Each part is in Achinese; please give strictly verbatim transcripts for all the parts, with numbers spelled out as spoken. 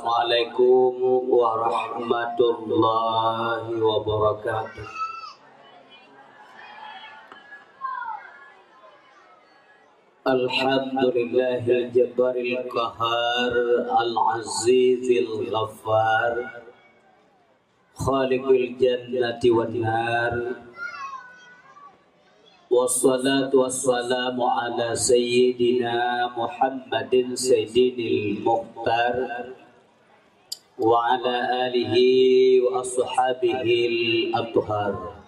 Assalamualaikum warahmatullahi wabarakatuh. Alhamdulillahil jabbaril qahar, al-azizil ghaffar, khaliqil jannati wan nar. Wassalatu wassalamu ala sayyidina Muhammadin sayyidil mukhtar wa ala alihi wa ashabihil athhar.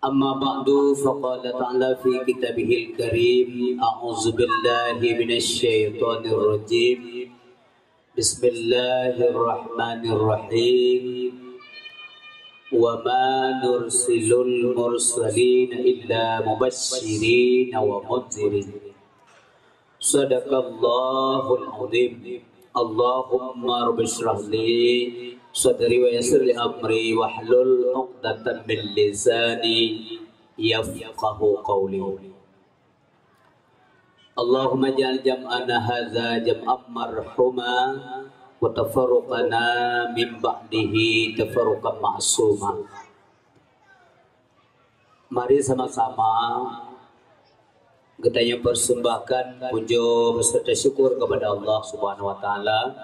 Amma ba'du, faqala ta'ala fi kitabihil karim, a'udzu billahi minasy syaithanir rajim. Bismillahirrahmanirrahim. Wa ma nursilul mursalina illa mubasysyirin wa mundzirin. Sadaqallahul azim. Allahumma rabbi shrah li sadri wa yassir li amri wahlul 'uqdatam min lisani yafqahu qawli. Allahumma ij'al jam'ana hadza jam'an marhuma wa tafarruqana min ba'dihi tafarruqan ma'suma. Mari sama-sama geutanyoe persembahkan puja beserta syukur kepada Allah Subhanahu wa Taala.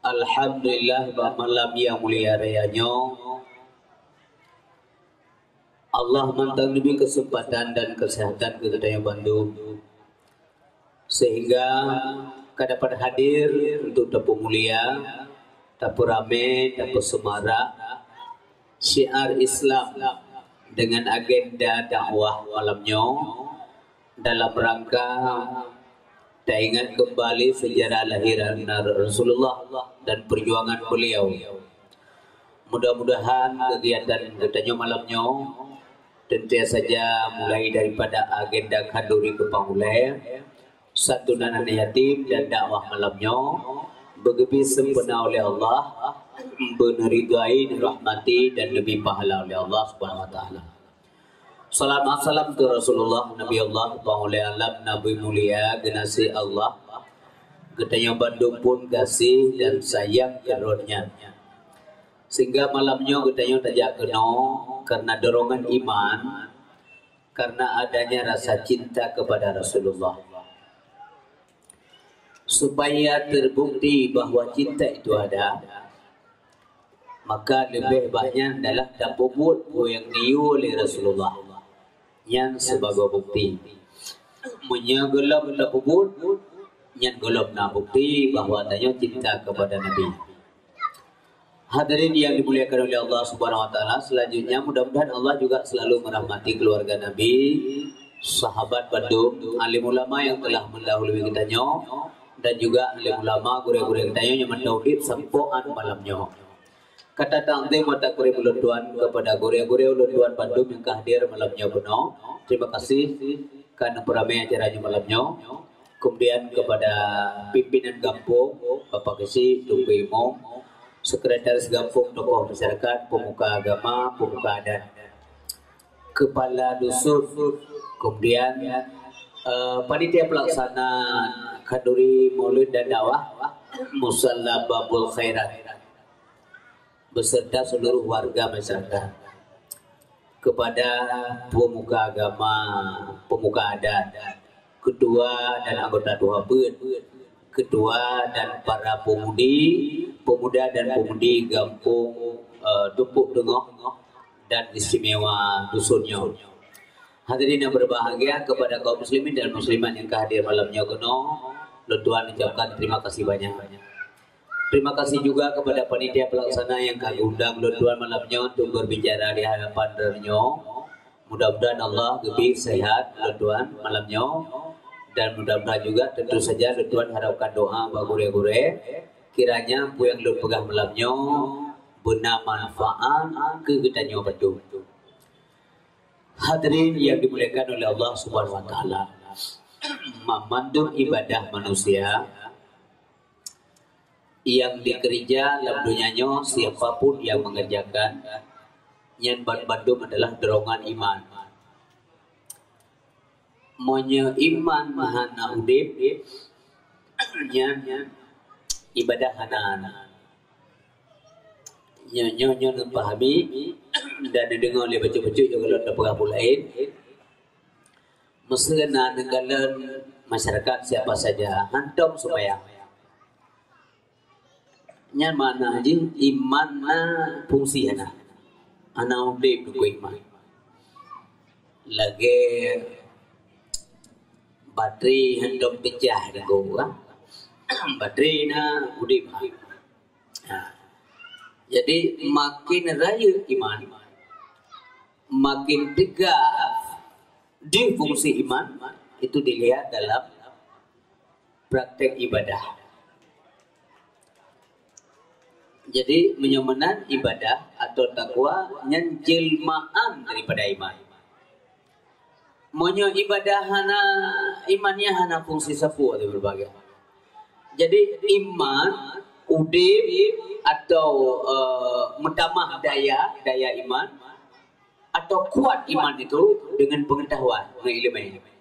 Alhamdulillah, bak malam nyang mulia raya nyoe, Allah mantong neubri keuseumpatan dan keuseuhatan keu geutanyoe bandum, sehingga ka dapat hadir untuk tapeumulia, tapeuramé, tapeuseumarak syiar Islam dengan agenda dakwah malam nyoe dalam rangka taingat kembali sejarah lahir Rasulullah dan perjuangan beliau. Mudah-mudahan kegiatan geutanyoe malam nyoe teuntée saja mulai daripada agenda khanduri keupang ulée, santunan aneuk yatim dan dakwah malam nyoe beugeubri sempurna oleh Allah, beuneuridai, neurahmati dan neubri pahala oleh Allah Subhanahu wa Taala. Salam salam keu Rasulullah, Nabi Allah, Panghulée Alam, Nabi mulia, geunasih Allah, geutanyoe bandum pun gaséh dan sayang keu droe nyan. Sehingga malam nyoe geutanyoe tajak keunoe karena dorongan iman, karena adanya rasa cinta kepada Rasulullah. Supaya terbukti bahwa cinta itu ada, maka leubeh baik nyan adalah tapeubuet peue nyang neuyue lé Rasulullah. Nyan sibagoe bukti. Meunyoe gohlom tapeubuet, nyan gohlom na bukti bahwa tanyoe cinta kepada Nabi. Hadirin yang dimuliakan oleh Allah Subhanahu wa Taala, selanjutnya mudah-mudahan Allah juga selalu merahmati keluarga Nabi, sahabat bandum, alim ulama yang telah mendahului geutanyoe, dan juga alim ulama, gurée-gurée geutanyoe nyang mantong udeb sampoe 'an malam nyoe. Kata takzim mata kurim ulôn tuan kepada gurée-gurée ulôn tuan bandum nyang ka hadir malam nyoe keunoe. Terima kasih ka neupeuramé acara nyoe malam nyoe. Kemudian kepada pimpinan gampông, Bapak Keuchik, Teungku Imum, sekretaris gampông, tokoh masyarakat, pemuka agama, pemuka adat, kepala dusun, kemudian, eh, panitia pelaksana khanduri maulid dan dakwah, Musalla Babul Khairat, beserta seluruh warga masyarakat. Kepada pemuka agama, pemuka adat, ketua dan anggota tuha peuet, ketua dan para peumudi, pemuda dan peumudi gampông, eh, Tumpok Teungoh dan istimewa dusun nyoe. Hadirin yang berbahagia, kepada kaum muslimin dan muslimat nyang ka hadir malam nyoe keunoe, lôn tuan ucapkan terima kasih banyak. Terima kasih juga kepada panitia pelaksana nyang ka geundang lôn tuan malam nyoe untuk berbicara di hadapan droeneuh nyoe. Mudah-mudahan Allah geubri sehat lôn tuan malam nyoe, dan mudah-mudahan juga tentu saja lôn tuan harapkan doa bak gurée-gurée, kiranya peue nyang lôn peugah malam nyoe beuna manfaat keu geutanyoe bacut. Hadirin yang dimuliakan oleh Allah Subhanahu wa Taala, mandum ibadah manusia nyang dikeurija lam donya nyoe, siapa pun nyang mengerjakan, nyan ban-, bandum adalah dorongan iman. Meunyoe iman hana udeb, Nyan ibadah hana. Nyoe, nyoe, nyoe neupahami dan neudeungoe lé bacut-bacut nyang lôn tapeugah buleuen. Meuseu na neukalon masyarakat siapa saja hantom seumayang. Nyan makna jih iman na fungsi hana. Hana udeb keu iman. Lagée batri hantom peucah deungon, kan? Batri na udeb. Ha. Jadi, makin rayeuk iman, makin teuga di fungsi iman, itu dilihat dalam praktek ibadah. Jadi, meunyoe meunan ibadah atau takwa nyan jelmaan daripada iman. Meunyoe ibadah hana, iman nyan hana fungsi sapeue di berbagai. Jadi, iman, udeb atau, eh, meutamah daya, daya iman, atau kuat iman itu dengan pengetahuan, dengan ilmu.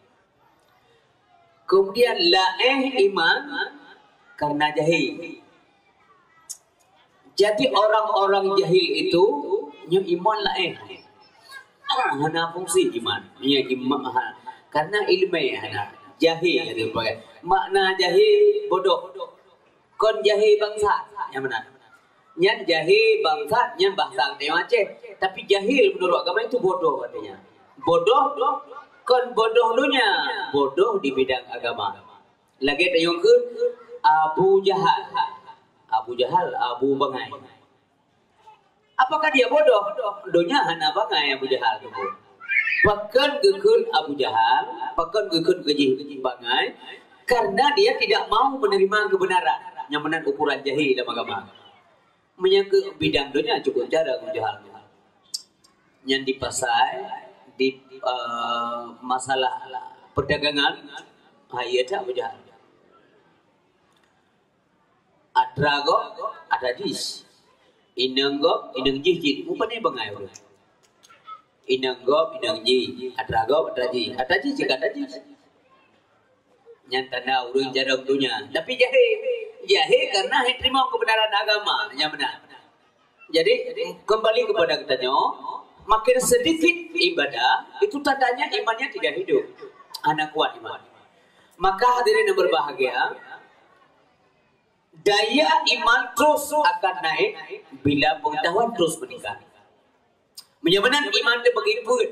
Kemudian laéh iman karena jahé. Jadi orang-orang jahil itu nyoe iman laéh. Hana fungsi iman. Nyoe iman ha, karena ilmu hana. Jahé ada pakai. Makna jahé bodoh. Kon jahé bangsat, nyang meunan. Nyan jahé bangsat, nyan bahasa geutanyoe Aceh. Tapi jahil menurut agama itu bodoh artinya. Bodoh, kon bodoh dunia, bodoh di bidang agama. Lagée tanyoe kheun Abu Jahal. Abu Jahal, Abu bangai. Apakah dia bodoh? Donya hana bangai Abu Jahal tu. Pakon geukheun Abu Jahal, pakon geukheun keu jih bangai? Karena dia tidak mau menerima kebenaran. Nyang meunan ukuran jahé lam agama. Meunyoe keu bidang donya cukup cara Abu Jahal tu. Nyan di pasai, di, eh, masalah perdagangan, ha, iya that Abu Jahal. Atra gob, atra jih. Inong gob, inong jih cit. Mupane bangai ureueng. Inong gob, inong jih. Atra gob, atra jih. Atra jih cit atra jih. Nyan tanda ureueng jarang donya. Tapi jahé. Jahé karena hai teurimong kebenaran agama. Nyang meunan. Jadi, kembali kepada geutanyoe, makin sedikit ibadah, itu tandanya imannya tidak hidup. Hana kuat iman. Maka hadirin yang berbahagia, daya iman terus akan naik bila pengetahuan terus meningkat. Meunyoe meunan iman teubagi peuet.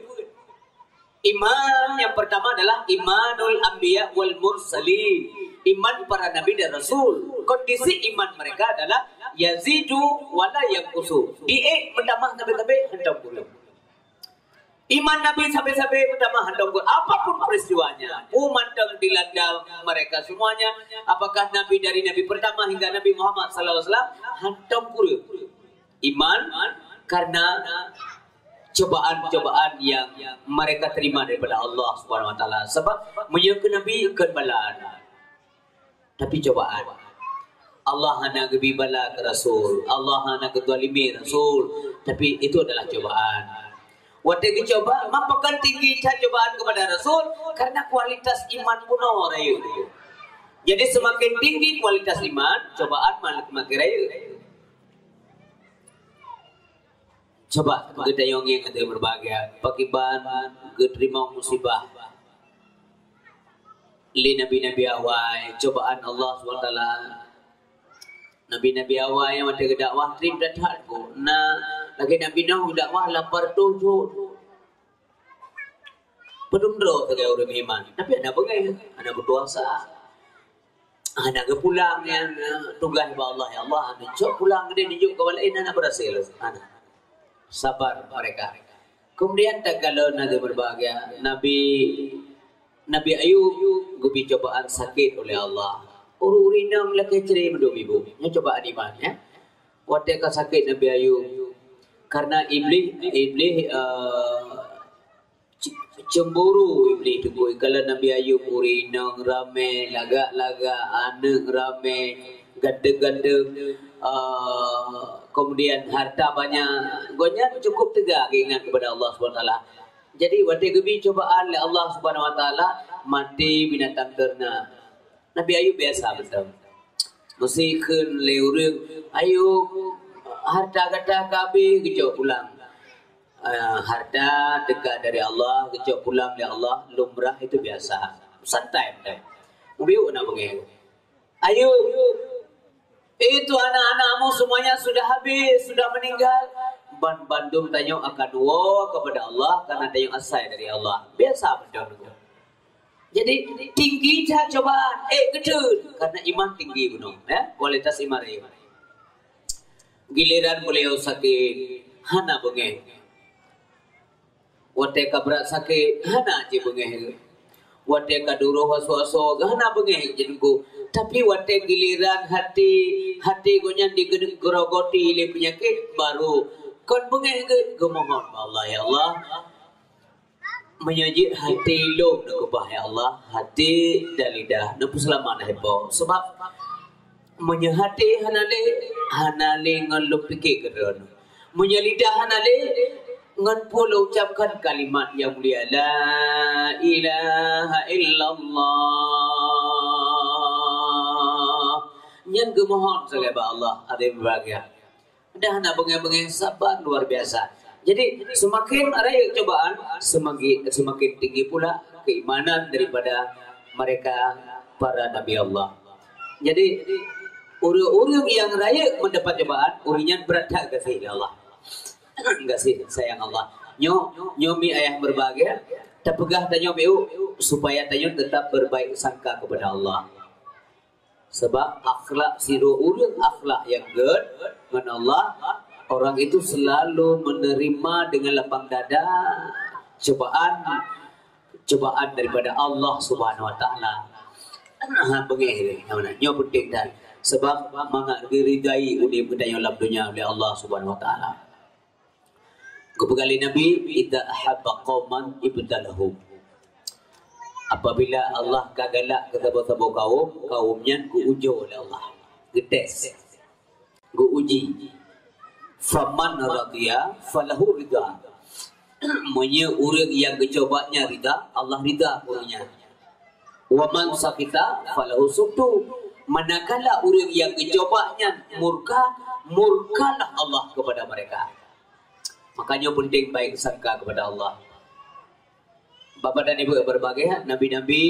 Iman yang pertama adalah imanul anbiya wal mursalin. Iman para nabi dan rasul. Kondisi iman mereka adalah yazidu wa la yanqusu. Diék meutamah sabe-sabe, hantom kureueng. Iman Nabi sabe-sabe meutamah hantom kureueng. Apapun peristiwanya, peue mantong dilanda mereka semuanya, apakah Nabi dari Nabi pertama hingga Nabi Muhammad sallallahu alaihi wasallam, hantom kureueng. Iman karena cobaan-cobaan yang mereka terima daripada Allah Subhanahu Wa Taala. Sebab meunyoe keu Nabi kon bala, tapi cobaan. Allah hana geubri bala keu Rasul, Allah hana geuzalimi Rasul, tapi itu adalah cobaan. Watée geucoba, maka tinggi that cobaan kepada Rasul karena kualitas iman bunoe rayeuk. Jadi semakin tinggi kualitas iman, cobaan makin rayeuk. Coba geutanyoe ngieng ateueh berbahagia, pakriban geuteurimong musibah lé nabi-nabi awai, cobaan Allah subhanahu wa taala. Nabi-nabi awai nyang watée geudakwah treb that-that gob. Na lagée Nabi Nuh geudakwah lapan reutôh thon. Padum droe sagai ureuëng iman, tapi hana beungéh, hana beukuasa. Hana geupulang nyan, eh, tugaih bak Allah, "Ya Allah, neucok pulang deh, neujok keu awak laén, hana berhasil." Hana. Sabar mereka. Kemudian takalon hadirin berbahagia, Nabi, Nabi Ayub geubi cobaan sakét oleh Allah. Ureuëng-ureuëng inong lakée cre meudum ibu. Nyan cobaan iman, ya. Watée ka sakét Nabi Ayub, karena Iblih, Iblih, eh, cemburu Iblih teungku. Kalau Nabi Ayub ureuëng inong ramé, lagak-lagak, aneuëk ramé, ganteng-ganteng, eh, kemudian harta banyak, gobnyan cukup teuga geuingat kepada Allah Subhanahu Wa Taala. Jadi watée geubi cobaan lé Allah Subhanahu Wa Taala, maté binatang ternak. Nabi Ayub biasa mantong. Meusikheun lé ureuëng, "Ayub, harta gata ka habéh," geucok pulang. "Ah, harta teuka dari Allah, geucok pulang lé Allah, lumrah, itu biasa." Santai mantong. Mubiuk na beungéh. "Ayub, itu anak-anakmu semuanya sudah habis, sudah meninggal." Ban bandum tanyoe akan woe kepada Allah karena tanyoe asai dari Allah. Biasa mantong. Jadi, tinggi that cobaan, ék geuteun, karena iman tinggi bunoe, ya, kualitas iman rayeuk. Giliran beliau sakit, hana beungéh. Watée ka brat sakét, hana jibeungéh geuh. Watée ka duroh asoe-asoe, hana beungéh geuh. Tapi watée giliran hati, hati gobnyan digeurogoti lé peunyakét, baru kon beungéh geuh, geumohon bak Allah, "Ya Allah, meunyoe jeuet hati lôn neukeubah, ya Allah, hati dan lidah, neupeuseulamat hai Po." Sebab meunyoe hati hana lé, hana lé ngon lôn pike keudroe. Meunyoe lidah hana lé, ngon peue lôn ucapkan kalimat nyang mulia, "La ilaha illallah." Nyan geumohon sagai bak Allah, hadirin berbahagia. Dah hana beungéh-beungéh, sabar luar biasa. Jadi, semakin rayeuk cobaan, semakin, semakin tinggi pula keimanan daripada mereka para nabi Allah. Jadi, ureuëng-ureuëng nyang rayeuk mendapat cobaan, ureuëng nyan brat that gaséh lé Allah. Gaséh sayang Allah. Nyoe, nyoe mi ayah berbahagia, tapeugah tanyoe miu supaya tanyoe tetap berbaik sangka kepada Allah. Sebab akhlak sidroe ureuëng akhlak nyang gét ngon Allah, orang itu selalu menerima dengan lapang dada cobaan, cobaan daripada Allah Subhanahu Wa Taala. Ha, beungéh lé, nyoe penting that. Sebab mangat geuridai udeb geutanyoe lam donya lé Allah Subhanahu Wa Taala. Geupeugah lé Nabi, "Idza ahabba qauman ibtalahum." Apabila Allah ka galak keu saboh-saboh kaum, kaum nyan geuujoe lé Allah, geutés, geuuji. "Faman radiya falahu ridha." Meunyoe ureuëng nyang geucoba nyan ridha, Allah ridha keu ureuëng nyan. "Wa man sakhita falahu sukhtu." Manakala ureuëng nyang geucoba nyan murka, murkalah Allah kepada mereka. Makanya penting baik sangka kepada Allah. Bapak dan Ibu yang berbahagia, nabi-nabi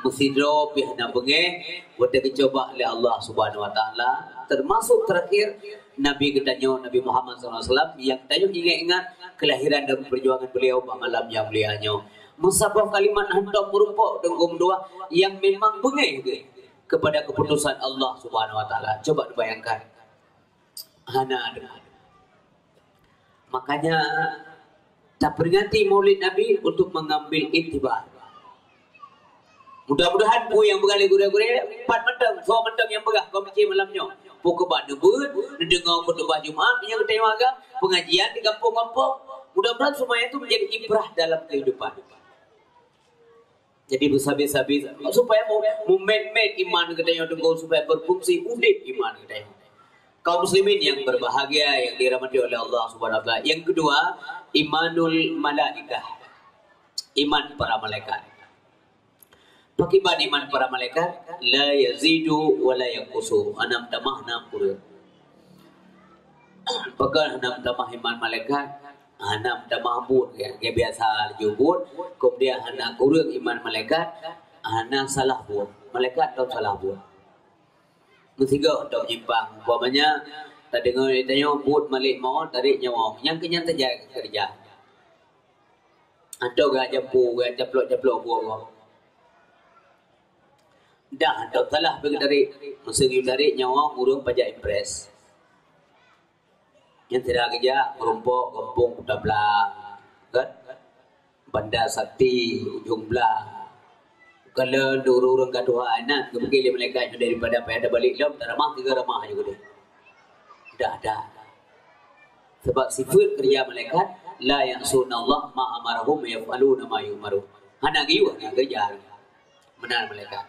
meusidroe pih hana beungéh watée geucoba lé Allah Subhanahu Wa Taala, termasuk terakhir Nabi geutanyoe, Nabi Muhammad sallallahu alaihi wasallam, nyang tanyoe ingat-ingat kelahiran dan perjuangan beliau bak malam nyang mulia nyoe. Meusaboh kalimat hantom meurumpok teungku meutuah nyang memang beungéh geuh kepada keputusan Allah Subhanahu Wa Taala. Coba dibayangkan. Hana ada. Makanya, taperingati Maulid Nabi untuk mengambil iktibar. Mudah-mudahan peue nyang peugah lé gurée-gurée, pat mantong, soe mantong nyang peugah komisi malam nyoe. Peue keubah neubeuet, neudeungoe khutubah Jumat, nyang teurimong agam, pengajian di kampung-kampung. Mudah-mudahan semuanya itu menjadi ibrah dalam kehidupan. Jadi, beusabe-sabe supaya mu-, mumet-met iman geutanyoe teungku, supaya berfungsi udeb iman geutanyoe. Kaum muslimin yang berbahagia, yang dirahmati oleh Allah Subhanahu Wa Taala. Yang kedua, imanul malaikah. Iman para malaikat. Pakriban iman para malaikat? La yazidu wa la yanqusu. Hana meutamah, hana meukureueng. Pakon hana meutamah iman malaikat? Hana meutamah buet, ya, biasa laju buet, kemudian hana kureueng iman malaikat, hana salah buet. Malaikat hana salah buet. Meusigoe hana nyimpang. Umpamanya, tadeungoe tanyoe buet malek mawöt, tarek nyawa. Nyang keu nyan saja keureuja. Atau geuh jampu, geuh caplok-caplok buet goe. Dah, hana salah pih geutarek. Meuseu geutarek nyawa ureueng pajak impres. Nyan sira geujak meurumpok gampông Kuta Blang, kan? Banda Sakti, Ujong Blang. Kalau ureueng-ureueng ka tuha inan, geupike lé malaikat nyoe daripada payah tabalek lom, taramah tiga ramah aja geude. Dah, dah. Sebab sifat kerja malaikat, "La ya'sunallaha ma amarahum wa yaf'aluna ma yu'marun." Hana geuyue, hana geujak. Meunan malaikat.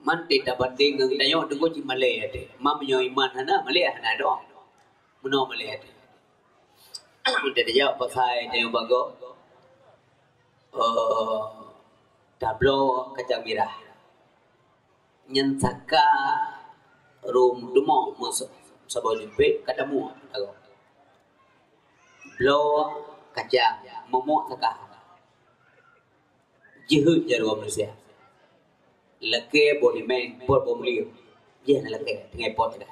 Man teutabandeng ngon tanyoe teungku cit malée até. Mam nyoe iman hana, malée hana doa. Meunoe malée até. Teutajak pasai tanyoe bagoe. Eh, Tabloe kacang mirah. Nyan saka rum dumo meusa-, saboh jumpet ka tamuek. Bloe kacang, meumuek saka. Jeuhet jaroe manusia. Lakée boh limeng, pot boh mulie. Jih na lakée, teungoh pot dah.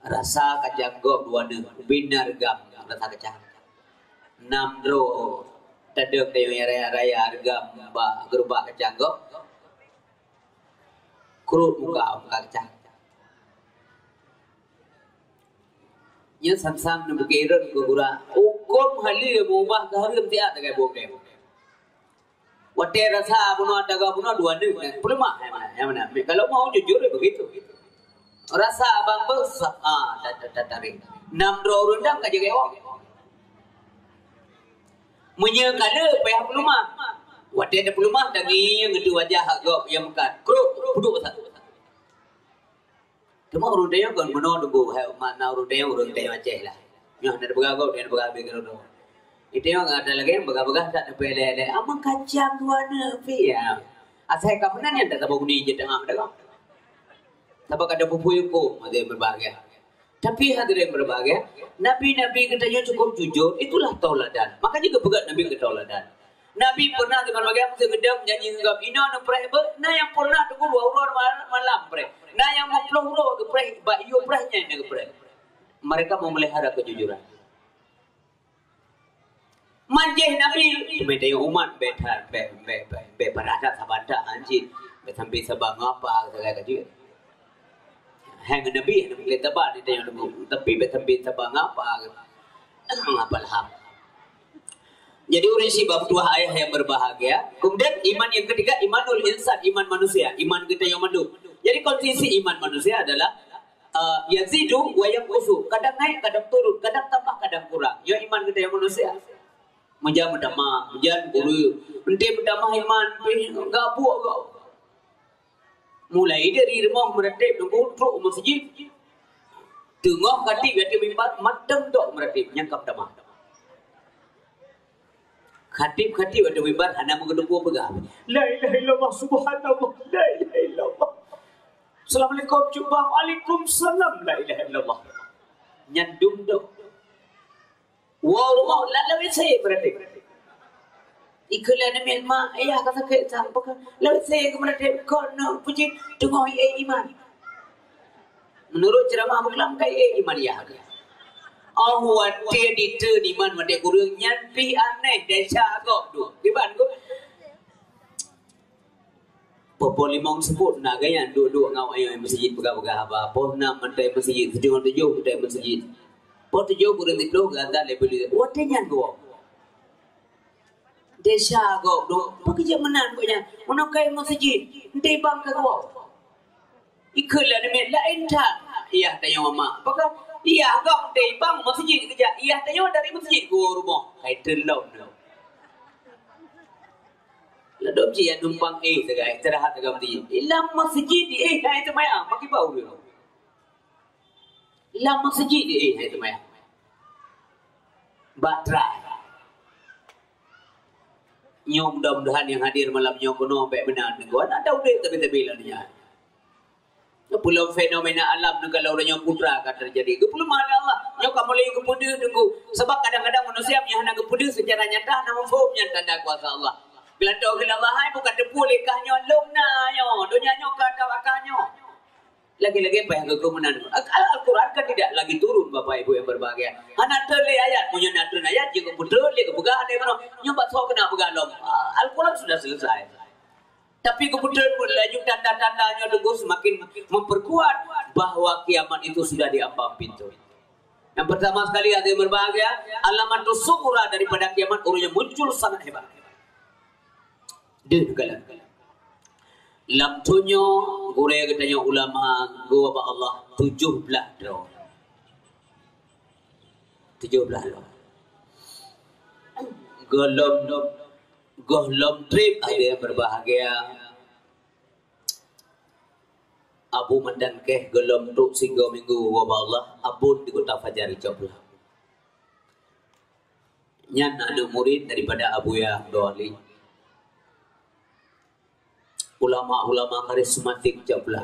Rasa kacang gob dua neuk, bina reugam rasa kacang. Nam droe tadeueng tanyoe raya-raya reugam bak geurubak kacang gob. Kruet muka, muka kacang. Nyan sang-sang neupeukeureueng keu gura. Hukôm haleue meubah keu hareuem siat tagai buet deh. Watée rasa bunoe taga bunoe dua neuk, peuleumah, nyang mana, nyang mana. Kalau mau jujur, ya begitu. Rasa abang beuh, sa-, ah, ta-, ta-, ta-, tarék. Nam droe ureuëng dang ka jeuet woe. Meunyoe ka le payah peuleumah. Watée tapeuleumah, tangieng ngeudeuh wajah gob nyang meukat. Kruk, puduk sa. Teuma ureuëng tanyoe kon bunoe teungku, hai umat na ureuëng tanyoe, ureuëng tanyoe Aceh lah. Nyoe hana teupeugah gob, hana teupeugah habéh keunoe. Itu nyoe ada lagée peugah-peugah tak teupeu lé-lé. Ama kacang dua neuk pih ya. Asai ka meunan nyan tak saboh guni jeuet teuhah meudagang. Sabab kada pupui hukum, hadirin berbahagia. Tapi hadirin berbahagia, nabi-nabi geutanyoe cukup jujur, itulah tauladan. Makanya geupeugah nabi keu tauladan. Nabi pernah teungoh bagaih meuseue geudong janji ngon gob, inoe neupreh beuh, na nyang pernah teungku dua uroe ma-, malam preh. Na nyang meuploh uroe geupreh, bak yue preh nyan geupreh. Mereka memelihara kejujuran. Manjeh Nabi, teumé tayong umat, bèk that, bèk, bèk, bèk, bèk parah that saban that, anjing. Bèk sampai saban ngapa, segala kacil. Hai ngon Nabi, Nabi boleh sabar di tayong teungku. Tapi bèk sampai saban ngapa, ngapa laham. Jadi, ureueng syiek bak tuah ayah yang berbahagia. Kemudian, iman yang ketiga, imanul insan, iman manusia, iman geutanyoe mandum. Jadi, kondisi iman manusia adalah, eh, yazidu wa yanqusu, kadang naik, kadang turun, kadang tambah, kadang kurang. Nyoe iman geutanyoe manusia. Meujan meutamah, meujan kureueng. Enté meutamah iman, pih gabuk gau. Mulai dari rumoh meuratéb teungku trok u meuseujid. Teungoh khatib ateueh mimbar, mantong tok meuratéb nyang ka meutamah. Khatib-khatib ateueh mimbar hana meugeudeubu peugah, "La ilaha illallah, subhanallah, la ilaha illallah. Assalamualaikum, cuba, waalaikumsalam, la ilaha illallah." Nyan dum tok. Woe rumoh, lam, lam W C berarti. Ikeu lé aneuk miet mak, "Yah ka sakét that, bukon lam W C keu meuratéb, kon neuk peujeuet teungoh ié iman." Meunurot ceuramah beukelam ka ié iman yah. Oh, watèe diteun iman watèe kureueng nyan pih aneh, desya gob tu. Kiban ku. Poh-poh limong seupôt na gaya duek-duek ngon ayah meuseujid peugah-peugah haba. Poh nam mantong meuseujid, sijueng tujoh mantong meuseujid. Poh tujoh kureueng siplôh geuazan lé peue lé. Watèe nyan geuwoe. Desya gob dong, peue keujeuet meunan gobnyan? Meunoe kai meuseujid, enté bang ka geuwoe. Ikeu lé aneuk miet laén that. Yah tanyoe mak. Pakon? Yah gob enté bang meuseujid keujak. Yah tanyoe dari meuseujid geuwoe rumoh. Kai teulom nyoe. Ladôm cit nyang numpang éh sagai, istirahat sagai meuseujid. Lam meuseujid di éh hai seumayang, pakriban ureueng. Lam meuseujid di éh hai seumayang. Bak trai. Nyoe mudah-mudahan nyang hadir malam nyoe keunoe bèk meunan. Geuh na udép tapi-tapi lam dunia. Peulom fenomena alam nyoe kalau uroe nyoe putra ka teujadi. Geupeuleumah lé Allah. Nyoe ka mulai geupeudeuh teungku. Sabab kadang-kadang manusia meunyo hana geupeudeuh secara nyata hana muphom nyan tanda kuasa Allah. Geulantoe keu Allah hai bukan teupeu lé kah nyoe lom na nyoe. Donya nyoe ka tawakal nyoe. Lagi-lagi payah geukheun meunan. Al-, Al-Quran kan tidak lagi turun, Bapak Ibu yang berbahagia. Hana treun lé ayat. Meunyo na treun ayat, jeuet geupeutreun lé geupeugah lé meunoe. Nyoe bak soe keuneuk peugah lom. Al-Quran sudah selesai. Tapi kebetulan laju tanda-tanda nyoe teungku semakin memperkuat bahwa kiamat itu sudah di ambang pintu. Yang pertama sekali, hadirin berbahagia, alamatus sughra daripada kiamat, ureueng nyang muncul sangat hebat. Deuh galak. Lam donya gurèe geutanyoe ulama geuwoe bak Allah tujoh blaih droe. Tujoh blaih droe. Gohlom, gohlom trép, hadirin berbahagia. Abu Mandan Keh gohlom trok sigoe minggu woe bak Allah, abon di Kota Fajar Icok Pulang. Nyan aneuk murid daripada Abuya Abdul Wali. Ulama-ulama karismatik cok pula.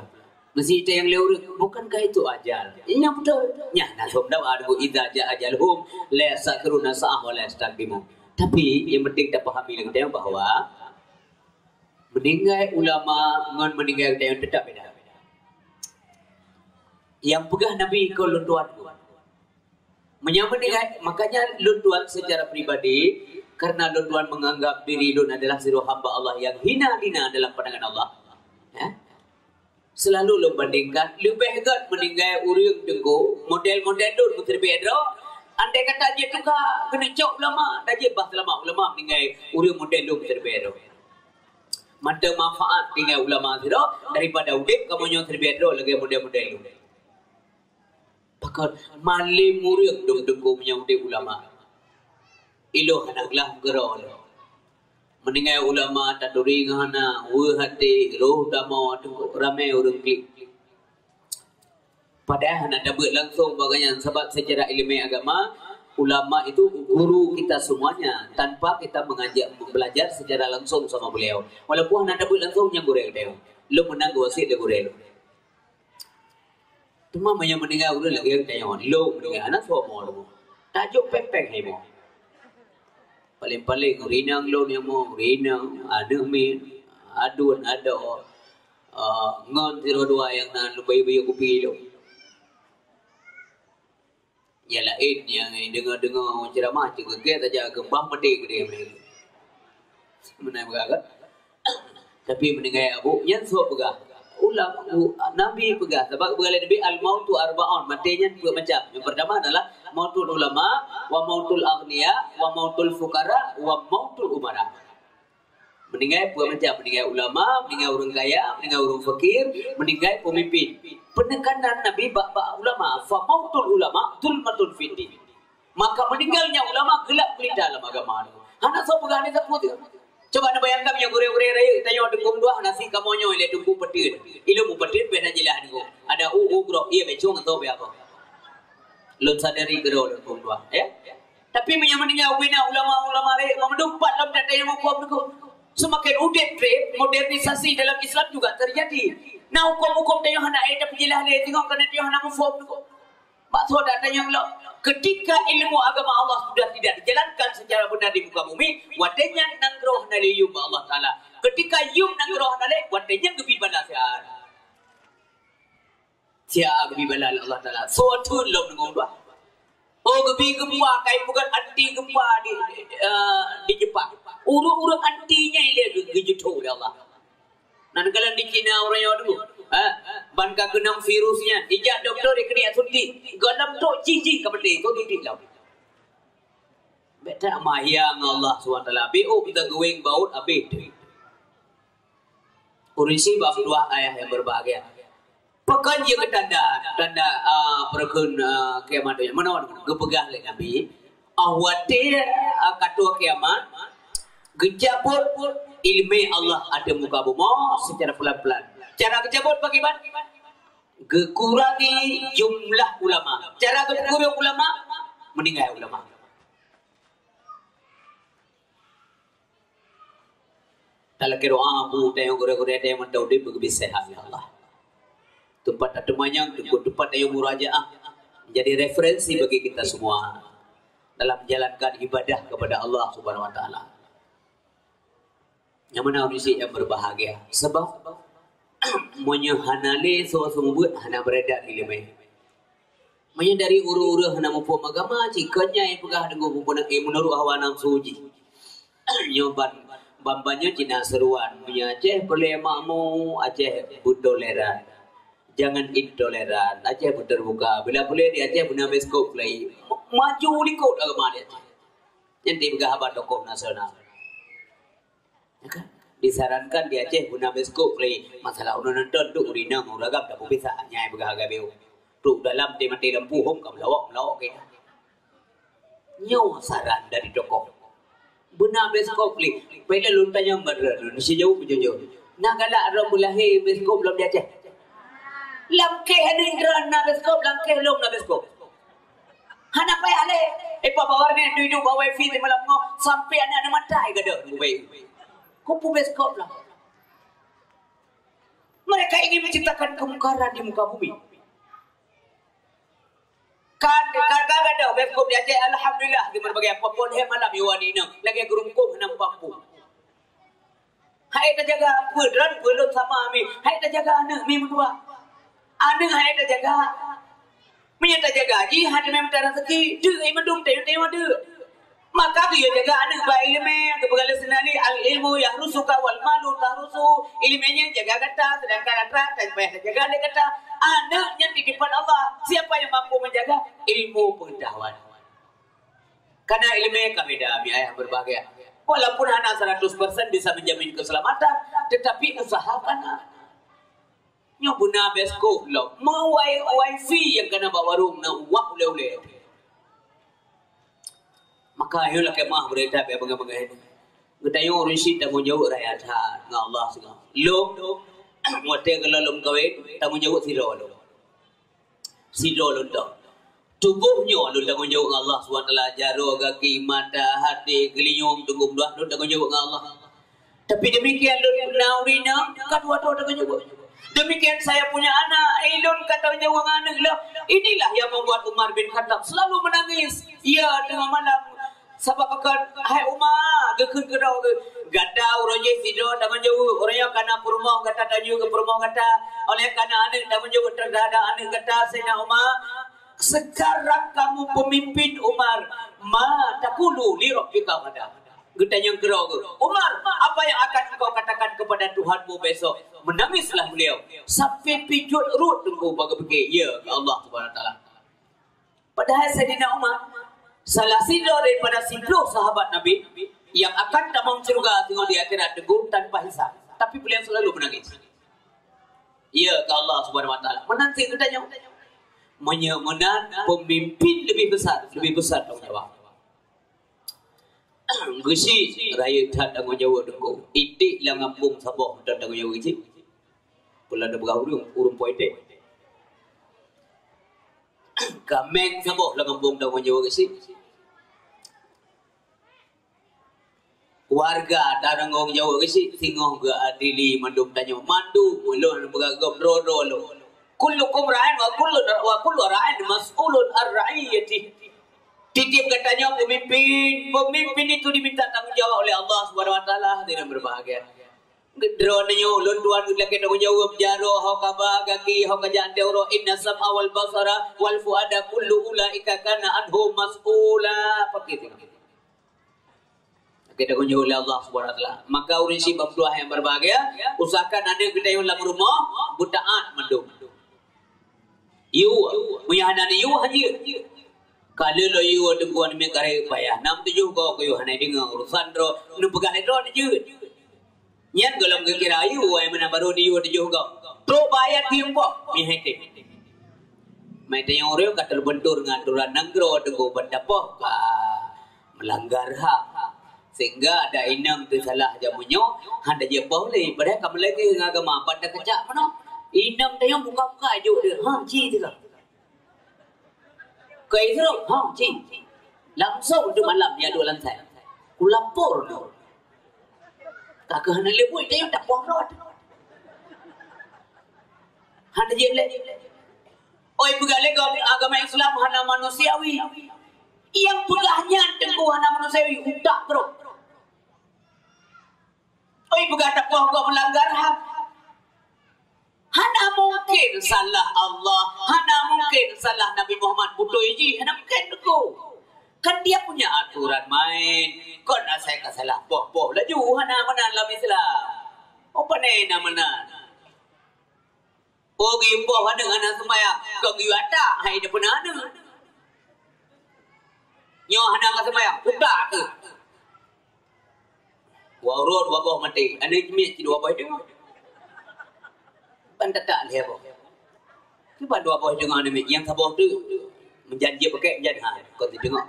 Meusti tanyong lé ureuëng, bukankah itu ajal? Nyan beutôi. Nyan na som dawa deungon idza jaa ajaluhum la yastakhiruna sa'ah wa la yastaqdimun. Tapi nyang penting tapahami lé geutanyoe bahwa meuninggai ulama ngon meuninggai geutanyoe teutap beda. Nyang peugah Nabi kon lôn tuan. Meunyoe meuninggai, makanya lôn tuan secara pribadi, karena lôn tuan menganggap diri lôn adalah sidroe hamba Allah yang hina dina dalam pandangan Allah. Ya? Selalu lôn bandingkan, leubeh gét meuninggai ureuëng teungku, model-model lôn meuteubiet droe, andai kata jeuet tuka keuneuk cok ulama, dan jeuet bah seulama ulama meuninggai ureuëng model lôn meuteubiet droe. Mantong manfaat tinggai ulama sidroe daripada udeb kamoe nyoe teubiet droe lagée model-model lôn. Pakon malem ureuëng dum teungku meunyoe udeb ulama. Ilôh hana glah keudroe lé. Meuninggai ulama taturi ngon hana, weueh até, roh damoe teungku, ramé ureuëng klik. Padahai hana tabeuet langsong bak gobnyan, sabab secara ileumèe agama, ulama itu guru kita semuanya tanpa kita mengajak belajar secara langsung sama beliau. Walaupun hana tabeuet langsong nyan gurèe geutanyoe. Lôn meunan geuwasiet lé gurèe lôn. Teuma meunyoe meuninggai ureuëng lagèe geutanyoe, lôn meuninggai hana soe mo lôn. Tajok péng-péng hai mo. Paléng-paléng ureueng inong lôn nyang mo, ureueng inong, aneuk miet, aduen, adoe, ah, ngon sidroe dua nyang na bayeue-bayeue kupi lôn. Nyang laén nyang deungoe-deungoe ceramah cit geugèt saja, geubah maté keudéh. Meunan peugah kan? Tapi meuninggai abu, nyan soe peugah? Ulama, u-, Nabi peugah, sabab peugah lé Nabi, "Al-mautu arba'un," maté nyan peuet macam. Yang pertama adalah mautul ulama, wa mautul aghnia, wa mautul fuqara, wa mautul umara. Meuninggai peuet macam, meuninggai ulama, meuninggai ureueng kaya, meuninggai ureueng fakir, meuninggai peumimpin. Peunekanan Nabi bak, bak ulama, "Fa mautul ulama zulmatun fid din." Maka meuninggalnya ulama gelap gulita lam agama. Hana soe peugah ni sapeue tu. Cuba neubayangkan meunyoe gurèe-gurèe rayeuk tanyoe teungku dua nasi kamoe nyoe lé teungku peuteun. Ilmu peuteun bèk na jeulaih teungku. Ada u, u groh, iya becong atau bèk apa. Lôn sadari keudroe lôn teungku dua, ya. Tapi meunyoe meuninggai ubena ulama-ulama rayeuk meudumpat lom dak tanyoe muphom teungku. Seumaken udeb treb, modernisasi dalam Islam juga terjadi. Nah, huköm-huköm tanyoe hana ék tapeujeulaih lé teungoh keuneuk tanyoe hana muphom teungku. Maksud dan tanyong lom, ketika ilmu agama Allah sudah tidak dijalankan secara benar di muka bumi, watèe nyan nanggroe hana lé yum bak Allah Taala. Ketika yum nanggroe hana lé, watèe nyan geubri bala siat. Siat geubri bala lé Allah Taala. Soe thon lom deungon bah. Oh, geubri gempa, kai peugöt anti gempa di, di, eh, di Jepang. Ureueng-ureueng anti nyan ilèe geu-, geujuthô lé Allah. Nan kalon di Cina uroe nyoe dulu, ha? Ban ka keunong virus nyan, ijak dokto dikeuneuk suntik, gohlom trok jih-jih ka maté, trok suntik lom. Bèk that mahia ngon Allah Subhanahu Wa Taala. Biôh kita geuweng baut habéh. Ureueng syiek bak meutuah ayah yang berbahagia. Pakon jeuet keu tanda, tanda, ah, peureukeuen, ah, kiamat donya. Meunan geupeugah lé Nabi, ah, watèe, ah, ka trôk kiamat, geucabot ileumèe Allah ateueh muka bumoe secara pelan-pelan. Cara geucabot pakriban? Geukurangi jumlah ulama. Cara geupeukureueng ulama, meuninggai ulama. Talakèe doa, bu tanyoe gurèe-gurèe tanyoe mantong udeb beugeubri seuhat, ya Allah. Teumpat tateumanyong, teumpat tanyoe murajaah, menjadi referensi bagi kita semua dalam menjalankan ibadah kepada Allah Subhanahu Wa Taala. Nyang mana ureueng syiek yang berbahagia. Sebab, meunyoe hana lé soe seumeubeuet, hana beredar ileumèe. Meunyoe dari ureueng-ureueng hana muphom agama, cit kon nyan peugah deungon peubunan, eh, meunurot hawa nafsu jih. Nyoe ban, ban-ban nyoe cit na seuruan. Meunyoe Aceh peureulèe makmu, Aceh beutoleran. Jangan intoleran. Aceh beuterbuka. Bila peureulèe di Aceh beuna bioskop lagi. Ma-, maju likot agama di Aceh. Nyan dipeugah haba tokoh nasional. Ya kan? Disarankan di Aceh beuna bioskop lé. Masalah ureueng nonton tu ureueng inong, ureueng agam tak peugah nyan peugah agam biu. Tu dalam teuh maté lampu hom ka meulawak-meulawak keu. Nyoe saran dari tokoh. Beuna bioskop lé. Pai lôn tanyong bak droeneuh, si jaweueb jujur. Na galak droe meulahé bioskop lom di Aceh? Lam kéh aneuk droe na bioskop, lam kéh lom na bioskop. Hana payah lé. Eh, Pak Bawar ni duek-duek bak wifi di malam nyoe sampai aneuk-aneuk matai gadôh nunggu bayi. Kupu bioskop lah. Mereka ingin menciptakan kemungkaran di muka bumi. Kan, kan, kan ada bioskop di Aceh, alhamdulillah, di berbagai apa pun, hai malam, iwan inong, lagèe geurungkông, nampak pun. Hai tajaga, peue droen, peue lôn sama mi. Hai tajaga aneuk mi meutuah. Aneuk hai tajaga. Meunyoe tajaga jih, hana meuteumèe raseuki, deuk mandum teuh-teuh deuk. Maka geuyue jaga aneuk bak ileumèe, geupeugah lé Saidina Ali, "Al-ilmu yahrusuka wal malu tahrusuhu." Ileumèe nyan jaga gata, sedangkan atra tan payah tajaga lé gata. Aneuk nyan titipan Allah. Siapa yang mampu menjaga? Ilmu pengetahuan. Karena ileumèe ka beda, mi ayah berbahagia. Walaupun hana seratus persen bisa menjamin keselamatan, tetapi usahakan. Nyoe beuna bioskop lom. Meu wi-, wifi nyang kana bak warong na wah ulèe-ulèe. Maka ayo lakèe meuah beurita bak bangai-bangai nyoe. Geutanyoe ureueng syiek tanggong jaweueb raya that ngon Allah singoh. Lôn, watèe goh lom kawen, tanggong jaweueb sidroe lôn. Sidroe lôn tôh. Tuboh nyoe lôn tanggong jaweueb ngon Allah Subhanahu Wa Taala, jaroe, gaki, mata, até, geulinyueng, teungku meutuah, lôn tanggong jaweueb ngon Allah. Tapi demikian lôn na ureueng inong, ka dua droe tanggong jaweueb. Demikian saya punya anak, eh, lôn ka tanggong jaweueb ngon aneuk lôn. Inilah yang membuat Umar bin Khattab selalu menangis. Ia tengah malam, sabab pakon, "Hai Umar," geukheun keudroe geuh, "gata uroe jih sidroe tanggong jaweueb, uroe nyoe kana peurumoh gata tanyoe keu peurumoh gata, oleh kana aneuk tanggong jaweueb terhadap aneuk gata, Saidina Umar." Sekarang kamu pemimpin, Umar. Ma taqulu li rabbika ghadan? Geutanyong keudroe geuh, "Umar, apa yang akan engkau katakan kepada Tuhanmu besok?" Menangislah beliau sampai pijuet rot teungku bak geupike, ya, keu Allah Subhanahu Wa Taala. Padahai Saidina Umar salah sidroe daripada siploh sahabat Nabi yang akan tamong syeuruga singoh di akhirat teungku tanpa hisab. Tapi beliau selalu menangis. Ya, keu Allah Subhanahu Wa Taala. Meunan cit geutanyoe. Meunyoe meunan, pemimpin lebih besar, lebih besar tanggung jawab. Geuchik rayeuk that tanggung jawab teungku. Iték lam gampông saboh mantong tanggung jawab geuchik. Peue lôn peugah ureueng, ureueng po iték. Kaméng saboh lam gampông tanggung jawab geuchik. Warga tanggong jaweueb geuchik, singoh geuadili mandum tanyoe. Mandum ulôn peugah gob droe-droe lôn. Kullukum ra'in wa kullu, wa kullu ra'in mas'ulun an ra'iyatihi. Tiep-tiep geutanyoe pemimpin, pemimpin itu diminta tanggung jawab oleh Allah Subhanahu Wa Taala. Hadirin berbahagia. Droeneuh nyoe lôn tuan lakèe tanggung jaweueb, jaroe, ho kaba, gaki, ho kajak até uroe, inna sam'a wal basara wal fuada kullu ulaika kana anhu mas'ula. Pakai tengok. Kita kunjung oleh Allah Subhanahu Wa Taala. Maka ureueng syiek bak meutuah nyang berbahagia, usahakan aneuk geutanyoe lam rumoh beutaat mandum. Yue, meunyo hana yue, hanjeuet. Ka lheueh lôn yue teungku aneuk miet kareh payah. Nam tujoh goe keu yue hana deungoe urusan droe, neupeugah lé droe neujeuet. Nyan gohlom geukira yue, ai meunan barô neuyue tujoh goe. Trok bak ayat tiep poh, meuhai teuh. Meuhai teuh nyang ureueng ka teubentur ngon aturan nanggroe teungku ban tapoh ka meulanggar ham. Sehingga ada inong teusalah jameun nyoe, han tajeuet poh lé, padahai ka meulagèe ngon agama, ban takeucak meunoe. Inong tanyoe buka-buka jok dia, ha, ci teuka. Keu Israel, ha, ci. Langsung tu malam dia dua lantai. Kulapor tu. Ka keuh hana lé buet, tanyoe tapoh rot. Hana jeuet lé. Oi, peugah lé keu agama Islam hana manusiawi. Nyang peugah nyan teungku hana manusiawi, utak brok. Oi, peugah tapoh gob meulanggar ham. Hana mungkin salah Allah, hana mungkin salah Nabi Muhammad, beutôi jih, hana mungkin teungku. Kan dia punya aturan main. Kon asai ka salah poh-poh laju, hana meunan lam Islam. Oh, pane na meunan. Oh, geuipoh aneuk hana seumayang, kon geuyue ata, hai dah peuna aneuk. Nyoe hana ka seumayang, putak keuh. Wah, urot dua boh maté, aneuk miet cit dua boh deungoe. Ban tatak lhèe boh. Kiban dua boh deungoe aneuk miet, nyang saboh tu meujan jeuet pakèk, meujan hai, kon teudeungoe.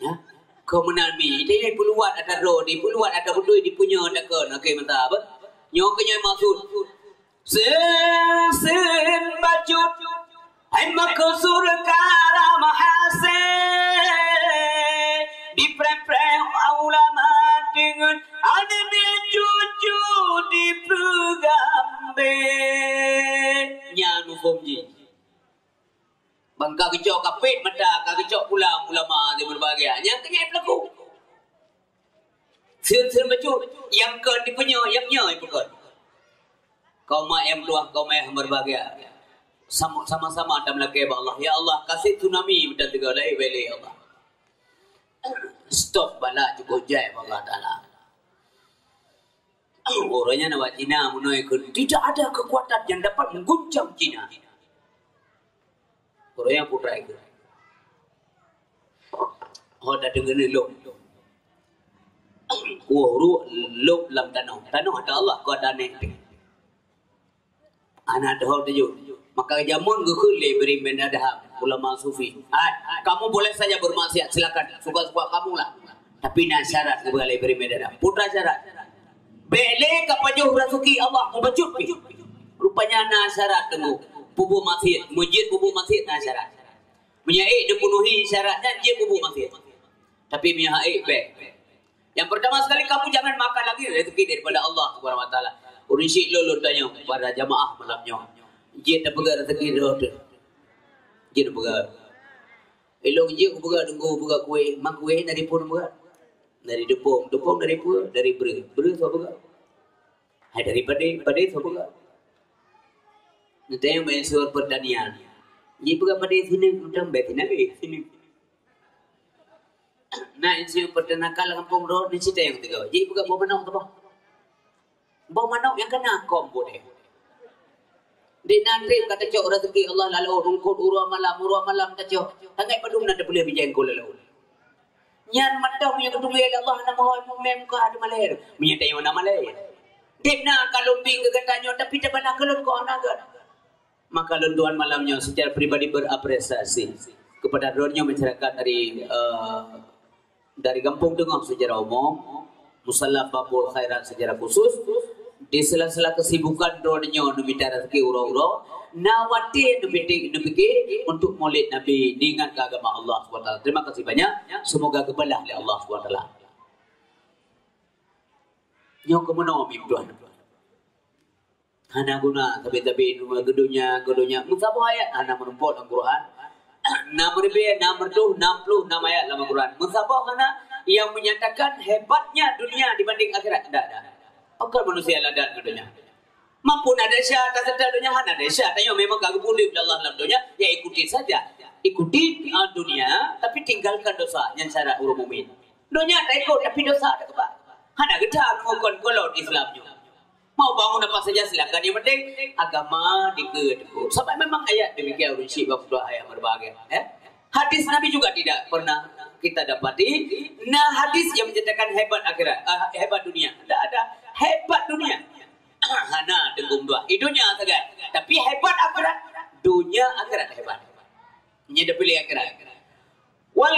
Ya. Keu meunan mi, di peuluwat ata droe, di peuluwat ata beutôi, di punyo ata kon, oke, mantap, apa? Nyoe keu nyoe maksud. Seusen bacut, hai meukeusur karam hasé, dipreh-preh ulama deungon aneuk Peugambé. Nyan huköm jih. Ban ka geucok kapét mata, ka geucok pulang ulama nyang berbahagia. Nyan keuh nyang peulaku. Sien-sien bacut, nyang kon dipeunyoe, nyang nyoe peukon. Kaum mak nyang tuah, kaum ayah berbahagia. Sama- sama-sama tameulakée bak Allah. Ya Allah, kaseb tsunami meunan tiga lai bele, ya Allah. Stop bala cukup jai bak Allah Taala. Uroe nyan awak Cina meunoe kheun, tidak ada kekuatan yang dapat mengguncang Cina. Uroe nyan putra ikheun. Ho tadeungoe lom. Kuoh ruek lom lam tanoh. Tanoh ata Allah, keu ata aneuk teuh. Hana teuho teujok. Maka jameun geukheun lé Ibrahim bin Adham, ulama sufi. "Hai, kamu boleh saja bermaksiat, silakan. Suka-suka kamu lah. Tapi na syarat," geubri lé Ibrahim bin Adham. Peue syarat? Bék lé kapajoh raseuki Allah, mubacut pih. Rupanya na syarat teungku. Peubuet maksiat, meujeuet peubuet maksiat na syarat. Meunyoe ék neupenuhi syarat nyan, jeuet peubuet maksiat. Tapi meunyoe hana ék, bék. Yang pertama sekali, kamu jangan makan lagi rezeki daripada Allah Subhanahu Wa Taala. Ureueng syik lôn, lôn tanyong kepada jamaah malam nyoe. Jeuet tapeugah rezeki droe teuh. Jeuet tapeugah. Ilôn jeuet kupeugah, teungku peugah kueh, ma kueh dari pun peugah. Dari teupeung, teupeung dari peue? Dari breuh. Breuh soe peugah? Hai dari padé, padé soe peugah? Neutanyong bak insinyur pertanian. Jeuet peugah padé sineuk, mantong bèk sineuk, eh, sineuk. Na insinyur peternakan lam gampông droe, ni cit nyang teuga. Jeuet peugah boh manok teuboh. Boh manok nyang kana kông buet nyan. Di nan trép ka tacok rezeki Allah lalu rungkot uroe malam, uroe malam tacok. Tangai padum na teupeuleueh bijéh ko lalu. Nyan mantong nyang geuteubiet lé Allah na meuhôi mumèe muka ada malèe. Meunyoe tanyoe na malèe. Dép na ka lôn bi keu geutanyoe, tapi tabana keu lôn keu na geuh. Maka lôn tuan malam nyoe secara pribadi berapresiasi kepada droeneuh masyarakat dari, eh, dari Gampông Teungoh secara umum, Musala Babul Khairat secara khusus, di sela-sela kesibukan droeneuh neumita rezeki uroe-uroe, na watèe neupiké, neupiké untuk Maulid Nabi, diingat keu agama Allah Subhanahu Wa Taala. Terima kasih banyak. Semoga geubalah lé Allah Subhanahu Wa Taala. Nyoe keuh meunoe mim tuan. Hana guna, tapi-tapi keu donya, keu donya. Meusaboh ayat hana meurumpok lam Quran. Nam ribèe, nam reutôh, nam ploh nam ayat lam Quran. Meusaboh hana yang menyatakan hebatnya dunia dibanding akhirat. Tidak ada. Pakon manusia ladat ngon donya. Maupun ada sya, tak serta donya hana ada sya. Tanyoe memang ka geupeuleumah Allah lam donya, ya ikuti saja. Ikuti, ah, dunia, tapi tinggalkan dosa. Nyan syarat ureueng mukmin. Donya taikot, tapi dosa takeubah. Hana geutam ngon kon kolot Islam nyoe. Mau bangun apa saja silakan, yang penting agama dikeue teguh. Sebab memang ayat demikian ureueng syik bak ayat berbahagia, eh. Hadis Nabi juga tidak pernah kita dapati. Nah, hadis yang menceritakan hebat akhirat, ah, hebat dunia. Tidak ada. Hebat dunia. Hana teungku dua. Di dunia saja. Tapi hebat akhirat. Dunia akhirat hebat. Nyan dah pilih akhirat. Wal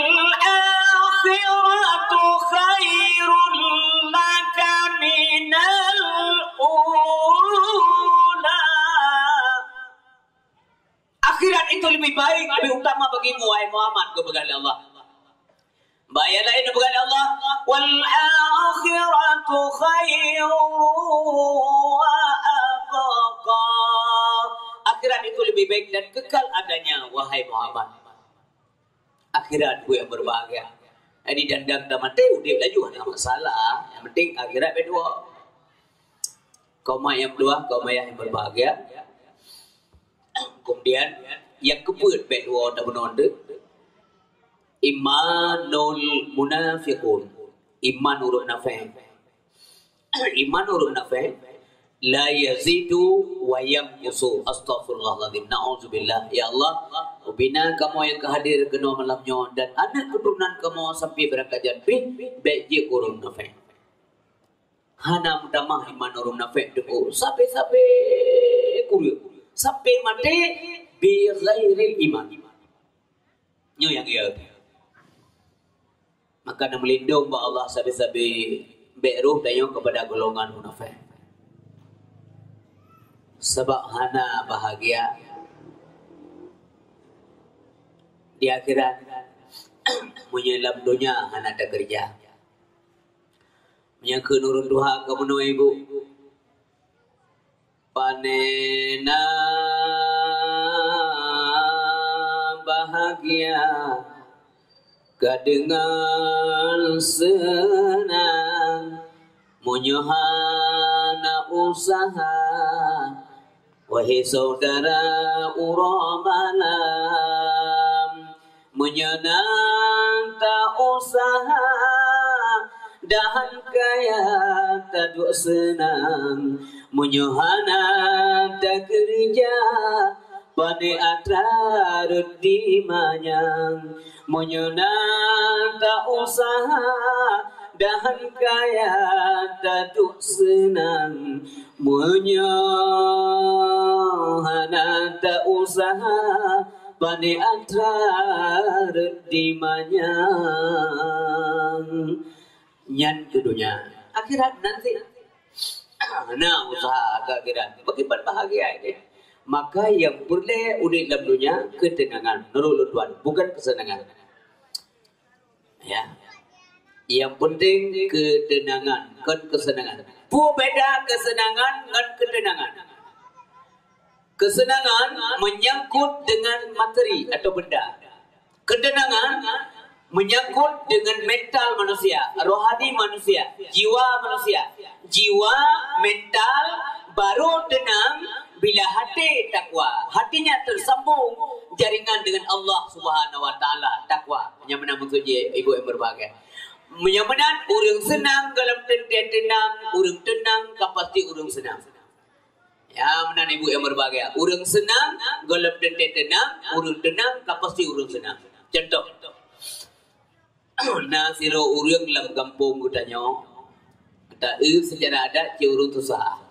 akhiratu khairul laka minal ula. Akhirat itu lebih baik, lebih utama bagimu, wahai Muhammad, geupeugah lé Allah. Bak ayat laén geupeugah lé Allah, "Wal akhiratu khairu wa abqa." Akhirat itu lebih baik dan kekal adanya, wahai Muhammad. Akhirat buet nyang berbahagia. Jadi, dan, dan, dan maté udép laju, hana masalah. Yang penting akhirat beudoa. Kaum mak nyang meutuah, kaum ayah nyang berbahagia. Kemudian, nyang keupeuet bèk tuwoe tabunoe teuh, imanul munafiqun. Iman ureueng munafék. Iman ureueng munafék, la yazidu wa yanqusu. Astaghfirullahalazim. Na'udzubillah. Ya Allah, ubina kamoe nyang ka hadir keunoe malam nyoe dan aneuk keuturonan kamoe sampai beurangkat jan pih, bèk jeuet ureueng munafék. Hana meutamah iman ureueng munafék teungku, sabe-sabe kureueng, sampai maté bi ghairil iman. Nyoe nyang ya. Maka neumeulindong bak Allah sabe-sabe bèk roh tanyoe keupada golongan munafék. Sabab hana bahagia di akhirat meunyoe lam donya hana takeureuja. Meunyoe kheun ureueng tuha keu meunoe ibu, Panena bahagia ka deungon seunang, meunyoe hana useuha, wahai syedara uroe malam, meunyoe na ta useuha, dan kaya taduek seunang, meunyoe hana takeurija, pane atra rot dimanyang, meunyoe na ta useuha, dan kaya taduek seunang, meunyoe hana ta useuha, pane atra rot dimanyang. Nyan keu donya. Akhirat nanti. Na useuha keu akhirat. Bagaimana bahagia ini? Maka nyang peureulée udeb lam donya keuteunangan. Nurut lôn tuan, bukan keuseunangan. Ya. Nyang penting keuteunangan, kon keuseunangan. Peue beda keuseunangan ngon keuteunangan? Keuseunangan menyangkut dengan materi atau benda. Keuteunangan menyangkut dengan mental manusia, rohani manusia, jiwa manusia. Jiwa, mental, baru teunang bila hati takwa. Hatinya tersambung jaringan dengan Allah Subhanahu Wa Taala, takwa. Nyang meunan maksud jih, ibu yang berbahagia. Nyang meunan, ureuëng seunang gohlom teuntée teunang, ureuëng teunang ka pasti ureuëng seunang. Ya, meunan ibu yang berbahagia. Ureuëng seunang gohlom teuntée teunang, ureuëng teunang ka pasti ureuëng seunang. Contoh, na sidroe ureuëng lam gampông geutanyoe, ta-eu seucara adat cit ureuëng susah.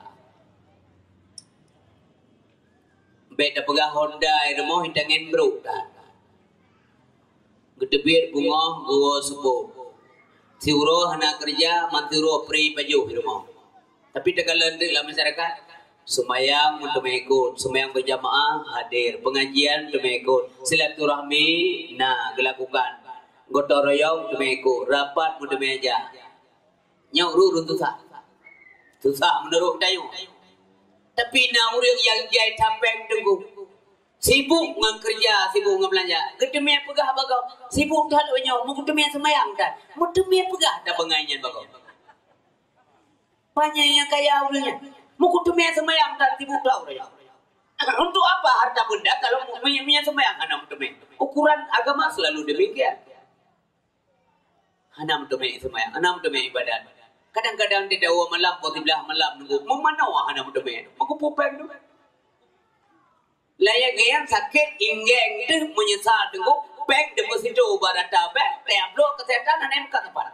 Bék tapeugah honda i rumoh, intangen brok that. Geuteubiet beungoh geuwoe seupôt. Siuroe hana keureuja, man siuroe pri pajoh i rumoh. Tapi takalon teuk lam masyarakat, seumayang meuteumé ikot, seumayang berjamaah hadir, pengajian meuteumé ikot, silaturahmi na geulakukan, gotong royong meuteumé ikot, rapat meuteumé jak. Nyoe ureuëng susah. Susah meunurot tanyoe. Tapi na ureuëng nyang jai that péng teungku. Sibuk ngon keureuja, sibuk ngon beulanja. Geuteumé peugah bak gob, sibuk that lôn nyoe, meuteumé seumayang that. Meuteumé peugah that bangai nyan bak gob. Banyak nyang kaya ureuëng nyan. Meuteumé seumayang that, sibuk that ureuëng nyan. Untuk apa harta benda kalau meunyoe seumayang hana meuteumé? Ukuran agama selalu demikian. Hana meuteumé seumayang, hana meuteumé ibadat. Kadang-kadang di dawa malam, pukul siblaih malam nunggu, meumanoe hana meuteumé. Meukeupeu péng tu. Layang gayang sakét, inggeng deuh, meunyeusal teungku, péng deposito bak rata bank, tiap bloe kesehatan hana meukat teumpat.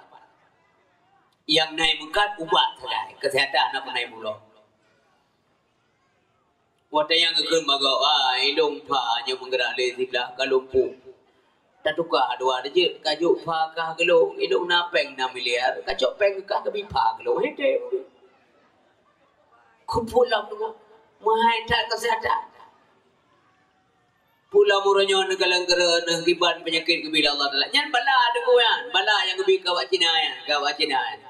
Nyang na meukat ubat sagai, kesehatan hana pernah bulo. Watée nyang geukheun bak gob, "Ah, ilong pha nyoe meugrak lé siblaih ka lumpuh. Tatuka dua jeuet, ka jok pha kah geulong, ilong na péng nam miliar, ka cok péng kah keubi pha geulong." Hei, teuh. Kupulang dulu, meuhai that keuseuhatan. Pulang uroe nyoe neukalon keureuh neuh kiban peunyakét geubri lé Allah Taala. Nyan bala deungon nyan, bala nyang geubri keu awak Cina nyan, keu awak Cina nyan.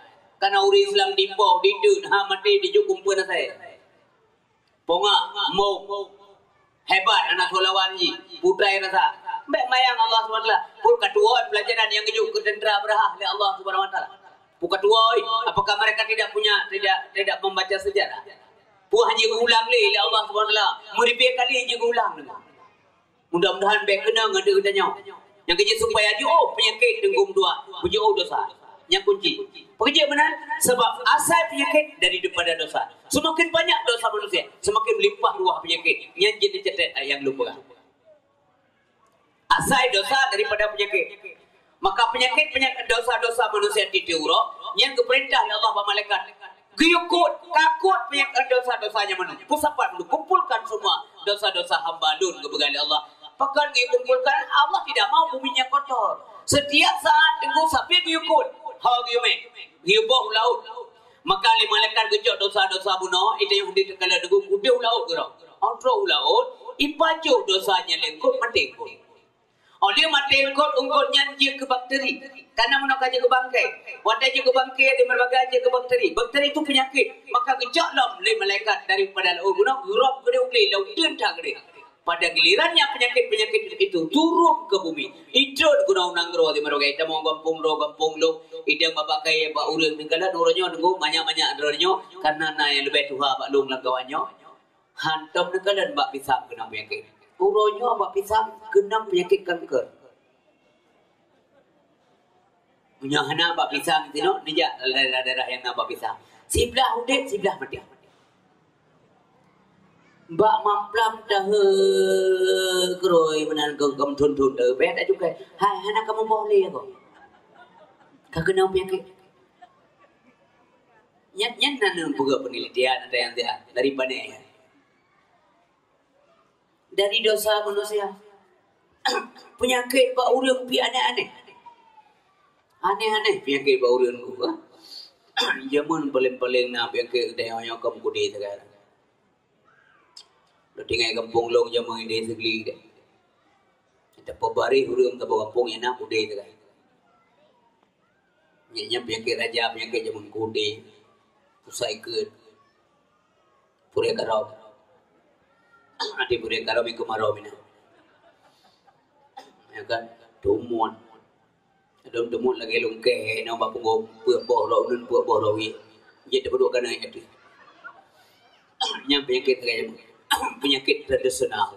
Kana ureuëng Islam dipoh, dideun, ha maté, dijok kumpul asai. Pongah, mong. Hebat aneuk seulawan jih, putai rasa. Bék mayang Allah Subhanahu Wa Taala. Pun ka tuwoe peulajaran nyang geujok keu tentara beurahah lé Allah Subhanahu Wa Taala. Pun ka tuwoe, apakah mereka tidak punya, tidak, tidak membaca sejarah? Pun hana geuulang lé, lé Allah Subhanahu Wa Taala. Meuribée kali jeuet geuulang deungon. Mudah-mudahan bék keunong ateueh geutanyoe. Nyang keujeuet supaya jiôh peunyakét teungku dua, beujiôh dosa. Nyang kunci. Peue jeuet meunan? Sebab asai peunyakét daripada dosa. Semakin banyak dosa manusia, semakin melimpah ruah peunyakét. Nyan jeuet teucatat ayat nyang lôn peugah. Asai dosa daripada peunyakét. Maka peunyakét-peunyakét dosa-dosa manusia tiep-tiep uroe, nyan geupeurintah lé Allah bak malaikat. Geuyue kot, ka kot peunyakét dosa-dosa nyang meunan. Peusapat lôn kumpulkan semua dosa-dosa hamba lôn geupeugah lé Allah. Pakon geuyue kumpulkan? Allah tidak mau bumi nyan kotor. Setiap saat teungku sabe geuyue kot, ho geuyue méh, geuyue boh u laôt. Maka lé malaikat geucok dosa-dosa bunoe, ita nyang udeb teukalon deungon udeb u laôt keudroe. Óh trok u laôt, ipajoh dosa nyan lé kot, maté kot. Óh lheueh maté eungkôt, eungkôt nyan jeuet keu bakteri. Karena meunoe ka jeuet keu bangkai. Watèe jeuet keu bangkai, di meureubaga jeuet keu bakteri. Bakteri itu penyakit. Maka geucok lom lé malaikat daripada laôt meunoe, geurôb keudéh u glé, laôt teun that keudéh. Pada gilirannya penyakit-penyakit itu turun ke bumi. Idrot gunong nanggroe di meureubaga, tamong gampông droe, gampông lôn, idang babah kayèe bak ureueng neukalon uroe nyoe, deungoe manyak-manyak droe nyoe, karena na nyang leubeh tuha bak lôn lam kawan nyoe. Hantom neukalon bak pisang keunong peunyakét. Uroe nyoe bak pisang keunong peunyakét kanker. Meunyoe hana bak pisang tinoe, neujak daerah-daerah nyang na bak pisang. Siblah udép, siblah maté. Bak mamplam dahé keurôi meunan gom-gom thon-thon dahé, bèk tacukai. Hai, hana kamoe boh lé ko. Ka keunong peunyakét. Nyan, nyan na neupeugah penelitian ada nyang siat dari Bane. Dari dosa manusia. Peunyakét bak ureueng pih aneh-aneh. Aneh-aneh peunyakét bak ureueng tu, ah. Jameun paleng-paleng na peunyakét teuh nyoe keu meukeudeh sagai. Dah tinggai gampông lôn jameun ideh Seugli deh. Tapeubareh ureueng saboh gampông nyang na keudeh sagai. Nyan, nyan peunyakét raja, peunyakét jameun keudeh. Pusat ikeuet. Purée Karom. Até Purée Karom ikeuet Marom inan. Ya kan? Tumon. Lôn tumon lagèe lôn kèe, nyoe bak punggong, peuet boh rot uneun, peuet boh rot wie. Jeuet teupeuduek keunoe ateueh. Nyan peunyakét raja jameun. Peunyakét tradisional.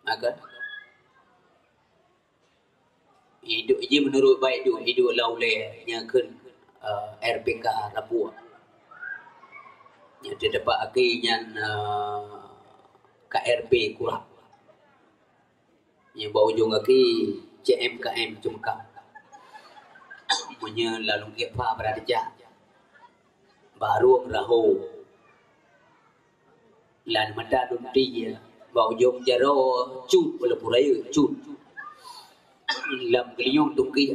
Ya kan? Iduek jih meunurot bak iduek, iduek lam ulèe nyang kheun, eh, R P K Rabuek. Nyang teudapat akhé nyan, eh, K R P Kurab. Nyang bak ujong akhé C M K M Ceumeukang. Meunyoe lam lôn kiek pha brat teucak. Barong Raho. Lam mata lôn tie, bak ujong jaroe cut walaupun rayeuk cut. Lam geulinyueng tungki.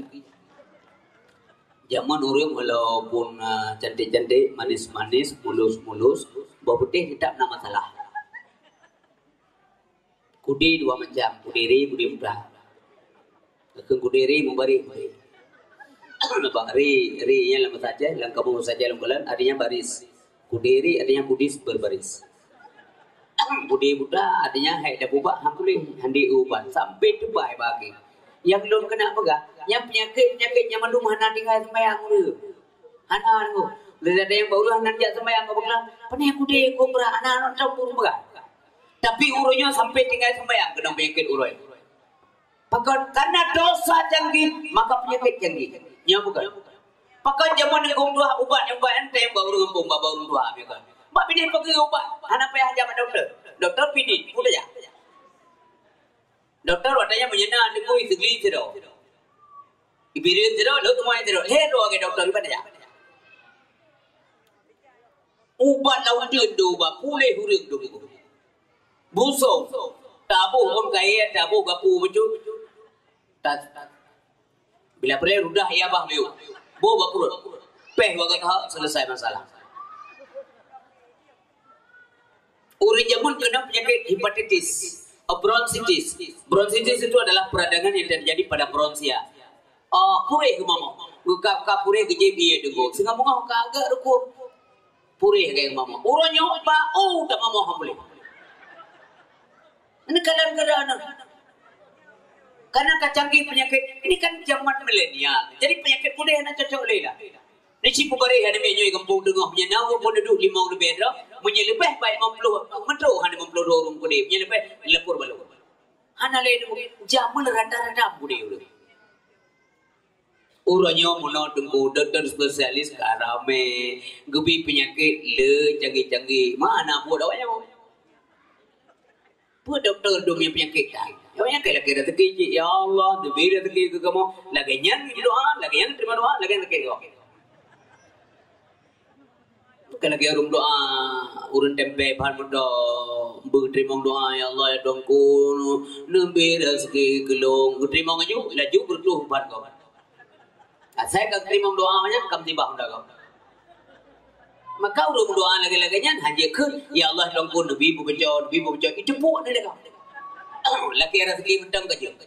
Jameun ureueng walaupun, ah, cantik-cantik, manis-manis, mulus-mulus, bak putéh teutap na masalah. Kudé dua macam, kudé ré, kudé muda. Keu kudé ré mubaréh. Bak ré, ré nyan lam bahasa Aceh, lam kamus bahasa Aceh lam bulan, artinya baris. Kudé ré artinya kudis berbaris. Kudé muda artinya hai dah bubak, han puléh, han di ubat. Sampai tubai bagi. Nyang lôn keuneuk peugah, nyang peunyakét-peunyakét nyang mandum hana tinggai seumayang ureueng. Hana nunggu. Lé ada nyang bak ureueng hana jak seumayang, ka peugah, "Pane kudé kobra, hana nonton pun peugah." Tapi ureueng nyoe sampai tinggai seumayang keunong peunyakét ureueng. Pakon? Karena dosa canggih, maka peunyakét canggih. Nyoe bukan. Pakon jameun ngon tuha ubat nyang ubat enteng bak ureueng gampông, bak ureueng tuha, ya kan? Bak binéh pageue ubat, hana payah jak bak dokto. Dokto pih di, peue tajak? Dokto watèe nyan meunyoe na teungku Seugli sidroe. Ibireuen sidroe, lôn teumai sidroe. Lhèe droe lagèe dokto, iban tajak. Ubat lam uteuen dum ubat, puléh ureueng dum ubat. Busong, taboh ngon kayèe, taboh gapu bacut. Ta-, bila peureulèe rudah, iya bah miyueb. Boh bak pruet. Pèh bak gata, selesai masalah. Ureueng jameun keunong peunyakét hepatitis, bronkitis. Bronkitis itu adalah peradangan yang terjadi pada bronkia. Ah, puréh geumamoe. Geukab-kab puréh geujép ié deungon. Singoh beungoh ka agak rukuk. Puréh lagèe mamoe. Uroe nyoe bak u tamamoe han puléh. Ini kalian kada na. Karena ka canggih penyakit. Ini kan zaman milenial. Jadi penyakit puréh hana cocok lé lah. Ni cit pubareh aneuk miet nyoe gampông teungoh meunyoe na ureueng peududuek limong leubeh droe, meunyoe leubeh bak limong ploh, meutrok hana limong ploh droe ureueng peududuek, meunyoe leubeh lapor balo. Hana lé jameun rata-rata peududuek ureueng. Uroe nyoe meunoe teungku dokto spesialis ka ramé, geubi peunyakét le canggih-canggih. Mana buet awak nyoe? Peue dokto dum nyang peunyakét that? Awak nyan keu lakèe raseuki cit, "Ya Allah, neubi raseuki keu kamoe." Lagèe nyan doa, lagèe nyan teurimong doa, lagèe nyan sakét gob. Bukan lagèe ureueng doa, ureueng tempé ban meudoa, beuteurimong doa, "Ya Allah, ya Tuhanku, neubi raseuki keu lôn." Geuteurimong laju, laju beureutoh ban gob. Asai ka teurimong doa nyan, ka meusibah undang gob. Maka ureueng meudoa lagèe-lagèe nyan, hana jikheun, "Ya Allah, Tuhanku, neubi beubaco, neubi beubaco." Itu pun ada gob. Lakée raseuki mantong ka jeuet.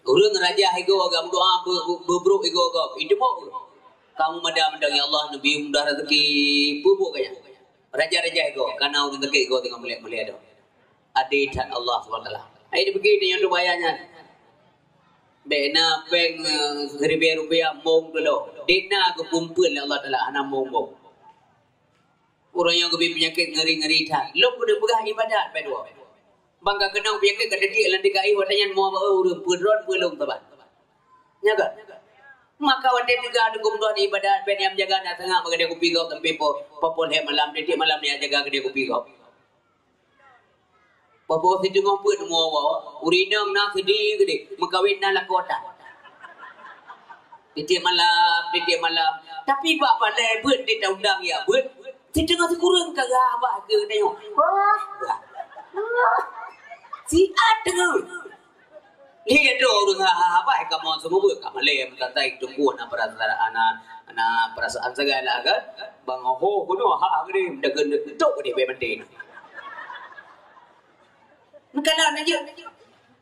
Ureuëng rajah igoe agam doa beubrok igoe agam. Itu mau. Kamu mada mantong, "Ya Allah, neubi mudah raseuki." Peubok kaya. Raja-raja igoe, kana ureuëng sakét igoe teungoh mulia-mulia doa. Adé that Allah subhanahu wa taala. Hai dipikir dia yang tu bayar nyan. Bek na peng seribu rupiah mong dulu. Dek na geukumpul lé Allah Taala hana mong-mong. Ureuëng nyang geubri peunyakét ngeri-ngeri that. Lôn keuneuk peugah ibadat bak dua. Bang ka keunong peunyakét ka teudiek lam tika ié watée nyan mua bak ureuëng peudron peulong saban. Nya kan? Maka watée tiga dukung dua ibadat ben nyang jaga na tengah maka dia kupi gok sampai po popol he malam titik malam dia jaga ke dia kupi gok. Popo situngoh peuet mua woe, ureuëng inong na seudi geude, meukawen na lakoe that. Titik malam, titik malam. Tapi bak balai beuet di taundang ya beuet. Situngoh sikureueng ka gabah ke tanyoe. Wah, wah. Siat teungoh. Lé droe ureuëng ha-ha bai kamoe seumeubeuet ka malée meusatai teungku na peurasaan na, na peurasaan sagai lah kan. Bang ho keunoe ha geude meudageun entok geude bai manteng. Meukalan aja.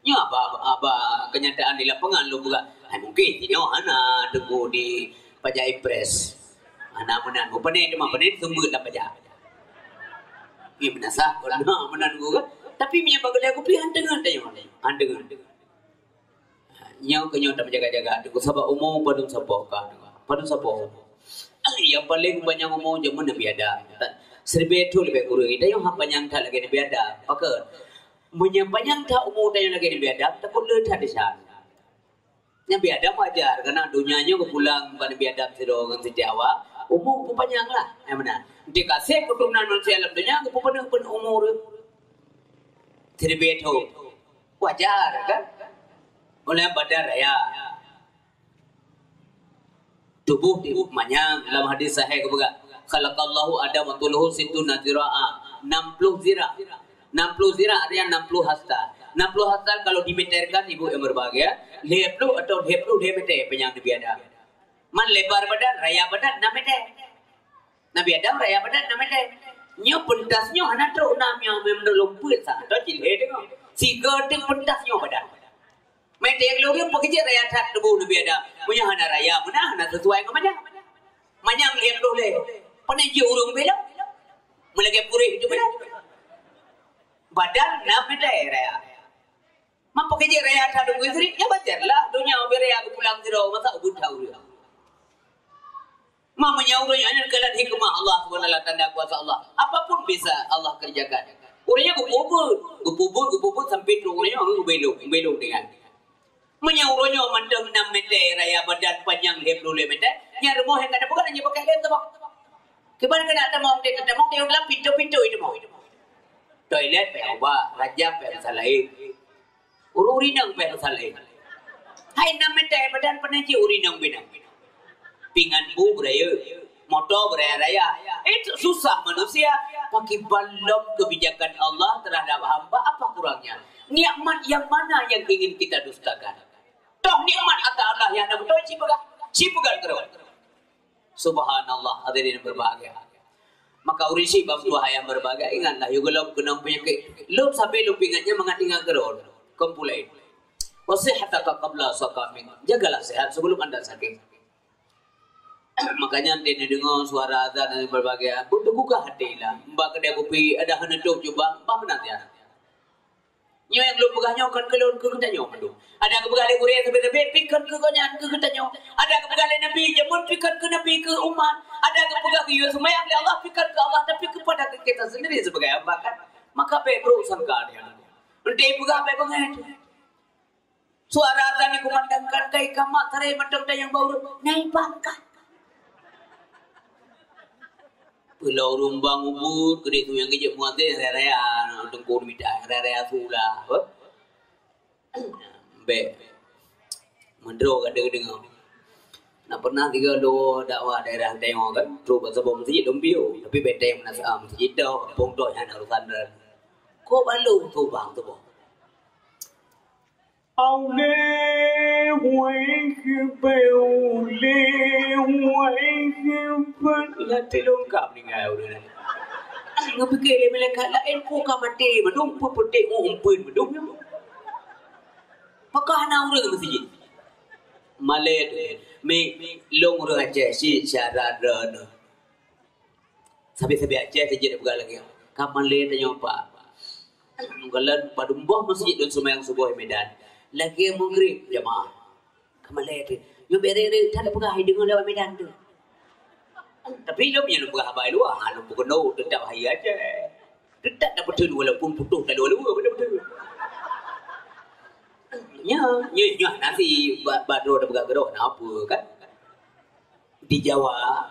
Nyoe aba aba kenyataan di lapangan lôn peugah. Hai mungkin nyoe hana teungku di pajak impres. Hana meunan. Mupane teuma pane seumeubeuet lam pajak. Ngi meunasah kon na meunan guru kan. Tapi meunyoe bak geulah kupi han teungeut tanyoe. Han teungeut. Nyoe keu nyoe tameujaga-jaga teungku sabab umu padum sapoh ka. Padum sapoh umu. Nyang paleng panyang umu jameun Nabi Adam. Seribu thon leubeh kureueng. Tanyoe han panyang that lagée Nabi Adam. Pakon? Meunyoe panyang that umu tanyoe lagée Nabi Adam, takot le that desya. Nabi Adam wajar, karena donya nyoe geupulang bak Nabi Adam sidroe ngon Siti Hawa, umu geupanyang lah. Nyang meunan. Di kaseb keuturonan manusia lam donya geupeupanjang pun umu. Seribu thon. Wajar kan? Oleh badan raya. Tuboh manyang lam hadis sahih geupeugah, "Khalaqallahu Adam wa tuluhu sittuna zira'a." Enam puluh zira'. Enam puluh zira' artinya enam puluh hasta. Enam puluh hasta kalau dimeterkan, ibu yang berbahagia, lhèe ploh atau lhèe ploh lhèe meter panyang Nabi Adam. Man lebar badan, raya badan enam meter. Nabi Adam raya badan enam meter. Nyoe pentas nyoe hana trok enam nyoe, memang lom peuet sa atau cit lhèe teungoh. Sigoe teuk pentas nyoe badan. Meuteuek lôn ureueng peukeujeut raya that tuboh Nabi Adam. Meunyoe hana raya meunan, hana sesuai ngon manyang. Manyang lhèe ploh lhèe. Pane jeuet ureueng belom. Meulagèe puréh itu beuna. Badan enam meter raya. Man peukeujeut raya that tuboh istri, ya wajar lah. Donya ubé raya geupulang sidroe, masa ubé that ureueng. Ma meunyoe ureueng nyan keunan hikmah Allah Subhanahu wa Taala, tanda kuasa Allah. Apapun bisa Allah kerjakan. Ureueng nyan geupeubuet, geupeubuet, geupeubuet sampai trok ureueng nyan geubelong, geubelong dengan. Meunyoe ureueng nyoe mantong enam meter raya badan panyang lhèe ploh lhèe meter, nyan rumoh nyang ka na peugah nyan pakai lem teuma. Kiban keunan tamong, tamong di dalam pintu-pintu itu mau. Toilet payah ubah, ranjang payah besar lain. Ureueng inong payah saleh. Hai enam meter badan peunaji ureueng inong binong. Pingan bu beuraya, moto beuraya-raya. Itu susah manusia. Pakiban lom kebijakan Allah terhadap hamba apa kurangnya? Nikmat yang mana yang ingin kita dustakan? Toh nikmat ata Allah nyang na beutôi ci peugah, ci peugah keudroe. Subhanallah, hadirin berbahagia. Maka ureueng syiek bak tuha nyang berbahagia, ingatlah, yue gohlom keunong peunyakét. Lôn sabe lôn peuingat nyan mangat ingat keudroe. Kon pulai. Wa sihhataka qabla saqamik. Jagalah sehat sebelum anda sakit. Makanya ente neudeungoe suara azan dan berbahagia, beuteuguka hati lah. Bak keudè kupi, ada hana top cuba, bah meunan ya. Nyoe nyang lôn peugah nyoe kon keu lôn, keu geutanyoe mandum. Ada geupeugah lé gurèe sabe-sabe, pi kon keu gobnyan, keu geutanyoe. Ada geupeugah lé Nabi jameun, pi kon keu Nabi, keu umat. Ada geupeugah geuyue seumayang lé Allah, pi kon keu Allah, tapi kepada kita sendiri sebagai hamba kan. Maka bèk buruk sangka dia. Ente peugah bèk beungèh. Suara azan dikumandangkan, kai kamat sarai mantong tayang bak ureueng, nai pangkat. Pulo rumbang ubit, keudeh tu nyang geujak muazin raya-raya, teungku mita raya-raya sula. Bèk. Meudroe ka deungoe. Nak pernah tiga dua dakwah daerah Taiwan kan, trok bak saboh meuseujid lom piôh, tapi bèk tayang meunasehat meuseujid dah, kampung dah nyang na urusan dah. Kok balong tu bang tu boh. Allahu Akbar, Allahu Akbar. Lah teulungkap ninggai ureueng nyan. Geupike lé malaikat laén, "Ku ka maté, mandum peuputéh, oh, umpeuen mandum." Pakon hana ureuëng meuseujid? Malée tu. Mi, lôn ureuëng Aceh, si syarat droeneuh. Sabe-sabe Aceh teujeuet peugah lagée nyan. Ka malée tanyoe, Pak. Meugalak padum boh meuseujid lôn seumayang suboh Medan. Lagée Maghrib jamaah. Ka malée teuh. Nyoe bak ré-ré that peugah, deungoe lewat Medan tu. Tapi lôn nyan lôn peugah haba luwa, ha, lôn peukeunong teutap hai Aceh. Teutap na beutôi walaupun putôh taloe luwa, beutôi-beutôi. Nyoe, nyoe, nyoe, nanti ba-, ba droe tapeugah keudroe, na peue kan? Di Jawa,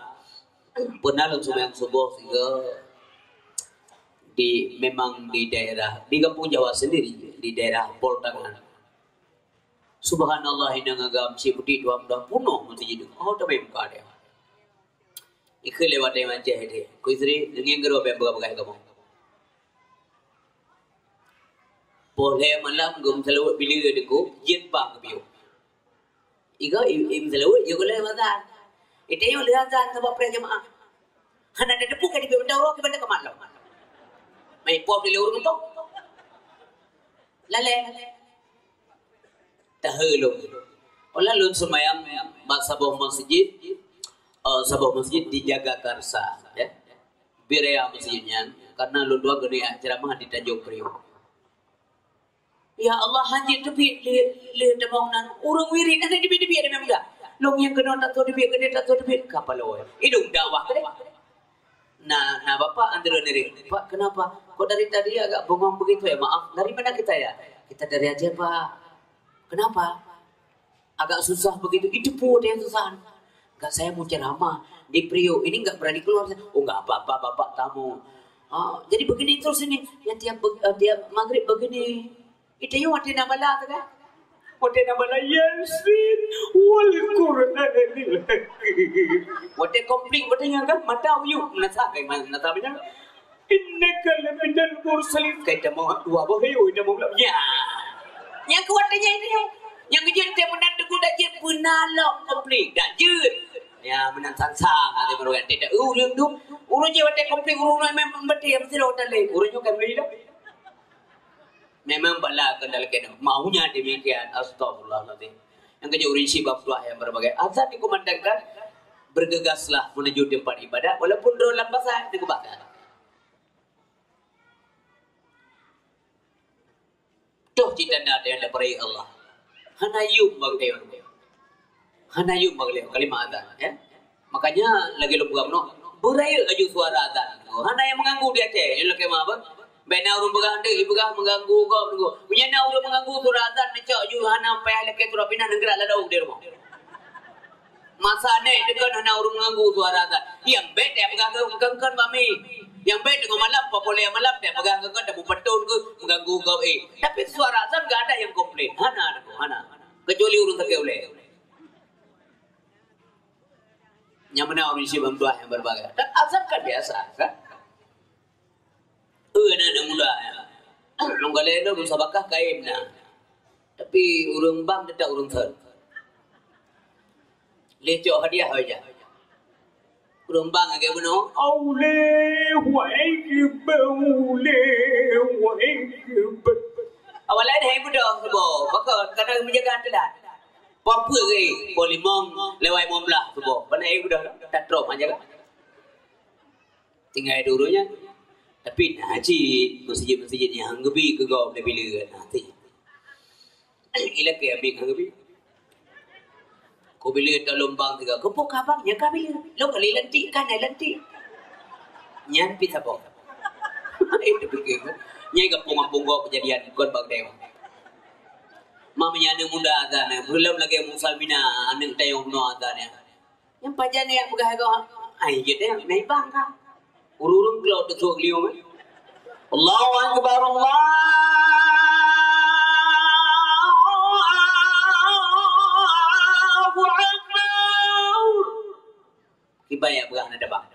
pernah lôn seumayang suboh sigoe di, memang di daerah, di Kampung Jawa sendiri, di daerah Poltangan. Subhanallah, inong agam si putik dua belas punoh meuseujid. Oh, tapi muka dia. Ikeu lewat dari Aceh dia. Ku isteri, deungieng keudroe bèk peugah-peugah kamoe. Poh lhèe malam geumeusaleubeuet bileue deungoe, jeuet bang geupiôh. Igoe im, im seulaweuet, yue gulèe azan. Ite yue lheueh azan sabab preh jeumaáh. Hana tateupeue ka dipiôh mantong uroe keu banda keumat lom. Mai poh di lheueh ureueng mantong. Lalè. Tahe lom. Olah lôn seumayang bak saboh masjid, eh, saboh masjid di Jagakarsa, ya. Bit raya masjid nyan, karena lôn dua geuneuk ceramah di Tanjung Priok. Ya Allah, hana jiteubiet lé, lé tamong nan. Ureueng wirit hana teubiet-teubiet, dia memang dah. Lôn nyang keunoe tak teubiet, keunoe tak teubiet. Ka paloe. Idong dakwah keudeh. Nah, nah, bapak antara diri. Pak, kenapa? Kok dari tadi agak bengong begitu ya? Maaf, dari mana kita ya? Kita dari Aceh, Pak. Kenapa? Agak susah begitu. Itu pun dia susah. Enggak, saya mau ceramah di Priok. Ini enggak berani keluar. Oh, enggak apa-apa, Bapak tamu. Ah, jadi begini terus ini. Ya, tiap be-, eh, tiap maghrib begini. Itu yang watèe na bala tu kan? Watèe na bala Yasin wal Qur'anil Hakim. Watèe konflik, watèe nyan kan, mata uyuek, nasa, eh, nasa banyak. Innaka laminal mursalin. Kai tamong dua boh hayu, tamong lom. Ya. Nyang kuat tanya itu. Nyang kejut teh meunan teungku dak jeuet peunan lom konflik. Dak jeuet. Ya, meunan sang-sang ada baru yang tidak ureueng tu. Ureueng je watèe konflik, ureueng memang beutôi yang mesti lo tadi. Ureueng nyoe kan beli dah. Memang bala keunan lakèe nyoe. Maunya demikian. Astagfirullahaladzim. Nyang kejut ureueng sibak tuah yang berbagai. Azan dikumandangkan, bergegaslah menuju tempat ibadah walaupun droe lam pasar dikubahkan. Toh cit tanda teuh lam peuraya Allah. Hana yum bak teuh. Hana yum bak lé kalimat azan, ya. Makanya lagèe lôn peugah bunoe, beurayeuk laju suara azan. Hana nyang meuganggu di Aceh, nyoe lakèe meu'ah beuh. Bèk na ureueng peugah, "Dek, ipeugah meuganggu gob." Meunyo na ureueng meuganggu suara azan, neucok ju hana payah lakèe surat pinah, neugrak ladôm di rumoh. Masa nèk deukon hana ureueng meuganggu suara azan. Nyang bèk teupeugah keu kon-kon bami. Nyang bèk teungoh malam, poh lhèe malam teupeugah keu kon, tapeupatôn keu meuganggu gob, eh. Tapi suara azan gak ada yang komplain. Hana, hana. Kecuali ureueng sakét ulèe. Nyang meunan ureueng sibak tuah nyang berbagai. Dan azan kan biasa, kan? Eh, aneuk-aneuk muda, ya. Lôn galak lôn musabakah kain na. Tapi ureueng bank teutap ureueng thon. Lé cok hadiah wajah. Ureueng bank lagèe bunoe, "Allahu Akbar, Allahu Akbar." Awak laén hai muda suboh, pakon, kana menjaga aturan. Papeue gé, poh limong, lewat limong belas suboh. Bana hai muda, tak trok menjaga. Tinggai dulu nyan. Tapi na cit masjid-masjid nyang geubi keu gob leubeh le na cit. Ilakèe amik nyang geubi. Ko bila ta lôn bang tiga, ko po ka bang, nyan ka bila. Lôn kali lantik kan, ai lantik. Nyan pi saboh. Itu pikir. Nyai gampông-gampông gob kejadian kon bang tayong. Mak meunyan aneuk muda azan, belum lagi Musa Mina, aneuk tayong no azan ya. Nyang pajan nyak peugah lagèe, ai jeuet nyan, nyan bang ka. Ureueng-ureueng keu lhok teuthok liong, eh. Allahu Akbar, Allahu Akbar. Kiban nyak peugah na dabang.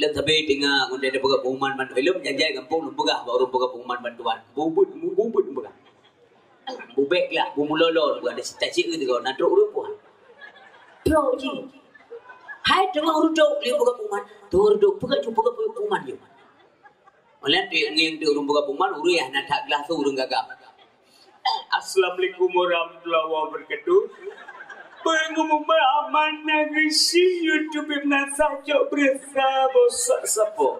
Lôn sabe teungoh ngon dada peugah pengumuman bantuan. Lôn janjai gampông lôn peugah bak ureueng peugah pengumuman bantuan. Bubet, bubet peugah. Bubet lah, bumulolo peugah. Ada cita cik tu kau, na trok ureueng puan. Trok ji. Hai teungoh ureueng trok, lôn peugah pengumuman. Teungoh ureueng trok, peugah ju peugah pengumuman ju. Oleh tu ngieng tu ureueng peugah pengumuman, ureueng nyang na that glah tu ureueng gagah. Assalamualaikum warahmatullahi wabarakatuh. Pengumuman amanah geusi YouTube meunasah cok beureusa bosak sapo.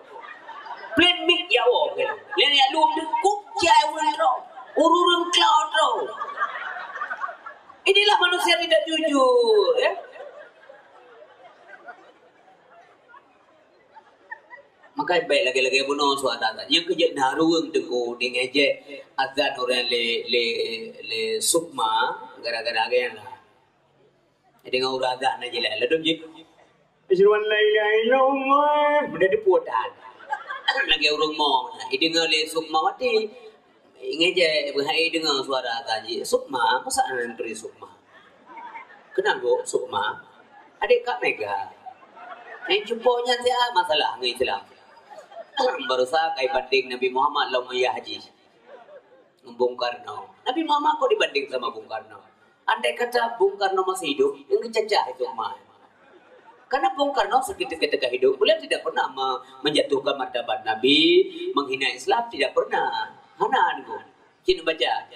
Plemik ya Allah. Lihat ya lu dengkuk cai urang droe. Ururung klau droe. Inilah manusia tidak jujur, ya. Maka bèk lagèe-lagèe bunoe suara azan. Nyang keu jeuet na ruweueng teungku, deungö jih azan ureueng lé, lé, lé Sukma, gara-gara gaya lah. Jadi deungö ureueng azan na jeulaih. Ladôm jih, "Asyhadu an la ilaha illallah." Udah diputar. Lagèe ureueng mo. Nah, deungö lé Sukmawati. Ingat je, beuhai deungö suara azan jih. Sukma, masa nan turi Sukma? Kenal bu Sukma? Adik Kak Mega. Yang cupo nyan siapa masalah ngon Islam? Barusa kai banding Nabi Muhammad lom yah haji. Ngon Bung Karno. Nabi Muhammad kok dibanding sama Bung Karno? Andai kata Bung Karno masih hidup, yang kecacah itu mah. Karena Bung Karno seketika-ketika hidup, beliau tidak pernah me-, menjatuhkan martabat Nabi, menghina Islam, tidak pernah. Hana niku. Cit baca.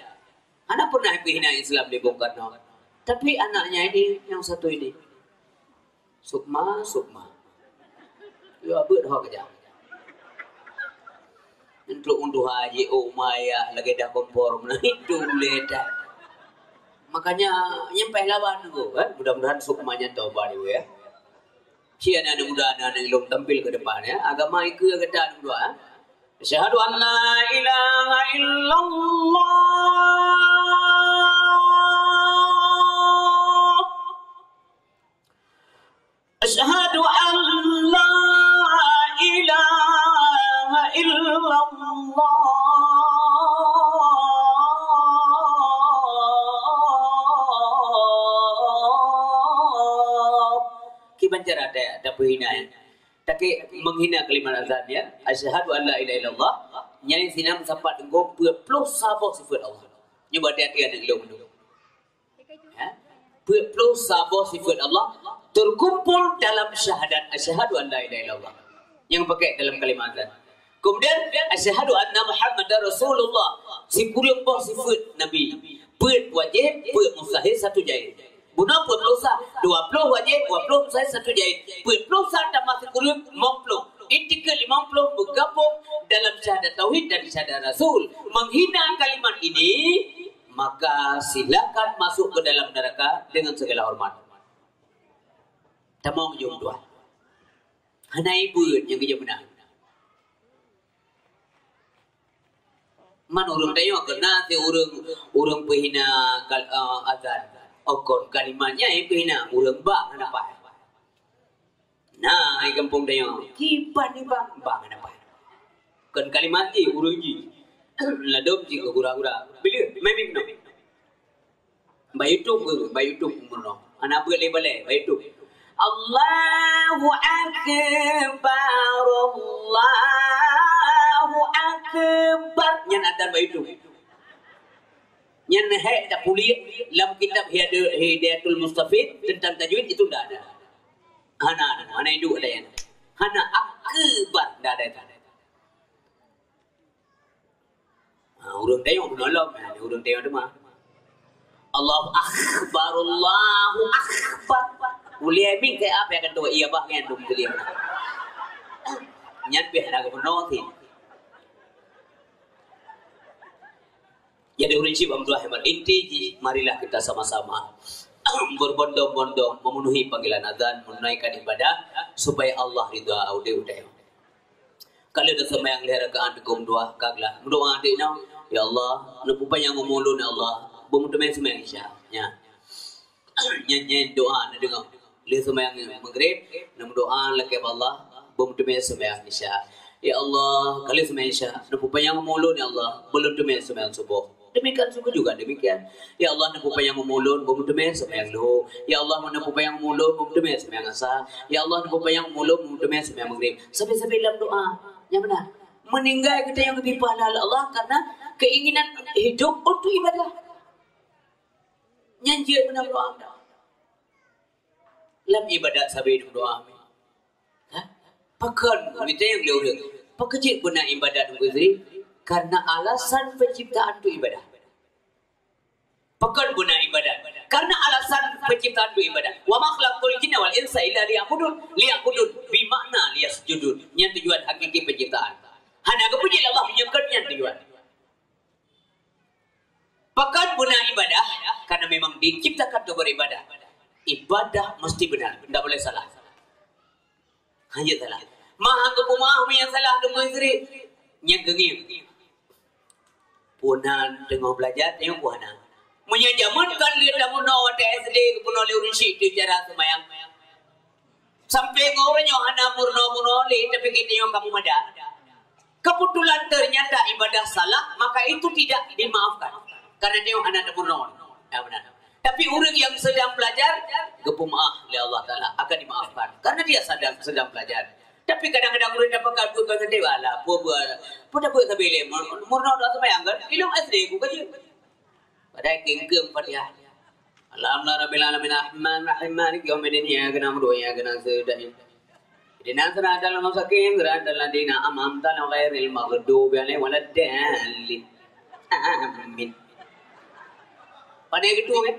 Hana pernah peuhina Islam di Bung Karno. Tapi anaknya ini, yang satu ini, Sukma, Sukma. Yo, abeuet ho keujang. Untuk unduh haji, oh, maya, lagèe dah kompor, meunan itu ulèe dah. Makanya, nyan payah lawan tu, eh. Mudah-mudahan Sukma nyan tobat dulu, ya. Sia aneuk muda, aneuk-aneuk lôn tampil ke depan, ya. Agama ikeu gata aneuk muda, eh. Asyhadu an la ilaha illallah. Asyhadu an la ilaha illallah. Kiban cara ta-, tapeuhina, ya? Takèe menghina kalimat azan, ya. Asyhadu an la ilaha illallah. Nyan sinan meusapat deungon peuet ploh saboh sifeut Allah. Nyoe bak hati-hati aneuk lôn. Ya. Peuet ploh saboh sifeut Allah terkumpul dalam syahadat asyhadu an la ilaha illallah. Nyang pakai dalam kalimat azan. Kemudian, asyhadu anna Muhammadar Rasulullah. Sikureueng boh sifeut Nabi. Peuet wajéb, peuet mustahil, satu jaiz. Bunoe peuet ploh sa, dua ploh wajéb, dua ploh mustahil, satu jaiz. Peuet ploh sa tambah sikureueng, limong ploh. Intikeuet limong ploh bergabung dalam syahadat tauhid dan syahadat rasul. Menghina kalimat ini, maka silakan masuk ke dalam neraka dengan segala hormat. Tamong jom tuan. Hana ibeuet nyang geujak meunan. Man ureueng tanyoe keu na si ureueng, ureueng peuhina kal-, eh, azan. Oh kon kalimat nyan peuhina ureueng bang hana paih. Na, di gampông tanyoe, kiban ni bang, bang hana paih. Kon kalimat jih, ureueng jih. Ladôm jih keu gura-gura. Bila? Mai mik nyoe. Bak YouTube ke? Bak YouTube meunoe. Hana beuet lé balèe, bak YouTube. Allahu Akbar, Allahu Akbar. Nyan azan bak YouTube. Nyan hèk tapuléh lam kitab Hidayat-, Hidayatul Mustafid tentang tajwid itu ndak ada. Hana, hana, hana iduek ada nyan. Hana akbar, ndak ada itu. Ha, ureueng tanyoe bunoe lom, ha, ureueng tanyoe teuma. Allahu Akbar, Allahu Akbar. Ulèe mik keu apa akan tuwoe, iya bah nyan dum tuléh. Nyan pih hana geubunoe sih. Jadi ureueng syiek bang tuah hemat, inti jih, marilah kita sama-sama berbondong-bondong memenuhi panggilan azan, menunaikan ibadah supaya Allah ridha udép udép. Ka lheueh taseumayang lhèe rakaat dikôm dua ka glah. Meudoa até nyoe, "Ya Allah, neupeupanyang umu lôn, ya Allah, beumeuteumé seumayang Isya." Nya. Nyan, nyan doa neudeungoe. Lheueh seumayang Maghrib, neumeudoa lakèe bak Allah, beumeuteumé seumayang Isya. "Ya Allah, ka lheueh seumayang Isya, neupeupanyang umu lôn, ya Allah, beulôn teumé seumayang Suboh." Demikian suku juga demikian. "Ya Allah, neupeupanyang umu lôn, beumeuteumé seumayang Luho. Ya Allah, neupeupanyang umu lôn, beumeuteumé seumayang Asa. Ya Allah, neupeupanyang umu lôn, beumeuteumé seumayang Maghrib." Sabe-sabe lam doa. Nyang meunan. Meuninggai geutanyoe geubri pahala lé Allah karena keinginan hidup untuk ibadah. Nyan jeuet meunan doa. Lam ibadat sabe neudoa. Ha? Pakon geutanyoe lé ureueng? Pakon jeuet beuna ibadat ngon geutanyoe? Karena alasan penciptaan tu ibadah. Pakon beuna ibadat? Karena alasan penciptaan itu ibadat. "Wa ma khalaqtul jinna wal insa illa liya'budun." Liya'budun bi makna liyasjudun. Nyan tujuan hakiki penciptaan. Hana geupuji lé Allah meunyoe kon nyan tujuan. Pakon beuna ibadah? Karena memang diciptakan untuk beribadah. Ibadah mesti benar, tidak boleh salah. Hanya salah. Mah geupeumaah meunyoe salah teungku istri, nyan geungieng. Puna teungoh belajar, teungoh puna. Meunyoe jameun kan lheueh tameurunoe watèe S D geupeurunoe lé ureueng chik teuh cara seumayang. Sampai ngon uroe nyoe hana meurunoe-meurunoe lé, tapi geutanyoe ka meumada. Kebetulan ternyata ibadah salah, maka itu tidak dimaafkan. Karena dia hana meurunoe. Ya, benar. Tapi ureueng yang sedang belajar, geupeumaaf lé Allah Taala, akan dimaafkan. Karena dia sedang, sedang belajar. Tapi kadang-kadang ureueng dapat buet bak geutanyoe, "Alah, peue buet, peue dah buet sabe lé, meurunoe dak seumayang kan? Ilong S D ku ka jeuet." Padahai kengkeng Fatihah. Alhamdulillahirabbil alamin, arrahmanirrahim, maliki yaumiddin, iyyaka na'budu wa iyyaka nasta'in. Ihdinas siratal mustaqim, siratal ladzina an'amta 'alaihim ghairil maghdubi 'alaihim waladdallin. Amin. Pandai gitu kan?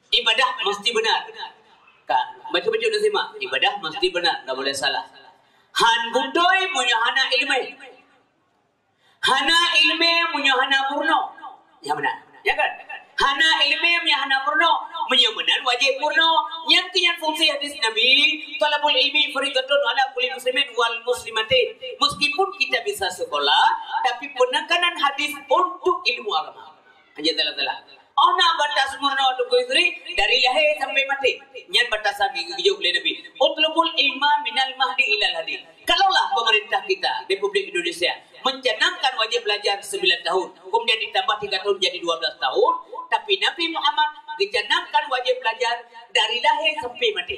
Ibadah mesti benar. Kan, baca-baca nak simak. Ibadah mesti benar, tak boleh salah. Han beutôi meunyoe hana ileumèe. Hana ileumèe meunyoe hana meurunoe. Ya beuna. Ya kan? Hana ileumèe meunyoe hana meurunoe. Meunyoe meunan wajéb meurunoe. Nyan keuh nyan fungsi hadis Nabi, "Thalabul ilmi faridatun 'ala kulli muslimin wal muslimatin." Meskipun kita bisa sekolah, tapi penekanan hadis untuk ilmu agama. Hana salah-salah. Oh, na batas meurunoe teungku istri dari lahé sampai maté. Nyan batasan nyang geujok lé Nabi. "Utlubul ilma minal mahdi ilal lahdi." Kalaulah pemerintah kita, Republik Indonesia, mencanangkan wajib belajar sembilan tahun, kemudian ditambah tiga tahun jadi dua belas tahun, tapi Nabi Muhammad geucanangkan wajib belajar dari lahé sampai maté.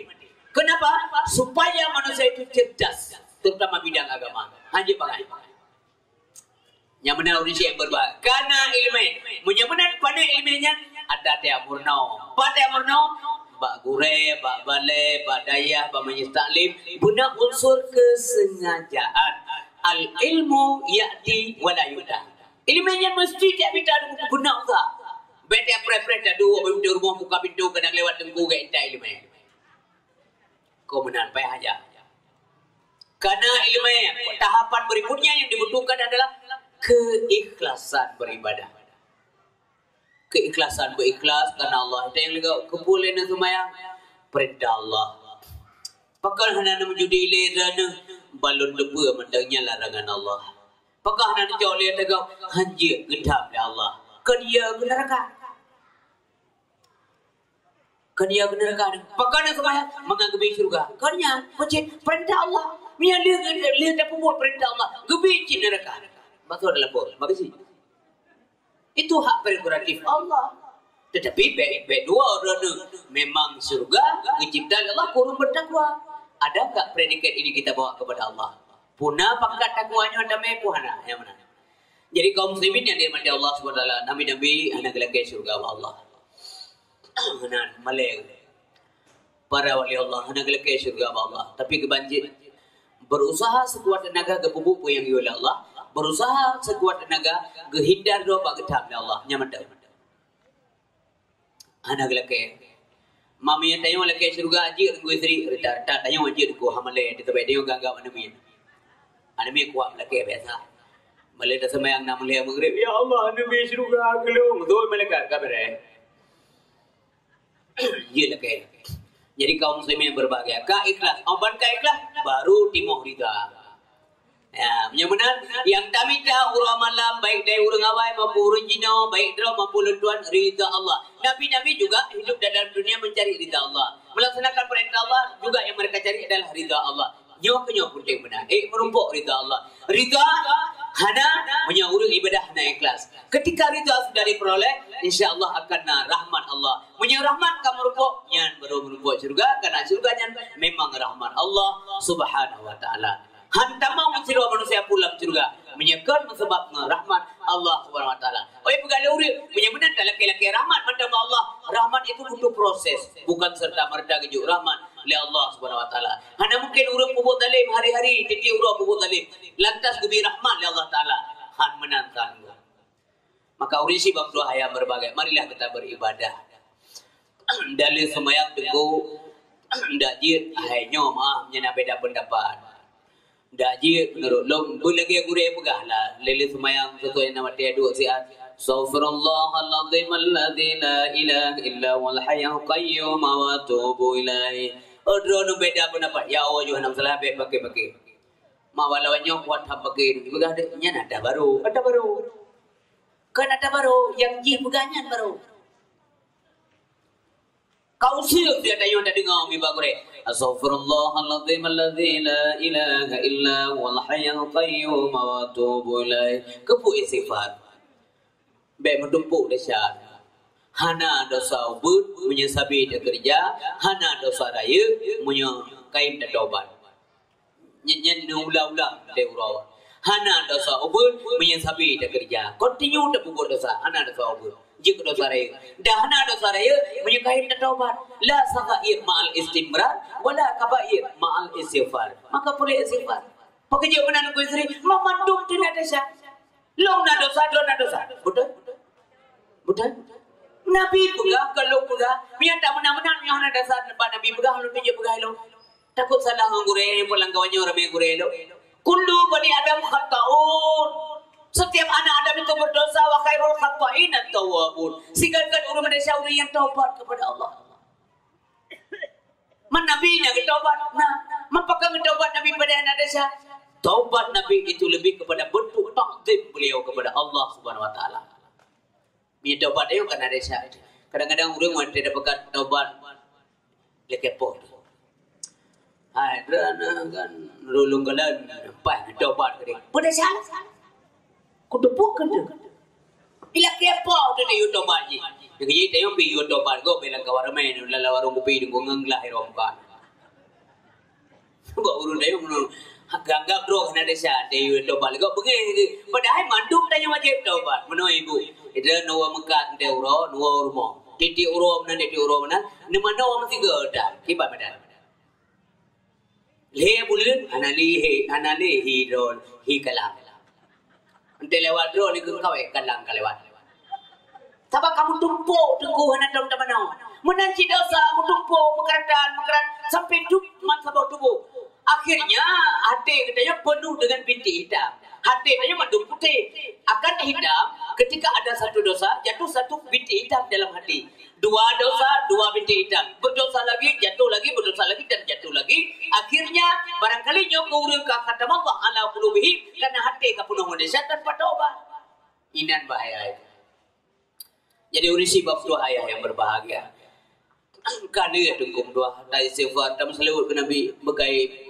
Kenapa? Supaya manusia itu cerdas, terutama bidang agama. Hanjeuet bangai. Nyang meunan ureueng chik nyang beureubahagia. Kana ileumèe. Meunyoe meunan, pane ileumèe nyan? Ata teuh meurunoe. Pat teuh meurunoe? Bak gurèe, bak balè, bak dayah, bak majelis taklim. Beuna unsur keusengajaan. Al-ilmu ya'ti wa la yu'ta. Ileumèe nyan meusti tiep mita beuna usaha. Bèk tiep preh-preh taduek, bèk pintoe rumoh buka pintoe, kadang lewat teungku geuintat ileumèe. Keu meunan payah aja. Karena ileumèe, tahapan berikutnya yang dibutuhkan adalah keikhlasan beribadah. Keikhlasan, berikhlas karena Allah. Ada yang lagèe keupeue lé na seumayang? Perintah Allah. Pakon hana na meujudi lé droeneuh? Balon leubeh mantong nyan larangan Allah. Pakon hana na cok lé tagau? Hanjeuet geutham lé Allah. Kon ya keu neuraka. Kon ya keu neuraka. Pakon na seumayang? Mangat geubri syeuruga. Kon nyan, peue cit? Peurintah Allah. Meunyo lheueh, lheueh tapeubuet peurintah Allah, geubri cit neuraka. Maksud dalam pun, makasih. Itu hak prerogatif Allah. Tetapi bèk, bèk dua droeneuh. Memang syeuruga geucipta lé Allah keu ureueng bertakwa. Ada enggak predikat ini kita bawa kepada Allah? Peue na pangkat takwa nyoe tamè peue hana? Nyang meunan. Jadi kaum muslimin yang dirahmati Allah subhanahu wa taala, nabi-nabi hana geulakèe syeuruga bak Allah. Hana malèe. Para wali Allah hana geulakèe syeuruga bak Allah, tapi geubanjir berusaha sekuat tenaga geupeubuet peue nyang geuyue lé Allah, berusaha sekuat tenaga geuhindar droe bak geutham lé Allah. Nyan mantong. Hana geulakèe. Meunyo tanyoe lakèe syeuruga jeuet ngon istri, rata-rata tanyoe jeuet ngon hama lé, teutabé tanyoe gagap aneuk miet. Aneuk miet kuat lakèe biasa. Malèe taseumayang na meulhèe Maghrib, "Ya Allah, aneuk miet syeuruga keu lôn." Beutôi malaikat ka beureh. Jeuet lakèe. Jadi kaum muslimin yang berbahagia, ka ikhlas. Aban ka ikhlas, baru timoh rida. Ya, meunyo meunan, nyang tamita uroe malam, baik dari ureueng awai maupun ureueng jinoe, baik droe maupun lôn tuan, ridha Allah. Nabi-nabi juga hidup dalam dunia mencari ridha Allah. Melaksanakan perintah Allah juga yang mereka cari adalah ridha Allah. Nyoe keuh nyoe penting beuna. Eh, meurumpok ridha Allah. Ridha hana, meunyo ureueng ibadah hana ikhlas. Ketika ridha sudah diperoleh, insya Allah akan na rahmat Allah. Meunyo rahmat ka meurumpok, nyan baru meurumpok syeuruga, karena syeuruga nyan memang rahmat Allah Subhanahu wa Taala. Han tamong sidroe manusia pulang syeuruga, meunyo kon meusabab ngon rahmat Allah Subhanahu wa Taala. Oi, peugah lé ureueng, meunyo meunan talakèe-lakèe rahmat mantong Allah. Rahmat itu butuh proses, bukan serta-merta geujok rahmat lé Allah Subhanahu wa Taala. Hana mungkin ureueng peubuet zalim hari-hari, tiep-tiep uroe peubuet zalim, lantas geubri rahmat lé Allah Taala. Han meunan tan. Maka ureuëng sibab dua ayat berbagai, marilah kita beribadah. Dalil seumayang teungku, dak jeuet hai nyoe maaf, nyan beda pendapat. Dak jeuet meunurot lôn, beu lagée gurée peugah lah, lé-lé seumayang sesuai nama watée duek siat. Astaghfirullahalazim alladzi la ilaha illa huwal hayyul qayyum wa atubu ilaih. Oh, droeneuh beda pendapat. Ya Allah, yoh hana masalah, bék paké-paké. Ma walau nyoe kuat hab paké, peugah deh, nyan ada baru, ada baru. Kan ada baru, nyang jih peugah nyan baru. Ka useue dia tayong tadeungoe miba gurée. Astaghfirullahalazim alladzi la ilaha illa huwal hayyul qayyum wa atubu ilaih. Keupeue istighfar? Bék meutumpôk desya. Hana desya ubeut meunyoe sabe takeureuja, hana desya rayeuk meunyoe kayém tatobat. Nyan, nyan neuulang-ulang lé uroe. Hana desya ubeut meunyoe sabe takeureuja. Kontinu tapeubuet desya, hana desya ubeut. Jeuet keu desya rayeuk. Dan hana desya rayeuk meunyoe kayém tatobat. La saghair ma'al istimrar, wala kabair ma'al istighfar. Maka peureulée istighfar. Pakon jeuet meunan Teungku Yusri, meumandum teuh na desya. Lôn na desya, droe na desya. Beutôi? Beutôi? Nabi peugah, ka lôn peugah, meunyoe tameunan-meunan, meunyoe hana desya bak Nabi peugah, lôn pih jeuet peugah lôn. Takot salah ngon gurée, nyang peulang kawan nyoe ramé gurée lôn. Kullu bani Adam khata'un. Setiap anak Adam itu berdosa, wa khairul khata'in at-tawwabun. Sigat-sigat ureuëng meudesya ureuëng nyang taubat kepada Allah. Man Nabi na geutobat, na. Man pakon geutobat Nabi padahai na desya? Taubat Nabi itu lebih kepada bentuk takzim beliau kepada Allah Subhanahu Wa Taala. Meunyoe taubat nyoe kan na desya. Kadang-kadang ureuëng watée tapeugah taubat lé kepo. Hai, droeneuh kan rulung galan, pas taubat keudeh. Peue desya? Kuteupok keuneuk. Ilakée po teuh tayue tobat jih. Nyang jih tayue pih yue tobat gob, bela kawan ramé lam warong kupi deungon ngeunglah irong ka. Bak ureuëng tayue meunurot anggab droe hana desya, tayue tobat gob beungéh. Padahai mandum tanyoe wajéb tobat. Meunoe ibu, ida nuwa meukat teuh uroe, nuwa rumoh. Titik uroe meunan, titik uroe meunan, neumanoe meusigoe dah, kiban badan. Lhée buleuen, hana lé hé, hana lé hi droe, hi kalang. Enteuk lewat droe ni keu kawai kalang ka lewat. Sabab ka meutumpôk teungku hana tom tamanoe. Meunan cit desya meutumpôk, meukeuratan, meukeuratan, sampai dum mat saboh tuboh. Akhirnya, até geutanyoe penuh dengan bintik hitam. Hati tanya mandum putih. Akan hitam, ketika ada satu dosa, jatuh satu bintik hitam dalam hati. Dua dosa, dua bintik hitam. Berdosa lagi, jatuh lagi, berdosa lagi, dan jatuh lagi. Akhirnya, barangkali nyoe keu ureuëng ka khatam Allah ala qulubihim, karena hati ka penuh manusia tanpa taubat. Inan bahaya itu. Jadi, ureuëng sibab tuah ayah yang berbahagia. Ka lheueh teungku dua, ta istighfar, ta meuseulaweuet keu Nabi, beukai.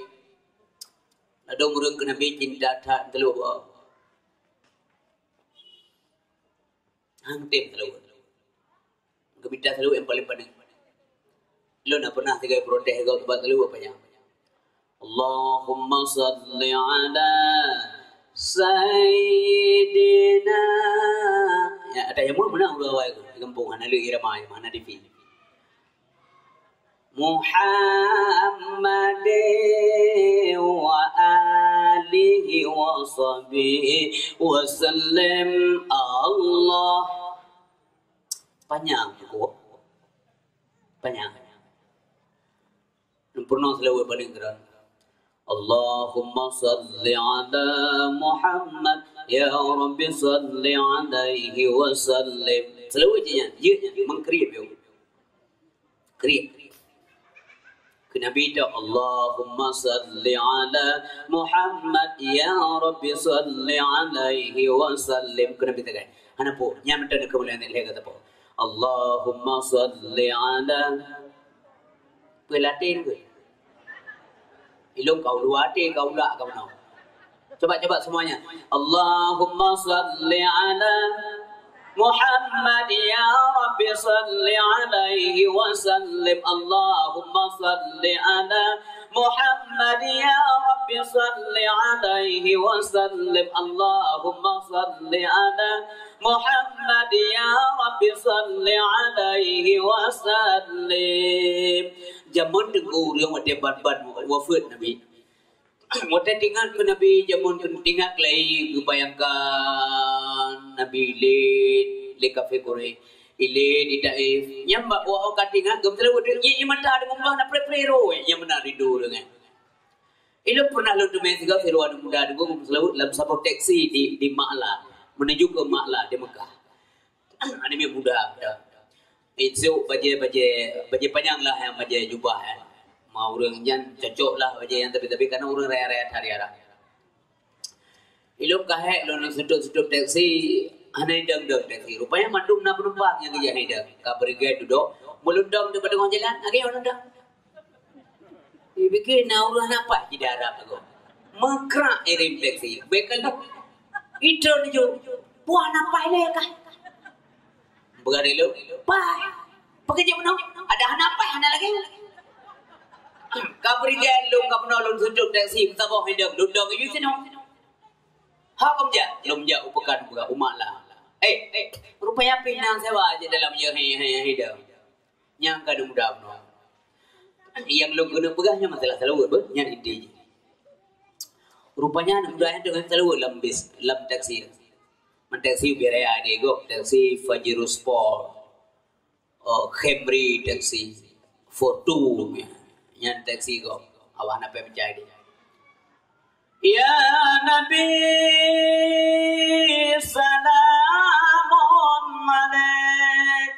Ladôm ureuëng keu Nabi cinta that teuloh. Hang tem teuloh. Geumita teuloh nyang paleng paneuk. Lôn na pernah tinggai protes gob bak teuloh apa nyan. Allahumma salli ala sayyidina. Ya, ada yang mau menang udah awal tu. Di kampung, hana lé irama, hana dipi. Muhammad wa alihi wa sahbihi wa sallim. Allah. Panyang, Bu. Panyang. Nyang peurunoe seulaweuet paléng keuran. Allahumma salli ala Muhammad, ya Rabbi salli alaihi wa sallim. Seulaweuet jih nyan, jeuet nyan, meukrip yôh. Kriet. Keu Nabi dak, Allahumma salli ala Muhammad, ya Rabbi salli alaihi wa sallim. Keu Nabi tagai. Hana po, nyan mantong keu bulan lhèe ka tapo. Allahumma salli ala. Peue Latin keu? Ilong kau luwa até, kau lak kau nong. Coba, coba semuanya. Allahumma salli ala Muhammad, ya Rabbi salli alaihi wa sallim. Allahumma salli ala Muhammad, ya Rabbi salli alaihi wa sallim. Allahumma salli ala Muhammad, ya Rabbi salli alaihi wa sallim. Jameun teungku ureueng watèe ban-ban wafeuet Nabi. Watèe teuingat keu Nabi, jameun teuingat lé geubayangkan Nabi ilét lé kafé Quraisy, ilét di Taif. Nyan bak awak-awak ka teuingat, geumeuseuleubeuet, nyi, nyi mata deungon bah na pre-pre roh, nyang meunan rindu deungon. Ilôn pernah lôn teumé sigoe sidroe aneuk muda deungon geumeuseuleubeuet lam saboh teksi di, di Ma'la, menuju ke Ma'la di Mekah. Aneuk muda, muda. Isok bajée-bajée, bajée panyang lah nyang bajée jubah, eh. Ma ureuëng nyan cocok lah bajée nyang tapi-tapi karena ureuëng raya-raya that di Arab. Ilôn ka hék lôn seutup-seutup teksi, hana idong-dong teksi. Rupanya mandum na penumpang nyang geujak idong. Ka beureugueng dudoe, meulundong di teungoh jalan, lagée lôn dong. Ipike na ureuëng hana paih jidarab lagoe. Meukrak irem teksi. Bék ka lheueh. Ito laju. Puah na paih lé kah? Peugah lé lôn, "Paih. Pakon jeuet meunoe? Adak hana paih, hana lagée." Ka beureugueng lôn, ka meunoe lôn seutup teksi, meusaboh idong, lôn dong iju sinoe. "Hak keu meujak?" "Lôn meujak u peukan, peugah u Ma'la." Eh, eh, rupanya pih na sewa jih dalam, ya, hai, hai, hai, dong. Nyang ka muda bunoe. Nyang lôn keuneuk peugah nyan masalah seulaweuet beuh, nyan inti jih. Rupanya aneuk muda nyan teungoh seulaweuet lam bis, lam teksi. Man teksi ubé raya di gob, teksi Pajero Sport. Oh, Camry teksi. Fortuner. Nyan teksi gob. Awak na peucaya di. Ya Nabi, salamun alaik.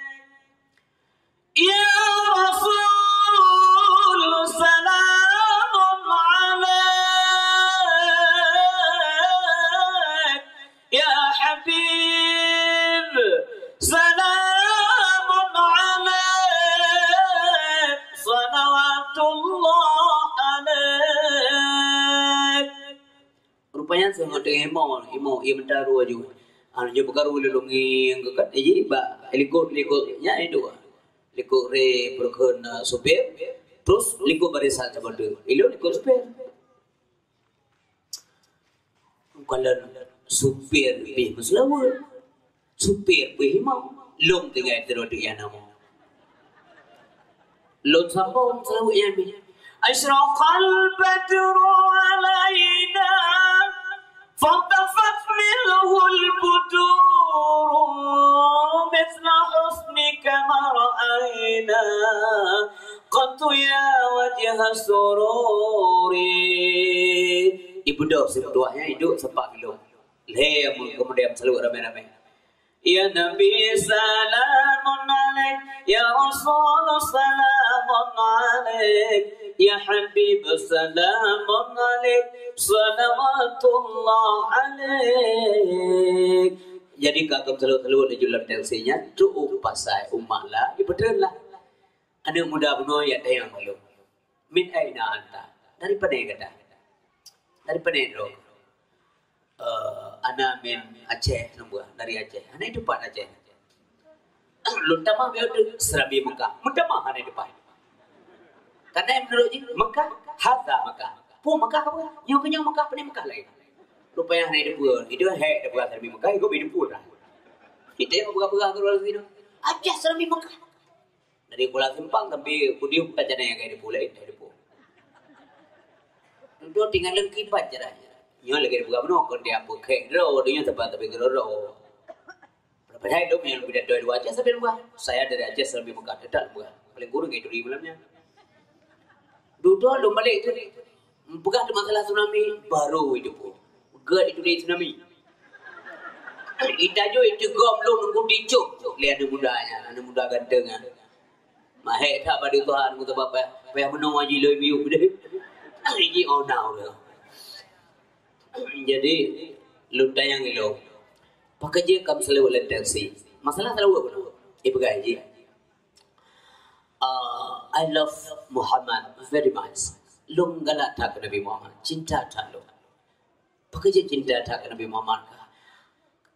Ya Rasul, salamun alaik. Ya Habib, salamun alaik. Salawatullah alaik. Rupanya singoh teungoh imo, imo, ia meudaru aju. Anu, jeuet beukaru lé lôn ngieng keu kat, eh, ji bak likot, likot, nyan itu. Likot ré peureukeuen, eh, supir, terus likot barisan saboh teuk. Ilôn likot supir. Bukan lôn supir pih meuseulaweuet. Supir pih imam, lôn tinggai teudong di nyan. Lôn sambong seulaweuet nyan pih. Asyraqal badru alaina, fakhasafat minhul buduru, mithla husnika ma ra'aina qattu ya wajha sururi. Ibeudôh si meutuah nyan iduek seupah kilo. Lhèe mun keumudian seulaweuet ramé-ramé. Ya Nabi, salamun alaik. Ya Rasul, salamun alaik. Ya Habib, salamun alaik. Salawatullah alaik. Jadi, ka geuseulaweuet-seulaweuet laju lam teksi nyan, trok u pasai, u Ma'la, ipeutreun lah. Aneuk muda bunoe jak tanyong lom. Min aina anta? Dari pane gata? Dari pane droe? Eh, ana min Aceh, lôn peugah, dari Aceh. Hana teupat Aceh. Lôn tamah bak Seurabi Mekah. Meutamah hana teupat. Karena meunurot jih, Mekah, hadza Mekah. Peue Mekah ka peugah? Nyoe keuh nyoe Mekah, pane Mekah laén. Rupanya hana teupeue. Itu hék teupeue Seurabi Mekah, igob teupeue dah. Kita nyang peugah-peugah keudroe sinoe. Aceh Seurabi Mekah. Dari Kuala Simpang sampai Kudiu bukan jalan yang kayak di Pulau Indah di Pulau. Tentu tinggal lengkap jalan. Nyoe lagèe bukan menokon dia bukan kek dro, dia tempat tapi kero dro. Padahal itu yang lebih dari dua aja sampai buah. Saya dari Aceh sampai Mekah tetap buah. Paling kurang itu di malamnya. Duduk lu balik tu. Peugah teuh masalah tsunami, baru itu pun. Gèt itu di tsunami. Itajui itu gom lôn nunggu dicok tu. Lihat aneuk muda nyan, aneuk muda ganteng nyan. Mahek that pada Tuhan, kata bapak. Payah menung haji loi biu deh. Haji oh now dah. Jadi, lôn tanyong ilôn. Pakon jeuet kam seulaweuet lam teksi? Masalah seulaweuet pun. Eh, peugah jih. Ah, I love Muhammad very much. Lôn galak that keu Nabi Muhammad. Cinta that lôn. Pakon jeuet cinta that keu Nabi Muhammad?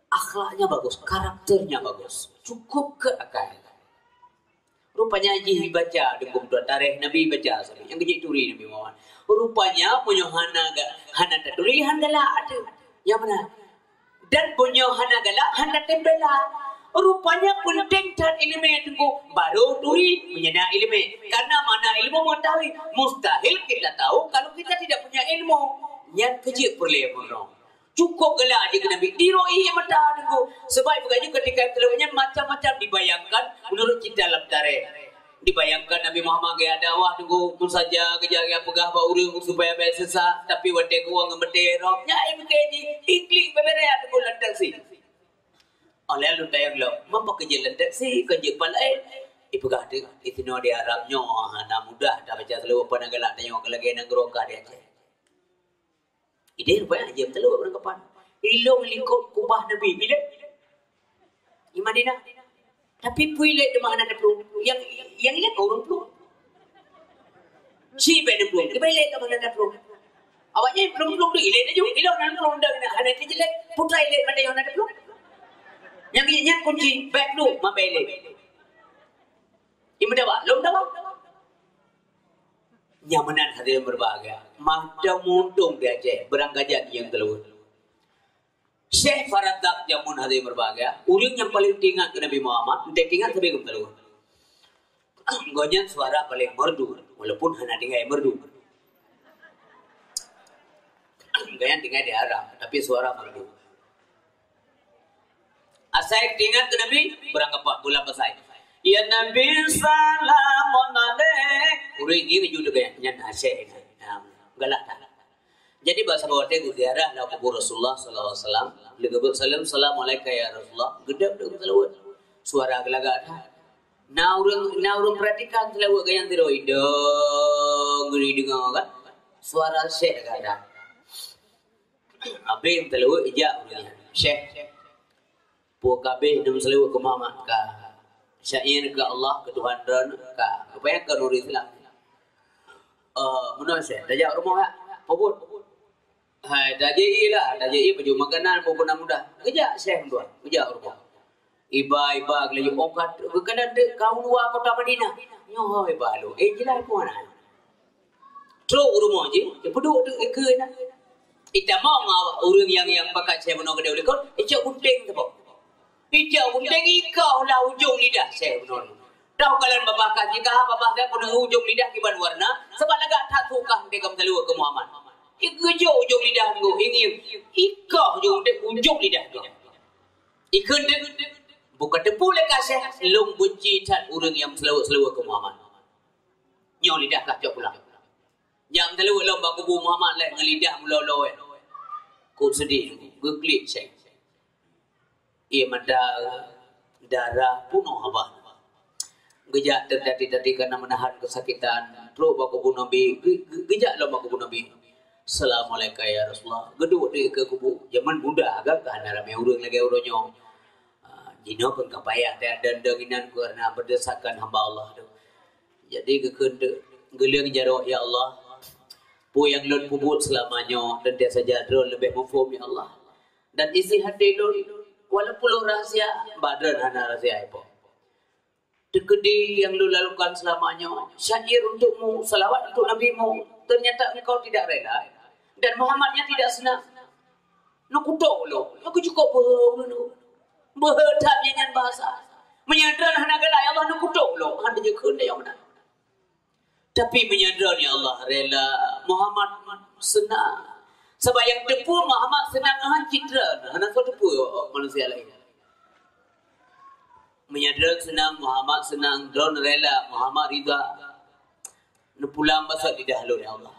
Akhlaknya bagus, karakternya bagus. Cukup keu akai. Rupanya jih baca di buku tarikh Nabi baca sabe. Nyang keu jih turi Nabi Muhammad. Rupanya meunyoe hana ga-, hana taturi, hana galak teuh. Nyang mana? Dan meunyoe hana galak, hana tem bela. Rupanya penting that ileumèe teungku, baru turi meunyoe na ileumèe. Karena makna ilmu mengetahui, mustahil kita tahu kalau kita tidak punya ilmu. Nyan keu jih peureulèe meunyoe. Cukup galak jih keu Nabi. Diroi mata Teungku. Sebab ipeugah jih ketika salawat nyan macam-macam dibayangkan menurut cerita lam tarikh. Dibayangkan Nabi Muhammad gaya dakwah Teungku, mun saja geujak gaya peugah bak ureuëng supaya bèk sesat, tapi watèe geuwoe ngon batèe ihram, nyan ipeugah jih, iklik bèbèrèh Teungku lam taksi. Óh lheueh lôn tanyong lom, "Meunyoe keu jeuet lam taksi, keu jeuet pat laén?" Ipeugah teuk, "Inoe di Arab nyoe hana mudah tabaca salawat, pana galak tanyoe keu lagèe nanggroe kah di Aceh." Idéh rupanya jeuet meusalawat ureuëng keupan. Ilôn likot kubah Nabi, ilét. Di Madinah. Tapi peue ilét teuma hana taplueng. Nyang, nyang ilét ureuëng plueng. Ci bèk neuplueng. Kiban ilét teuma hana taplueng. Awak nyan plueng-plueng tu ilét laju. Ilôn hana plueng dah, hana teujeulét. Putra ilét mantong hana taplueng. Nyang ilét nyan kunci, bèk plueng, mabèk ilét. Imeudawat, lôn dawat. Nyan meunan hadirin berbahagia. Mantong meuuntông di Aceh, beurangkajat nyang keuluwa. Syekh Faraddak jameun hadirin berbahagia, ureuëng nyang paleng teuingat keu Nabi Muhammad, entah teuingat sabe geumeuteuleue. Gobnyan suara paleng merdu, walaupun hana tinggai merdu. Gobnyan tinggai di Arab, tapi suara merdu. Asai teuingat keu Nabi, beurangkapat bulan pasai. "Ya Nabi, salamun alaik." Ureuëng ngieng ju deungon nyan asai. Nah, galak that. Jadi, bak saboh watèe geuziarah lam kubur Rasulullah sallallahu alaihi wasallam, lheueh geubeuet saleuem, "Assalamualaikum ya Rasulullah." Geudong deungon salawat. Suara geulagak that. Na ureuëng, na ureuëng perhatikan salawat gobnyan sidroe, idong geudeungoe kan. Suara syekh lagak that. Abéh meusalawat ijak ureuëng nyan, "Syekh, peue ka abéh neumeusalawat keu Muhammad?" "Ka." "Syair keu Allah, keu Tuhan droeneuh?" "Ka." "Peue nyang keu nuri Islam?" "Eh, meunoe Syekh, tajak rumoh jak." "Peue buet?" "Hai, tajak ie lah, tajak ie baju makanan, peue-peue nyang mudah." Geujak Syekh meutuah, geujak rumoh. Iba, iba, geulaju, oh, ka, geukalon teuk ka u luwa kota Madinah. Nyoe ho iba lôn, eh, jeulaih peue na. Trok u rumoh jih, ipeuduek teuk ikeue na. Itamong awak ureuëng nyang, nyang pakat syèe bunoe keudeh u likot, icok gunténg teuboh. Icok gunténg ikoh lah ujong lidah syèe bunoe. Teuh kalon babah ka jih ka, babah ka keuneuk ujong lidah kiban warna, sabab lagak that sukah teuka meusalawat keu Muhammad. Ikeujok ujong lidah ngon ingieng, ikoh ujong, ujong lidah ngon. Ikheun teuk, buka teupeu lé ka Syekh, lôn beunci that ureuëng nyang meusalawat-salawat keu Muhammad. Nyoe lidah kah cok pulang. Nyang meusalawat lom bak kubu Muhammad lé ngon lidah meuloloe. Kok seudeh, geuklik Syekh. Ie mata darah punoh haba. Geujak teuk tadi-tadi kana meunahan keusakitan, trok bak kubu Nabi, ge-, ge-, geujak lom bak kubu Nabi. "Assalamualaikum ya Rasulullah." Geuduek di keue kubu. Jameun muda kan, ka hana ramé ureuëng lagèe uroe nyoe. Ah, jinoe pun ka payah teuh dan dong inan karena berdasarkan hamba Allah tu. Jadi geukheun teuk, "Geuleueng jaroe ya Allah. Peue nyang lôn peubuet seulama nyoe dan tiasa saja droe leubeh muphom ya Allah. Dan isi hati lôn, walaupun lôn rahsia, bak droe hana rahsia ipo. Teukeudi nyang lôn lakukan seulama nyoe, syair untukmu, salawat untuk Nabimu, ternyata engkau tidak rela, dan Muhammad nyan tidak senang." Neukutok lom, aku cukup beuhe ureuëng nyoe. Beuhe that nyan bahasa. Meunyoe droe hana galak ya Allah neukutok lom, hana jeuet kheun lé nyang meunan. Tapi meunyoe droe ya Allah rela, Muhammad senang. Sabab nyang teupeu Muhammad senang ngon cit droe, hana soe teupeu manusia laén. Meunyoe droe senang, Muhammad senang, droe rela, Muhammad rida. Neupulang basa lidah lôn ya Allah.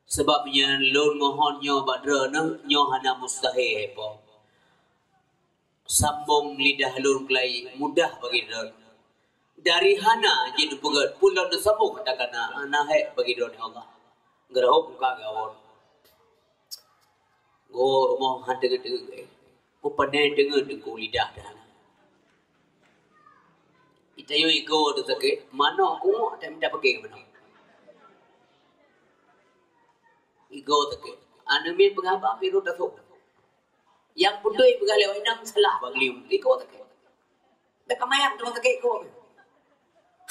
Sabab meunyoe lôn mohon nyoe bak droeneuh, nyoe hana mustahil po. Sambong lidah lôn keulai mudah bagi droeneuh. Dari hana jeuet neupeugét, pun lôn neusambong kata-kata hana hék bagi droeneuh ya Allah. Geurhom muka gawon. Goe rumoh han teungeut-teungeut, eh. Peue pane teungeut deungon lidah dah. Itayue igoe teu sakét, manok kuok, tak minta peuke manok. Igoe sakét. Aneuk miet peugah bak biru tasok. Nyang beutôi peugah lewat inong salah bak liu. Igoe sakét. Bèk kamayang teuma sakét igoe.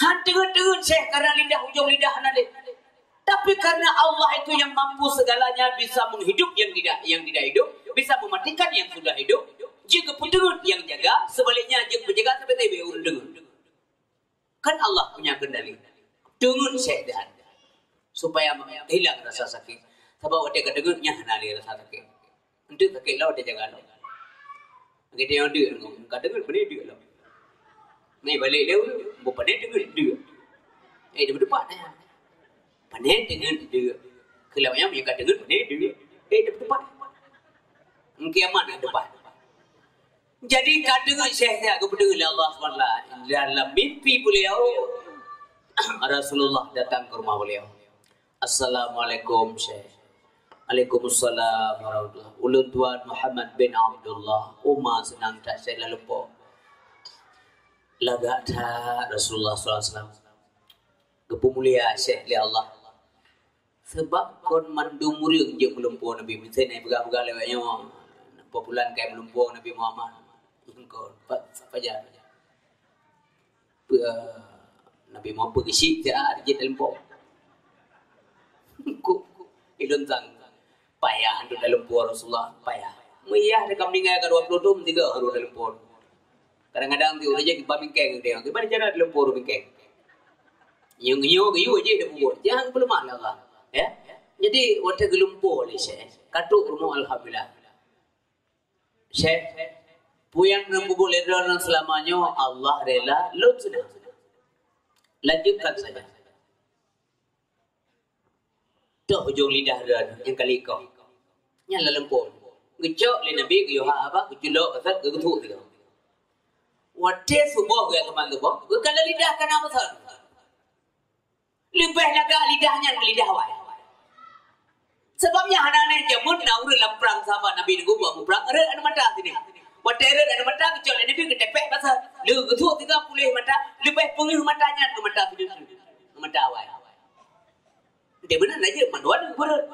Han teungeut-teungeut Syekh karena lidah, ujong lidah hana lé. Tapi karena Allah itu yang mampu segalanya, bisa menghidup yang tidak, yang tidak hidup, bisa mematikan yang sudah hidup, jeuet geupeuteungeut nyang jaga, sebaliknya jeuet geupeujaga sabe-sabe ureuëng deungoe. Kan Allah punya kendali. Teungeut Syekh dan supaya hilang rasa sakit. Sabab watèe ka teungeut nyan hana lé rasa sakit. Enteuk sakét lom, dia jaga lom. Sakét nyang deuk, ka deungon pané deuk lom. Mai balek lé, bu pané deungon deuk. Eh, dia berdebat dah. Pané deungon deuk. Keu lawak nyan, ka deungon pané deuk. Eh, dia berdebat. Mungkin aman dah debat. Jadi, ka deungon Syekh nyan geupeudeuh lé Allah subhanahu wa taala. Dalam mimpi beliau, Rasulullah datang ke rumah beliau. "Assalamualaikum, Syekh." "Waalaikumsalam warahmatullah. Ulôn tuan Muhammad bin Abdullah." Uma seunang that Syekh laleumpok. Lagak that Rasulullah sallallahu alaihi wasallam. Geupeumulia Syekh lé Allah. Sabab kon mandum ureueng jeuet meulumpoe Nabi. Miseue na peugah-peugah lewat nyoe, "Peue pulan kai meulumpoe Nabi Muhammad?" Kon, pat, sapa jan? Peue, Nabi Muhammad peugeusyik siat jeuet leumpok. Kok ilôn sang payah untuk leumpok Rasulullah, payah. Meuyah dekat meninggai ka dua puluh thon, tiga harus leumpok. Kadang-kadang ti ureueng jih bak bingkeng dia. Gimana cara leumpok bingkeng? Nyang nyoe geuyue jih dia peubuet. Jangan peuleumah lé Allah. Ya. Jadi, watèe geulumpoe lé Syekh, ka trok rumoh alhamdulillah. Syekh, peue nyang neupeubuet lé droeneuh seulama nyoe Allah rela, lôn seunang. Lanjutkan saja. Toh ujong lidah droeneuh nyang kali ikoh. Nyan lam leumpok. Geucok lé Nabi geuyue ha-, haba, geuculok, geucut, geutuk sigoe. Watèe suboh geuh teuma suboh, geukalon lidah kana meuseuen. Leubeh lagak lidah nyan keu lidah awai. Sabab nyan hana aneh jameun na ureueng lam prang sahabat Nabi nunggu buat muprang, rhot aneuk mata sideh. Watèe rhot aneuk mata geucok lé Nabi geutepek basa. Lé geutuk tiga puléh mata, leubeh peungeuh mata nyan keu mata sideh. Keu mata awai. Deh meunan aja mandua deuh beureuet.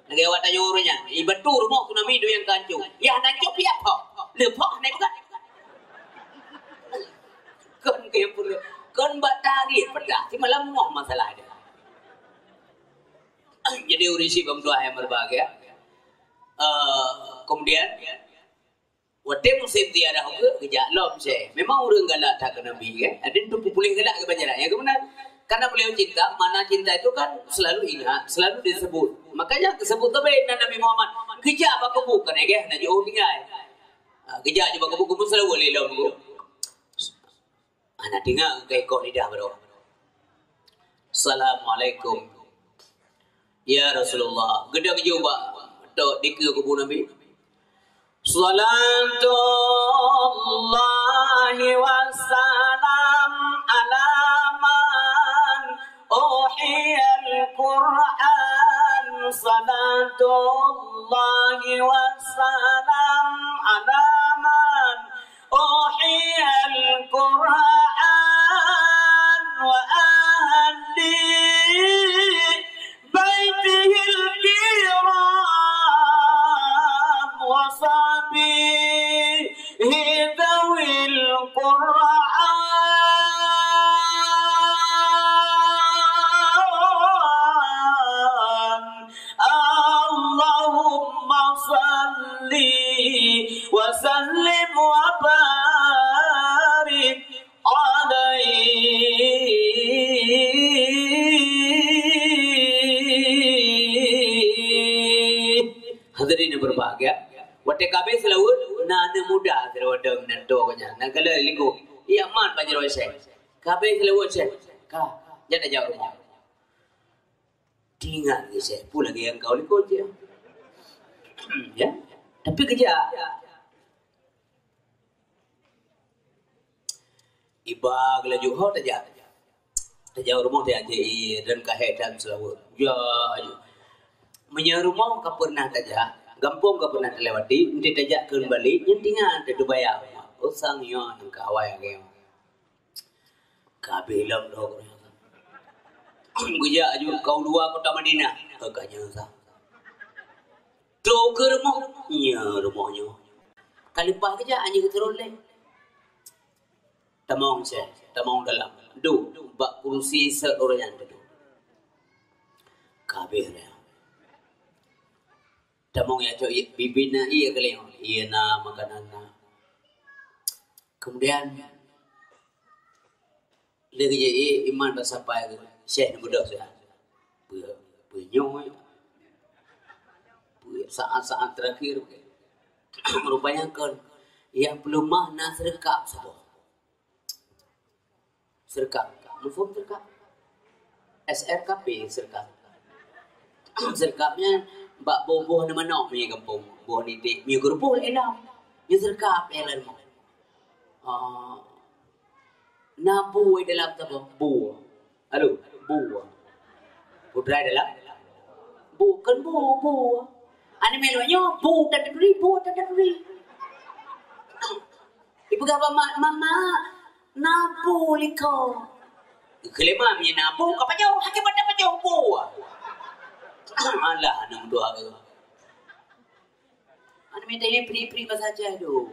Lagèe awak tanyoe ureueng nyan, i batu rumoh tsunami duyang kancong. Yah na cok piak pok. Le pok na peugah. Kon keu peureuet. Kon bak tarit peudah. Simalam moh masalah dia. Jadi ureueng syiek bang tuah yang berbahagia. Eh, kemudian Watèe musém ziarah ukeue geujak lom Syekh. Memang ureueng galak that keu Nabi, kan? Ada tu puléh galak keu panjara. Nyang keubeuna, karena beliau cinta, makna cinta itu kan selalu ingat, selalu disebut. Makanya disebut sabe nan Nabi Muhammad. Geujak bak kubu, kan, eh, geh, na jiôh tinggai. Ha, geujak bak kubu, kubu selalu lé lom kubu. Hana teuingat keu ikoh lidah baroe. Assalamualaikum. Ya Rasulullah, geudong jubah tok dikeue kubu Nabi. Salatullahi wassalam ala man uhiyal Qur'an. Salatullahi wassalam ala man أحيا القرآن وأهل بيته الكرام وصحبه ذوي القرآن. اللهم صل وسلم وبارك عليه. Hadirin yang berbahagia, watèe ka abéh seulaweuet, na aneuk muda sidroe dong nan tô geuh nyan, nan galak likot. Iya man bak jaroe Syekh. Ka abéh seulaweuet Syekh. Ka, jak tajak rumoh. Teuingat lé Syekh, peue lagèe nyang ka u likot jih. Ya. Tapi geujak. Iba geulaju ho tajak. Tajak u rumoh tajak jih, dan ka hék dan seulaweuet. Ya, ya. Meunyoe rumoh ka pernah tajak, gampông ka pernah talewati, enteuk tajak keumbali, nyan teuingat teubayang. Oh, sang nyoe nyang ka awai lagèe nyoe. Ka abéh lom doh. Geujak aju ka u luwa kota Madinah. Ka nyan sa. Trok keu rumoh, nyoe rumoh nyoe. Ka leupah geujak, nyoe geutron lé. Tamong Syekh, tamong dalam. Duek bak kursi seuet ureueng nyan teuduek. Ka abéh lé. Tamong ya cok ié, bibi na ié keuh lé. Ié na, makanan na. Kemudian, lé geujak ié, iman bak sapai geuh, Syekh neubeudôh siat. Peue, peue nyoe? Peue Saat-saat terakhir, rupanya kon nyang peuleumah na seureukab saboh. Seureukab. Muphom seureukab? S R K P seureukab. Seureukab nyan bak boh-boh aneuk manok meunyo gampông. Boh nidek. Meunyo geuruboh lé lam. Nyan seureukab lé lam. Ah. Na bu dalam saboh? Bu. Aduh, bu. Putra dalam? Bu, kon bu, bu. Aneuk melo nyoe, bu taturi, bu taturi. Ipeugah bak mak, "Mama, na bu likot." Keu lé mak, "Meunyo na bu, ka pajoh, akhé bak tapajoh bu." Alah, aneuk dua. Aneuk mita nyan pri-pri basa Aceh tu.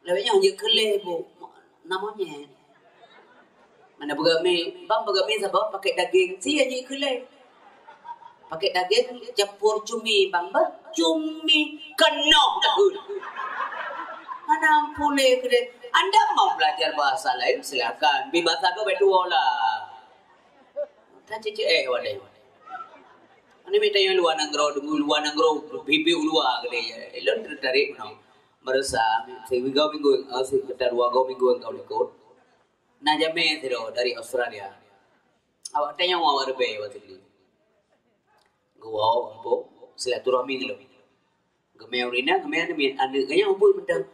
Lawét nyoe jeuet keu lé bu, na monyét. Mana beugami, bang beugami saboh pakai daging, si jeuet keu lé. Pakai daging campur cumi, bang, bah, cumi keunoh dahulu. Mana pulé keu lé. Anda mau belajar bahasa lain, silakan. Bi bahasa kau betul lah. Kan cicik eh, wadai. Aneuk mita nyang luwa nanggroe, deungon luwa nanggroe, bibi u luwa keudeh. Ilôn teutarek meunoe. Meurasa, sigoe minggu, eh, sekitar dua goe minggu nyang ka likot. Na jamé sidroe dari Australia. Awak tanyong awak reubée awak sendiri. Geuwoe gampông, silaturahmi ngon lôn. Geumè ureueng inong, geumè aneuk miet. Aneuk geuh nyan ubit mantong.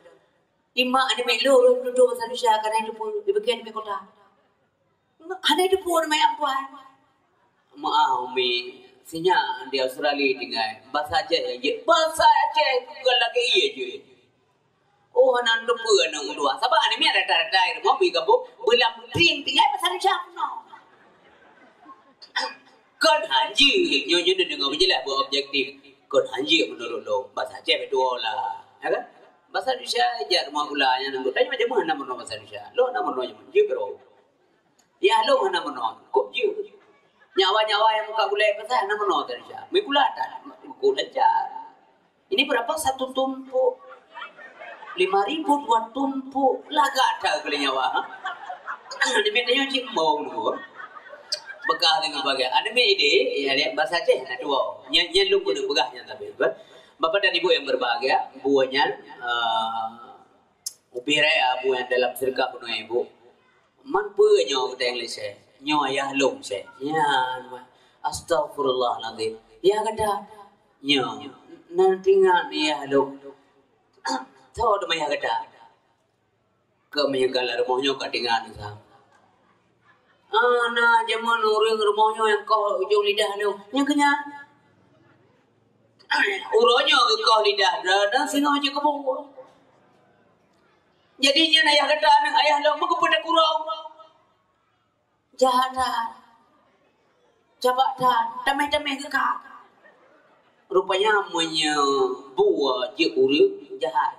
Imak aneuk miet lôn, lôn tutoe basa Indonesia, ka hana teupeu, dibagi aneuk miet kota. Hana teupeu aneuk miet ampuan. Maaf, Umi. Sinyak di Australia tinggai. Basa Aceh jeuet. Basa Aceh bukan lagèe ié jeuet. Oh, hana teupeu aneuk ulôn. Sabab aneuk miet rata-rata di rumoh bui gampông, beulam ting tinggai basa Indonesia peunoh. Kon hanjeuet, nyoe, nyoe neudeungoe beujeulaih beu objektif. Kon hanjeuet meunurot lôn, basa Aceh beutôi lah, ya kan? Basa Indonesia jak rumoh gula nyan, tanyoe macam mana meunoe basa Indonesia? Lôn hana meunoe nyan, jeuet keudroe. Yah lôn hana meunoe, kok jeuet. Nyawa-nyawa nyang muka gulai pasai hana meunoe basa Indonesia. Meugula tan, meugula lancar. Ini berapa satu tumpuk? Lima ribu dua tumpuk. Lagak that keu lé nyawa. Aneuk miet tanyoe cit mong tu. Beukah deungon bagai. Aneuk miet idéh, ya, lihat bahasa Aceh na dua. Nyan, nyan lôn keuneuk peugah nyan tapi, kan? Bapak dan Ibu yang berbahagia, buah nyan, eh, ubé raya buah nyan dalam seureukab bunoe ibu. Man peue nyoe geutanyoe lé Syeh? Nyoe ayah lôn Syeh. Nyan, astagfirullahalazim. Yah gata? Nyoe, na teuingat yah lôn. Soe teuma yah gata? Keu meunyoe galak rumoh nyoe ka teuingat sa. Ah, na jameun ureueng rumoh nyoe nyang koh ujong lidah nyoe. Nyang keu nyan. Uroe nyoe geukoh lidah droe, droe singoh jikeubu. Jadi nyan ayah gata, aneuk ayah lôn, meukeupeu takurong. Jahat that. Cabak that, tameh-tameh geukak. Rupanya meunyoe bue jeuet ureueng jahat.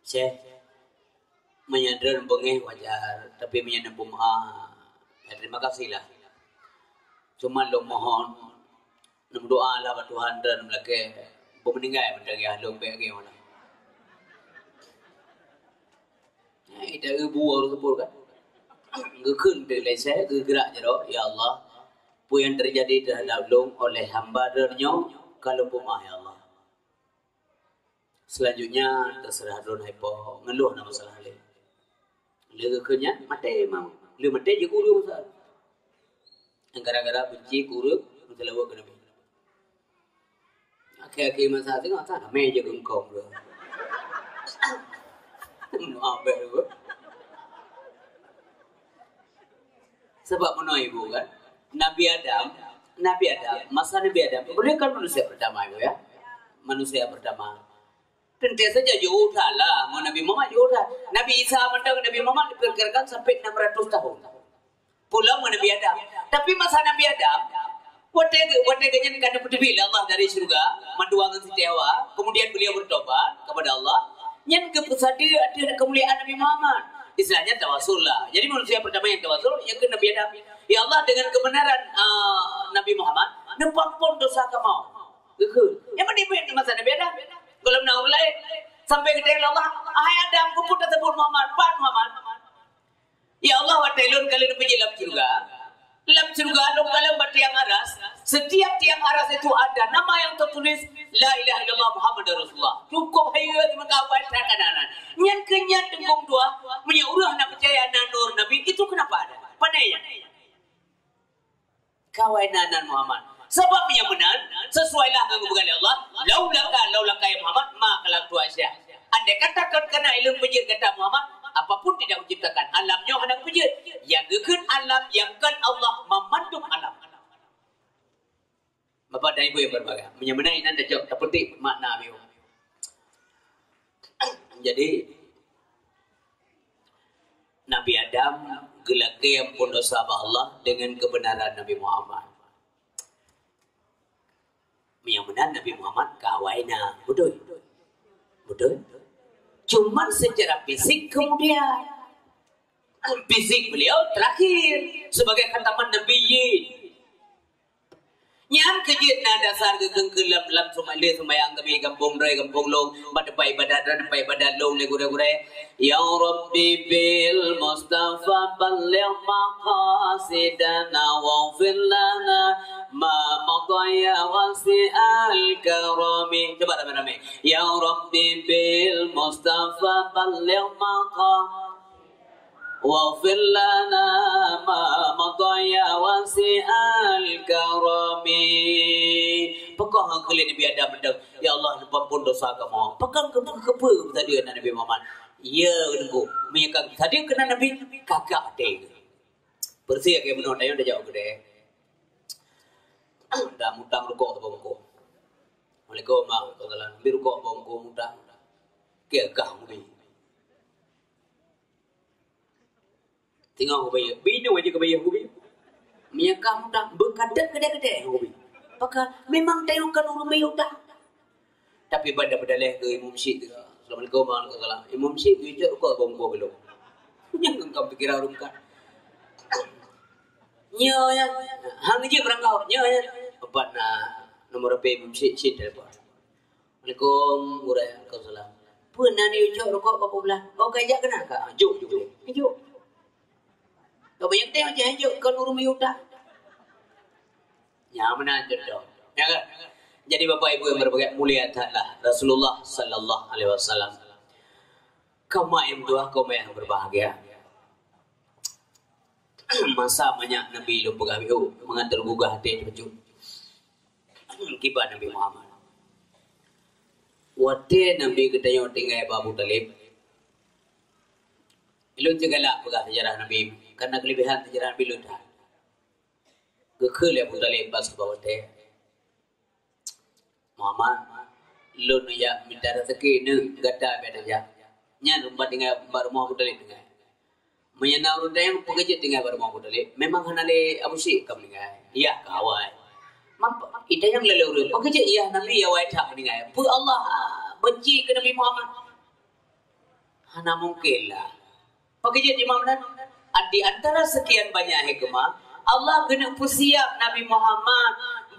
Syeh, meunyoe droen beungéh wajar, tapi meunyoe neupeumaáh, ya terima kasih lah. Cuma lôn mohon, neumeudoa lah bak Tuhan droen meulakée beumeuninggai mantong yah lôn bék geuh lah. Eh, ita geubu teupeu kan. Geukheun teuh lé Syeh, geugrak jaroe, "Ya Allah, peue nyang teujadi teuhadap lôn oleh hamba droen nyoe, ka lôn peumaáh, ya Allah." Selanjutnya, terserah droen hai po, ngon lôn hana masalah lé. Lé geukheun nyan, maté memang. Lé maté jeuet keu ureueng masa. Gara-gara benci keu ureueng, meuseulaweuet keu Nabi. Akhé-akhé masa singoh, sa ramé jeuet keu eungkong tu. Maaf, eh, tu. Sebab meunoe ibu kan, Nabi Adam, Nabi Adam, masa Nabi Adam, beliau kan manusia pertama ibu ya, manusia pertama. Teuntèe saja jiôh that lah, ngon Nabi Muhammad jiôh that. Nabi Isa mantong Nabi Muhammad diperkirakan sampai enam ratus tahun. Pulang ngon Nabi Adam. Tapi masa Nabi Adam, watèe, watèe geuh nyan ka neupeuteubiet lé Allah dari syeuruga, mandua ngon Siti Hawa, kemudian beliau bertobat kepada Allah, nyan geupeusadeue ateueh keumuliaan Nabi Muhammad. Istilahnya tawasul lah. Jadi manusia pertama yang tawasul, nyang keu Nabi Adam. Ya Allah, dengan kebenaran, ah, Nabi Muhammad, neupeuampôn dosa kamoe. Geukheun. Nyang meunan masa Nabi Adam. Gohlom na ureueng laén. Sampai geutanyong lé Allah, "Hai Adam, keupeue taseubut Muhammad? Pat Muhammad?" "Ya Allah, watèe lôn ka lheueh neupeujeuet lam syeuruga, Lam syurga, lôn kalon bak tiang aras, setiap tiang aras itu ada nama yang tertulis, "La ilaha illallah Muhammadur Rasulullah." Cukup hayeu meukawan that keunan. Nyan keuh nyan teungkong dua, meunyoe ureuëng na peucaya na nur Nabi, itu kenapa ada? Pane nyan? Kawai na nan Muhammad. Sabab nyang meunan, sesuai lah ngon geupeugah lé Allah, "Laulaka, laulaka ya Muhammad, ma khalaqtu asya." Andai kata kon karena ilôn peujeuet gata Muhammad, apapun tidak kuciptakan. Alam nyoe hana kupeujeuet. Nyang geukheun alam nyang kon Allah meumandum alam. Bapak dan Ibu yang berbahagia, meunyoe meunan inan tajok tapetik makna biu. Jadi, Nabi Adam geulakée amphon dosa bak Allah dengan kebenaran Nabi Muhammad. Nyang meunan Nabi Muhammad ka awai na, beutôi? Beutôi? Cuman secara fisik kemudian. Fisik beliau terakhir sebagai khataman nabiyyin. Nyan keuh jeuet na dasar geukheun keu lam, lam sumai-, lé sumbayang kami gampông droe gampông lôn, bak teumpat ibadat droe teumpat ibadat lôn lé gurée-gurée. Ya Rabbi bil Mustafa balligh maqasidana waghfir lana ma madha ya wasi'al karami. Coba ramai-ramai. Ya Rabbi bil Mustafa balligh maqa-, waghfir lana ma madha ya wasi'al karami. Peugah keu lé Nabi Adam mantong, "Ya Allah, neupeuampon dosa kamoe." Peugah keu, keu, keu, keu tadi Nabi Muhammad. Ya, nunggu. Meunyoe ka tadi keunan Nabi, kakak teh. Bersih ke menurut ayah dah jauh gede. Dah mutang rukok tu bongko. Waalaikumsalam. Beli rukok bongko mutang. Ke gah ubi. Tengok ubi. Binu aja ke bayar ubi. Meunyoe ka mutang, beukadek gede-gede ubi. Maka memang tayong kan ureuëng bayar utang. Tapi ban dapeudaléh keu Imum Syik teuka. Assalamualaikum warahmatullahi wabarakatuh. Imum Syik, geujok rukok bongko belom. Nyang ka pikiran ureuëng kan. Nyoe nyan, hang jeuet beurangkaut, nyoe nyan. Pat na nomor H P Imum Syik, cit telepon. Assalamualaikum, gurée. Waalaikumsalam. Peue na neujok rukok bak blah? Oh, ka jak keunan ka? Ah, jok, jok, jok. Jok. Ka banyak teuh macam jok, kon ureuëng miyuta. Nyan meunan contoh. Ya kan? Jadi Bapak Ibu yang berbahagia, mulia that lah Rasulullah sallallahu alaihi wasallam. Kaum yang dua, kaum yang berbahagia. Masa manyak Nabi lôn peugah biu, mangat teugugah até teupeujeuet. Kiban Nabi Muhammad. Watée Nabi geutanyoe tinggai bak Abu Thalib, ilôn cit galak peugah seujarah Nabi, karena keulebihan seujarah Nabi lôn that. Geukheun lé Abu Thalib bak saboh watée, "Muhammad, lôn jak mita raseuki neu gata bak tajak." Nyan rumpah tinggai bak rumoh Abu Thalib tinggai. Meunyoe na ureuëng tayang, peue keujeuet tinggai bak rumoh Abu Thalib? Memang hana lé Abu Syik ka meuninggai. Yah ka awai. Mapa, ita nyang lé ureuëng, peue keujeuet yah Nabi awai that meuninggai? Peue Allah benci keu Nabi Muhammad? Hana mungkin lah. Pakriban imam nan, di antara sekian banyak hikmah, Allah keuneuk peusiap Nabi Muhammad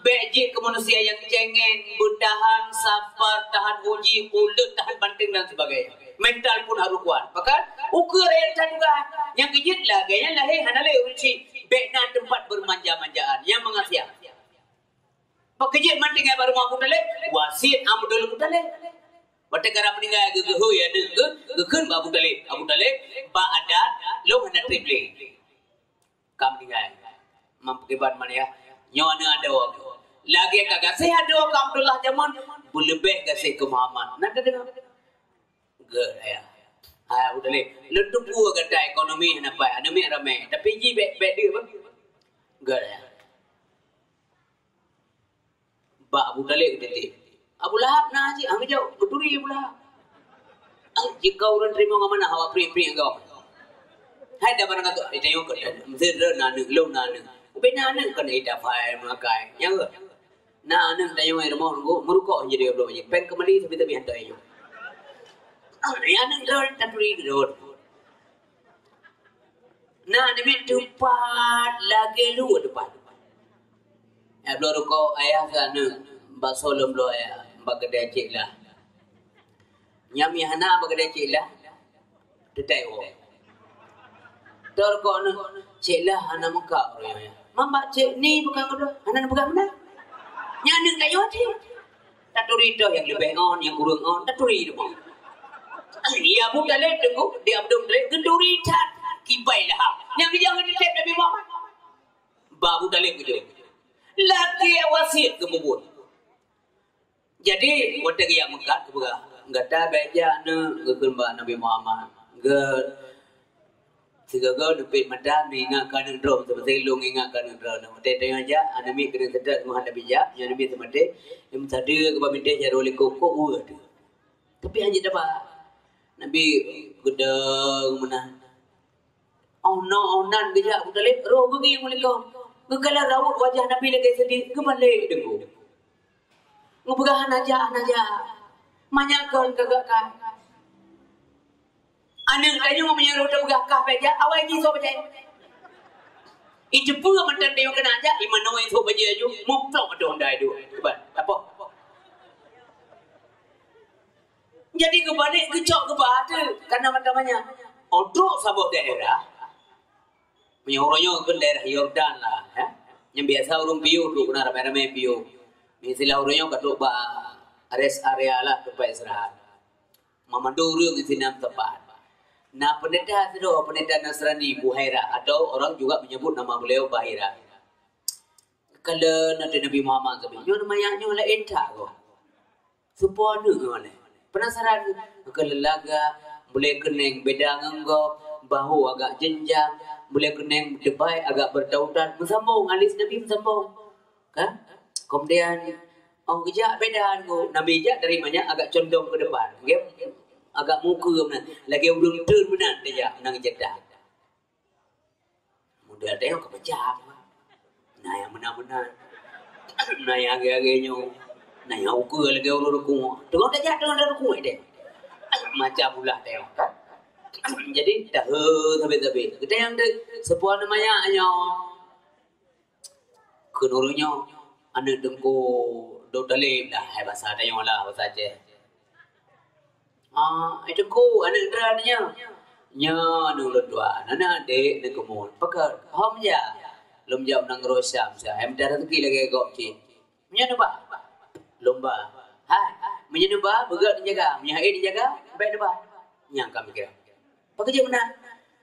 bék jeuet keu manusia nyang cengeng, beutahan, sabar, tahan uji, uleut, tahan banting dan sebagainya. Mental pun harus kuat. Bahkan, ukeue rakyat that tugaih nyang keujeuet lagée nyan lahé hana lé ureuëng chik, bék na teumpat beurmanja-manjaan nyang meungasiah. Pakriban mantöng nyang bak rumoh Abu Thalib, wasiet Abdul Muthalib. Watée ka meuninggai geugeuhôi aneuëk geuh, geukheun bak Abu Thalib. Abu Thalib, bak adat, lôn hana treb lé. Ka meuninggai. Mam pakriban man ya. Nyoe aneuëk adoe. Lagée ka gaséh adoe keu Abdullah jameun, beuleubeh gaséh keu Muhammad. Na teudeungoe? Geuh, ya. Hai Abu Thalib, lôn teupeue gata ekonomi hana pai, aneuk miet ramé, tapi jih bék, bék deuek bah. Geuh, ya. Bak Abu Thalib geutitip. Abu Lahab na cit, hana geujaweueb, geuturi Abu Lahab. Jika ureuëng teurimong amanah, awak priek-priek ngon gawat. Hai dah barang kata, eh, tengok ke, mesti na aneuk, lôn na aneuk. Ubé na aneuk kan ida fai meuakai. Nyang Na aneuk tanyoe rumoh nunggu, meurukok jadi bloe jih. Péng keumali tapi-tapi hantom jih. Ah, ya aneuk droe taturi droe. Na aneuk miet teupat lagée luwah teupat. Ya bloe rukok ayah keu aneuk, bakso lom bloe ayah, bak keudè cik lah. Nyang mie hana bak keudè cik lah. Teutai woe. Tor kok neu, cik lah hana muka ureuëng nyan. Mamba cek ni bukan kedua, anak bukan benar. Nyan aneuk tanyoe cit. Taturi toh nyang leubeh on, nyang kureueng on, taturi teuma. Di Abu Thalib teungku, di Abdul Muthalib geuturi that kiban Lahab. Nyang geujak ngon titép Nabi Muhammad. Bak Abu Thalib geujak. Lagèe wasiet geumubuet. Jadi, watèe geujak meukat, geupeugah, "Gata bèk jak neuh," geukheun bak Nabi Muhammad. Geu-, sigoe-goe neupit mata, neuingat keu aneuk droe, seumeusti lôn ingat keu aneuk droe. Watèe tanyoe jak, aneuk miet keuneuk seutôt, meuhan Nabi jak, nyoe aneuk miet seumaté, nyang meusadeue keu bak bintéh jaroe likot, kok ueh teuh. Tapi hana jiteuba. Nabi geudong meunan. Oh, noe, oh, nan geujak Abu Thalib, roh geugieng u likot. Geukalon raut wajah Nabi lagèe seudeh, geubalek deungon. Geupeugah hana jak, hana jak. Manyak kon ka geukat. Aneuk tanyoe meunyoe roh teupeugah kah bèk jak, awai jih soe peucaya. Iteupeu mantong tanyoe keuneuk jak, iman awai soe peucaya ju, muplok ateueh honda iduek. Kiban, apa? Jadi geubalek geucok geuba teuh, karena mata manyang. Oh, trok saboh daerah, meunyoe uroe nyoe kheun daerah Yordan lah, ya. Nyang biasa ureueng piôh trok keunan ramé-ramé piôh. Istilah uroe nyoe ka trok bak rest area lah, teumpat istirahat. Meumandum ureueng di sinan teumpat. Na pendeta sidroe, pendeta Nasrani, Buhaira, atau orang juga menyebut nama beliau Bahira. Kalon ateueh Nabi Muhammad sabe. Nyoe manyak nyoe laén that goe. Soe po aneuk nyoe lé? Penasaran, keu leulaga, bulèe keuneng beda ngon gob, bahu agak jenjang, bulèe keuneng dibai agak bertautan, meusambong, alis Nabi meusambong. Kan? Kemudian, oh, geujak beda ngon Nabi jak dari manyak agak condong ke depan. Nggih, agak muka meunan. Lagèe ureueng treun meunan dia jak, meunan Jeddah. Model teuh ka peucah. Na nyang meunan-meunan. Na nyang agé-agé nyoe. Na nyang ukeue lagèe ureueng rukuk. Teungoh tajak, teungoh tarukuk deh. Macam ulah teuh. Jadi, tahe sabe-sabe. Geutanyoe deuh, soe po aneuk manyak nyoe. Kheun ureueng nyoe, aneuk Teungku Abdul Muthalib dah, hai basa tanyoe lah, basa Aceh. Ah, hai Teungku, aneuk droe nyoe. Nyoe aneuk lôn dua, na adék, na keumuen. Pakon? Hom jak. Lôn jak u nanggroe Syam, Syam. Hai mita raseuki lagèe gob cit. Meunyoe neuba? Lôn ba. Hai, meunyoe neuba, beugöt neujaga. Meunyoe hase neujaga, bèk neuba. Nyang ka pikiran. Pakon jeuet meunan?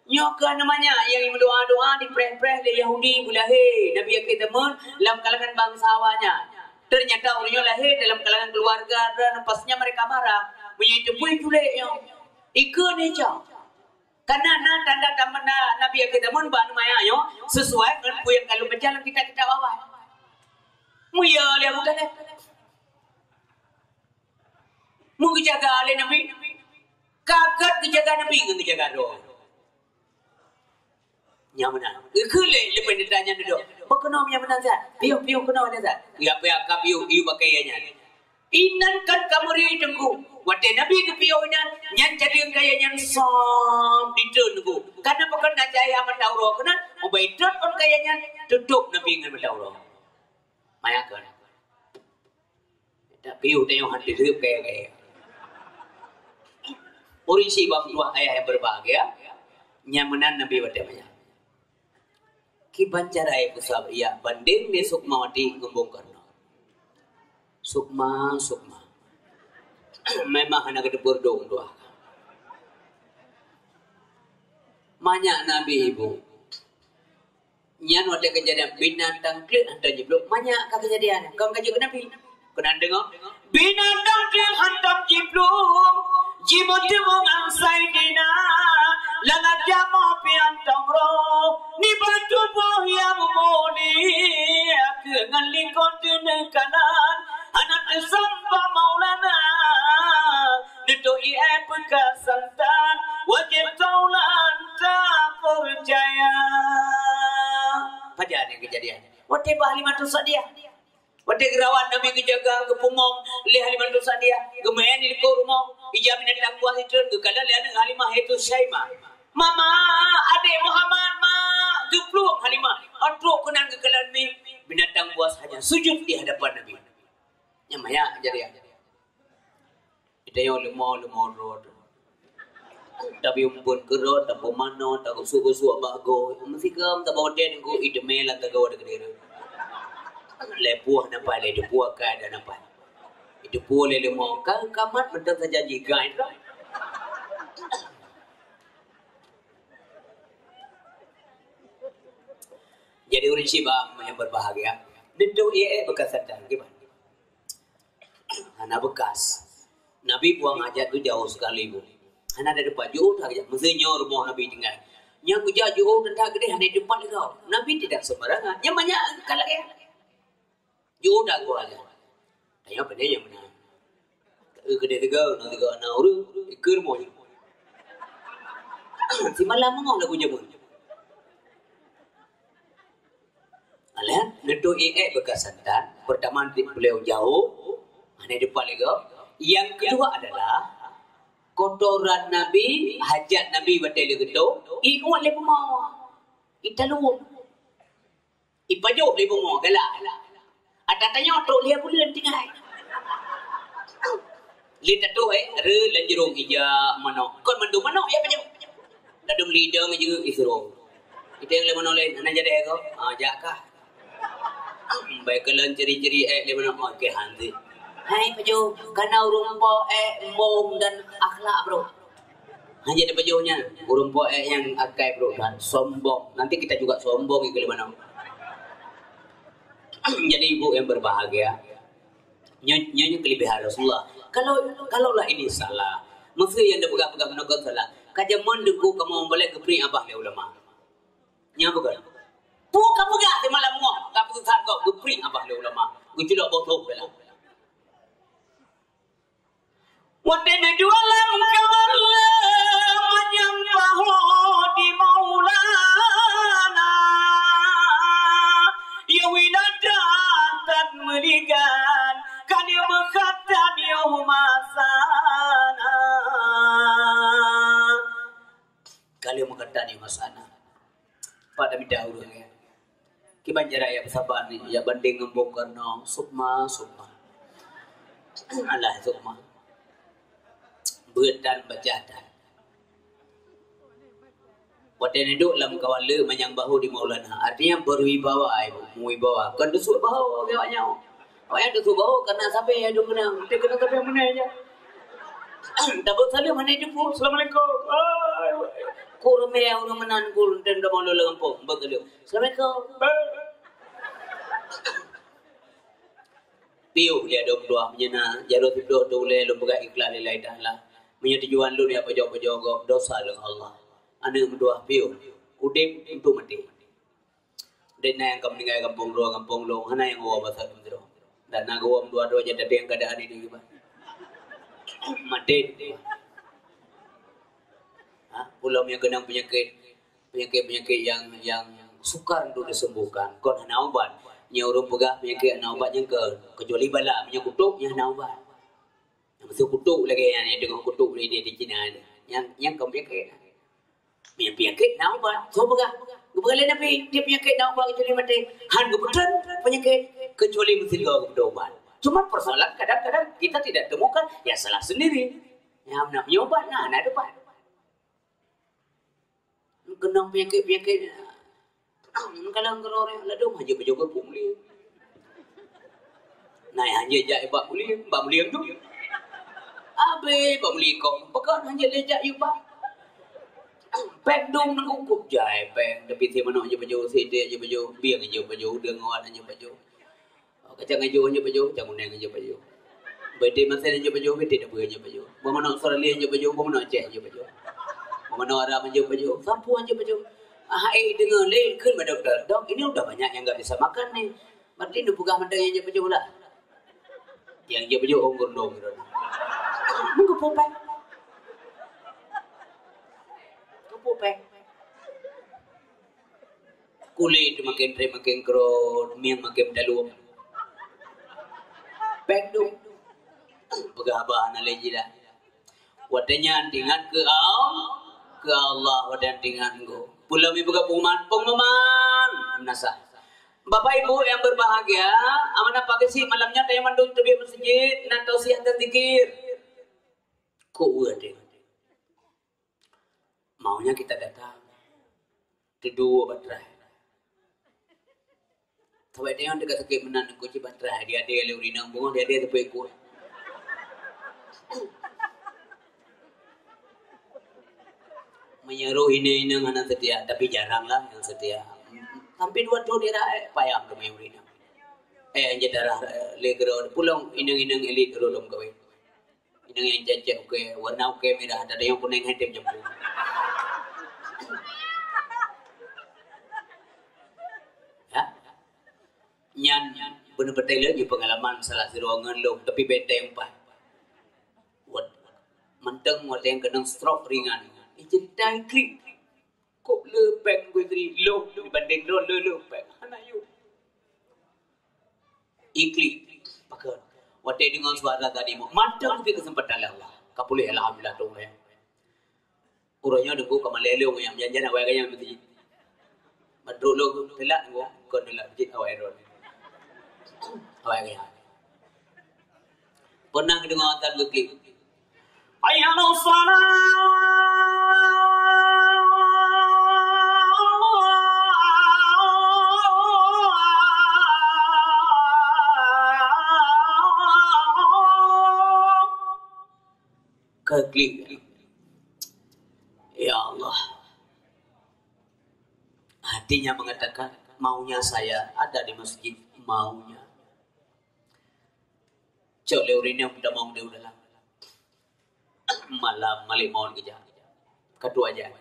Nyoe keuh aneuk manyak nyang meudoa-doa dipreh-preh lé Yahudi beulahé Nabi akhé zaman lam kalangan bansa awaknyan. Ternyata ureueng nyoe lahé dalam kalangan keuluwarga droe, leupasnya mereka marah. Meunyoe jiteupeue culek nyoe, ikheun icok. Karena na tanda-tanda Nabi akhé zaman bak aneuk manyak nyoe sesuai ngon peue nyang ka lôn baca lam kitab-kitab awai. Mulia lé Abu Thalib. Meugeujaga lé Nabi. Ka gèt geujaga Nabi ngon geujaga droe. Nyang meunan. Geukheun lé leubeh nyan dudoe. Beuh keunoe nyang meunan zat. Piôh, piôh keunoe nyan zat. Ya, piôh ka piôh, yue bak kayèe nyan. Inan kan ka meuri Teungku. Watèe Nabi geupiôh inan, nyan cadeueng kayèe nyan sôb ditreun Teungku. Karena pakon na cahya mata uroe keunan, mubai treun ôn kayèe nyan, tutôp Nabi ngon mata uroe. Manyak kon. Tapi utai nyoe hana teuheup kaya-kaya. Ureueng syiek bak meutuah ayah nyang berbahagia, nyang meunan Nabi watèe manyak. Kiban cara pusab ia bandeng lé Sukmawati ngon Bung Karno. Sukma, Sukma. Memang hana geuteupeue dong tuah. Manyak Nabi ibu. Nyan watèe keujadian binatang kleuet hantom jiplueng, manyak ka keujadian. Kon ka jeuet keu Nabi. Keunan deungoe, binatang kleuet hantom jiplueng, jimeuteumèe ngon Saidina, lam jamoe pih hantom roh, nibak tuboh nyang mulia, keu ngon likot teuneuk kalon, hana teusampoe Maulana. Neutôk ie peukasan tan, wajéb taulan tapeucaya. Pajan nyang keujadian? Watèe bak Halimatus Sa'diyah. Watèe geurawat Nabi geujaga, geupeumong lé Halimatus Sa'diyah, geumeu'en di likôt rumoh, ija binatang buas jitreun, geukalon lé aneuk Halimah, yaitu Syaimah. "Mama, adék Muhammad, Mak!" Geuplueng Halimah. Trok keunan geukalon mi, binatang buas hanya sujud di hadapan Nabi. Nyan manyak keujadian. Geutanyoe leumo-leumo droe. Tapi umpun keurot, tapeumanoe, tagusuk-gusuk bak goe. Meusigoe tabawa watèe nunggu iteumé lam tagoe dikeue. Lhèe puih napai, lhèe dua puih kai dan napai. Itu pun lhèe limong. Kan kamat mantong sajanji gai tu. Jadi ureueng syibak nyang berbahagia, neutoh ié-ié beukas santan kiban. Hana beukas. Nabi buang hajat tu jauh sekali, Bu. Hana ada tempat, jiôh that hajat. Meusé nyoe rumoh Nabi tinggai. Nyang geujak jiôh that geudeh hana tempat lé gob. Nabi tidak sembarangan. Nyang banyak ka lagèe. Jiôh that gob hajat. Tanya pandai nyang meunan. Eh, keudeh tiga, na tiga aneuk ureueng, ikeu rumoh jih. Simalam meungoh lagu jameun. Alah, neutoh ié-ié beukas santan, pertama beliau jauh, hana depan lé gob. Yang kedua adalah, kotoran Nabi, hajat Nabi watèe lé geutoh, iuet lé bumoe. Italeuem. Ipajoh lé bumoe galak. Ata tanyoe trok lhèe buleuen tinggai. Lé tatoh, eh, re lam jurông ija manok. Kon mandum manok ya pajoh. Ladôm lidong jeuet isro. Iteng lé manok laén, hana jadi ko. Ah, jak kah. Bai keulan ceri-ceri eh lé manok, oke, hanti. Hai pajoh, kana ureueng po eh, embong dan akhlak, bro. Hanya dipajoh nyan, ureueng po eh nyang akai brok that, sombong. Nanti kita juga sombong ikeu lé manok. Jadi ibu yang berbahagia, nyoe, nyoe, nyoe kelebihan Rasulullah. Kalau, kalaulah ini salah, meusé nyang dipeugah-peugah meunoe kon salah. Ka jameun teungku kamoe balek geupriek abah lé ulama. Nyan bukan. Peue ka peugah di malam nyoe, ka peugah kok geupriek abah lé ulama. Geuculok botoh bela. Watèe neuduek lam kawan lé manyang bahô di Maulana, ya wilada tan meuligan, ka lheueh meukhatan yoh masana. Ka lheueh meukhatan yoh masana. Pat tamita ureueng, ya. Kiban cara ya beusaba ni, ya banding ngon Bung Karno, sukma, sukma. Alah, sukma. Beuet tan, bajah tan. Watèe neuduek lam kawan lé manyang bahô di Maulana, artinya berwibawa, ya, meuwibawa. Kon deusuk bahô, ya, awaknyan. Awaknyan deusuk bahô karena sabe ya dong keunong. Teukeunong sabe meunan ya. Tabeuet saleuem hana jumpa. Assalamualaikum. Ai, ku ramé ureueng meunan ku dan da malu lam gampông. Beuet saleuem. Assalamualaikum. Piôh lé dong dua meunyoe na jaroe sidroe tu ulèe lôn peugah ikhlas lillahi ta'ala. Meunyoe tujuan lôn ya pajoh-pajoh gob dosa lé Allah. Aneuk meudua piôh. Udép untuk maté. Dek na nyang ka meuninggai gampông droe, gampông lôn, hana nyang geuwoe basa teumeusidroe. Dan na geuwoe meudua droe, jadi tapi nyang keadaan ini geuba. Maté. Ha, ulôn nyang keunong peunyakét, peunyakét-peunyakét nyang, nyang sukar untuk disembuhkan. Kon hana ubat. Nyang ureueng peugah peunyakét hana ubat nyang ke, kecuali bala, meunyoe kutok, nyang hana ubat. Nyang meusu kutok lagèe nyan, nyang teungoh kutok lé di, di Cina nyan. Nyang, nyang kon peunyakét. Meunyoe peunyakét na ubat, soe peugah? Geupeugah lé Nabi, tiep peunyakét na ubat kecuali maté. Han geupeutrön peunyakét kecuali meusidroe geupeutrön ubat. Cuma persoalan kadang-kadang kita tidak temukan, ya salah sendiri. Ya, na meunyoe ubat, na, na ubat. Keunong peunyakét-peunyakét. Meukalang keudroe ladôm hana pajoh keu Pok Mulieng. Nah, hana jak bak Mulieng, bak Mulieng tu. Abéh bak Mulieng kong, pakon hana lé jak yue bak. Péng dum nangku kup jai péng, tapi si manok hana pajoh, si dek hana pajoh, bieng hana pajoh, deungon hana pajoh. Kacang ijo hana pajoh, kacang kuning hana pajoh. Beuti masen hana pajoh, beuti dapur hana pajoh. Buah manok Australia hana pajoh, buah manok Aceh hana pajoh. Buah manok Arab hana pajoh, sampue hana pajoh. Ah, eh, deungoe lé kheun bak dokto. Dok, ini udah banyak yang nggak bisa makan nih. Berarti neupeugah mantong nyang hana pajoh lah. Nyang hana pajoh ôn gurundong gitu. Menggeupeu péng. Geupeu péng. Kulét makin trép makin keurot, mieng makin meudaluem. Péng dum. Peugah haba hana lé jidah. Watèe nyan teuingat keu Al-, keu Allah, watèe nyan teuingat Gobnyan. Peue lom ipeugah pengumuman, pengumuman. Meunasah. Bapak Ibu yang berbahagia, amanah pageusie malam nyoe tanyoe mandum teubiet meuseujid, na tausiah dan zikir. Kok weueh deh. Maunya kita datang. Teuduek bak trai. Sabab nyan teuka sakét meunan, ngon cit bak trai, dia-dia lé ureueng inong, beungoh dia-dia teupeu ikot. Meunyoe roh inong-inong hana seutia, tapi jarang lah nyang seutia. Sampai dua thon dia dah, eh, payah keu ureueng inong. Eh, anjeut darah, eh, lé keudroe, pulông inong-inong elit roh lom kawin. Inong nyang cek-cek ukèe, warna ukèe mirah, ada nyang kunèng, hai tem jampu. Ya. Nyan beuneuh beutôi lé nyoe peungalaman salah sidroe ngon lôn, tapi benteng empat. Wat, mantong watèe nyang keunong stroke ringan. Ih, ceurita klik. Kok le péng gui tadi, lôn dibandéng droe le, le péng. Hana yum. Iklik. Pakon. Watèe deungö suara tadi, mantong bri keuseumpatan lé Allah. Ka puléh, alhamdulillah, tu, ya. Uroe nyoe deungo ka malèe lôn nyang janjan awai gaya meuseujid. Meudroe lôn teulat deungo, kon teulat meuseujid awai droe. Awai gaya. Pernah deungo azan geuklik. Hayya 'alas shalah. Keklik. Ya Allah. Hatinya mengatakan, maunya saya ada di masjid, maunya. Cok lé ureueng inong tamong di dalam. Malam Malik Maut geujak. Ka trôk ajal.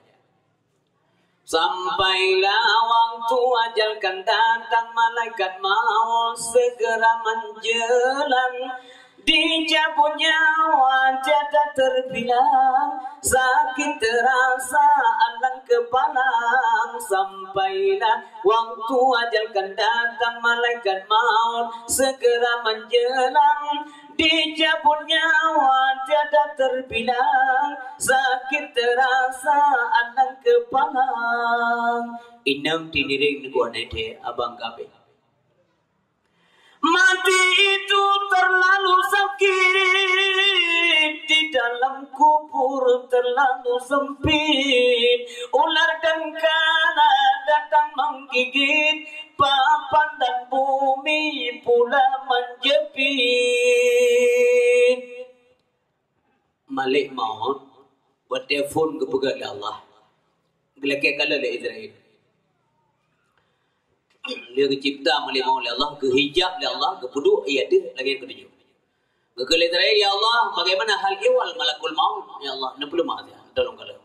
Sampailah waktu ajal kan datang, malaikat maut segera menjelang. Dicabut nyawa tiada terbilang, sakit terasa alang kepalang. Sampailah waktu ajal kan datang, malaikat maut segera menjelang. Dicabut nyawa tiada terbilang, sakit terasa alang kepalang. Inong tinireng neugok nete abang gabe. Mati itu terlalu sakit, di dalam kubur terlalu sempit. Ular dan kanak datang menggigit, papan dan bumi pula menjepit. Malik Maut, watèe phôn geupeugah lé Allah, geulakèe kalon lé Israel. Lé geucipta Malik Maut lé Allah, geuhijab lé Allah, geupeuduek ie ateueh langèt keutujôh. Geukheun lé Israel, "Ya Allah, bagaimana hal ihwal malakul maut? Ya Allah, neupeuleumah dia, tolong kalon."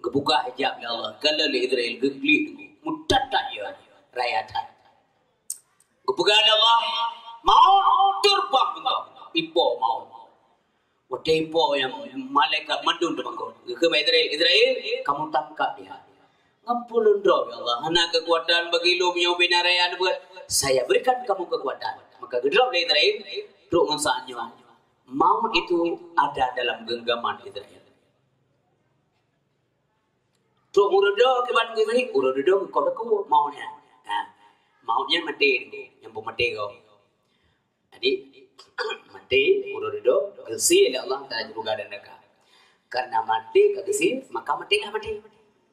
Geubuka hijab lé Allah, kalon lé Israel, geuklik, meutat-tat ie, raya that. Geupeugah lé Allah, "Maut, teurbang engkau, ipo maut." Watèe ipo nyan malaikat mandum teumangkot. Geukheun bak Israel, "Israel, kamu tangkap dia." Ngon peue lôn droe, ya Allah, hana keukuatan bagi lôn meunyoe bina raya neubuet. Saya berikan kamu kekuatan. Maka geudrob lé Israel, trôk ngon saát nyoe. Maut itu ada dalam genggaman Israel. Trôk uroe dudoe kiban geuh, uroe dudoe geukoh takue maut nyan. Ha, maut nyan maté, nyang peumaté gob. Jadi, maté, uroe dudoe geusie lé Allah antara syeuruga dan neuraka. Karena maté ka geusie, maka matélah maté.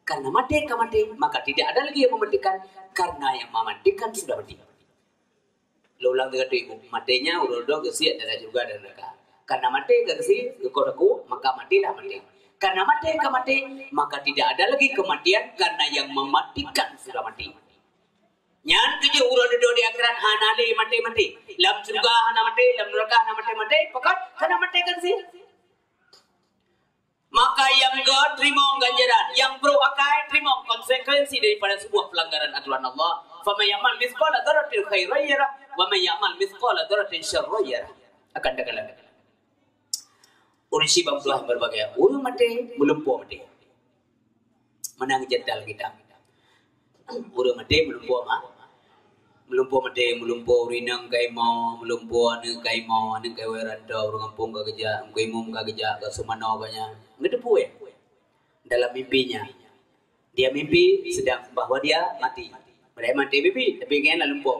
Karena maté ka maté, maka tidak ada lagi yang mematikan, karena yang mematikan sudah mati. Lôn ulang tiga kali, maté nyan uroe dudoe geusie antara syeuruga dan neuraka. Karena maté ka geusie, geukoh takue, maka matélah maté. Karena maté ka maté, maka tidak ada lagi kematian, karena yang mematikan sudah mati. Nyan keuh jeuet uroe dudoe di akhirat hana lé maté-maté. Lam syeuruga hana maté, lam neuraka hana maté-maté, pakon hana maté ka geusie. Maka nyang göt teurimong ganjaran, nyang brôk akai teurimong konsekuensi daripada sebuah pelanggaran aturan Allah. Faman ya'mal mitsqala dzarratin khairan yarah, wa man ya'mal mitsqala dzarratin syarran yarah. Akan takalon. Ureueng syiek bang tuah berbagai. Ureueng maté, meulumpoe maté. Meunan geuceurita lam kitab. Ureueng maté meulumpoe ma-, meulumpoe maté, meulumpoe ureueng inong ka imoe, meulumpoe aneuk ka imoe, aneuk ka iwoe rantau, ureueng gampông ka geujak, teungku imum ka geujak, ka seumanoe ka nyan. Geuteupeue dalam mimpinya. Dia mimpi sedang bahwa dia mati. Padahai maté mimpi, tapi nyan lam lumpong.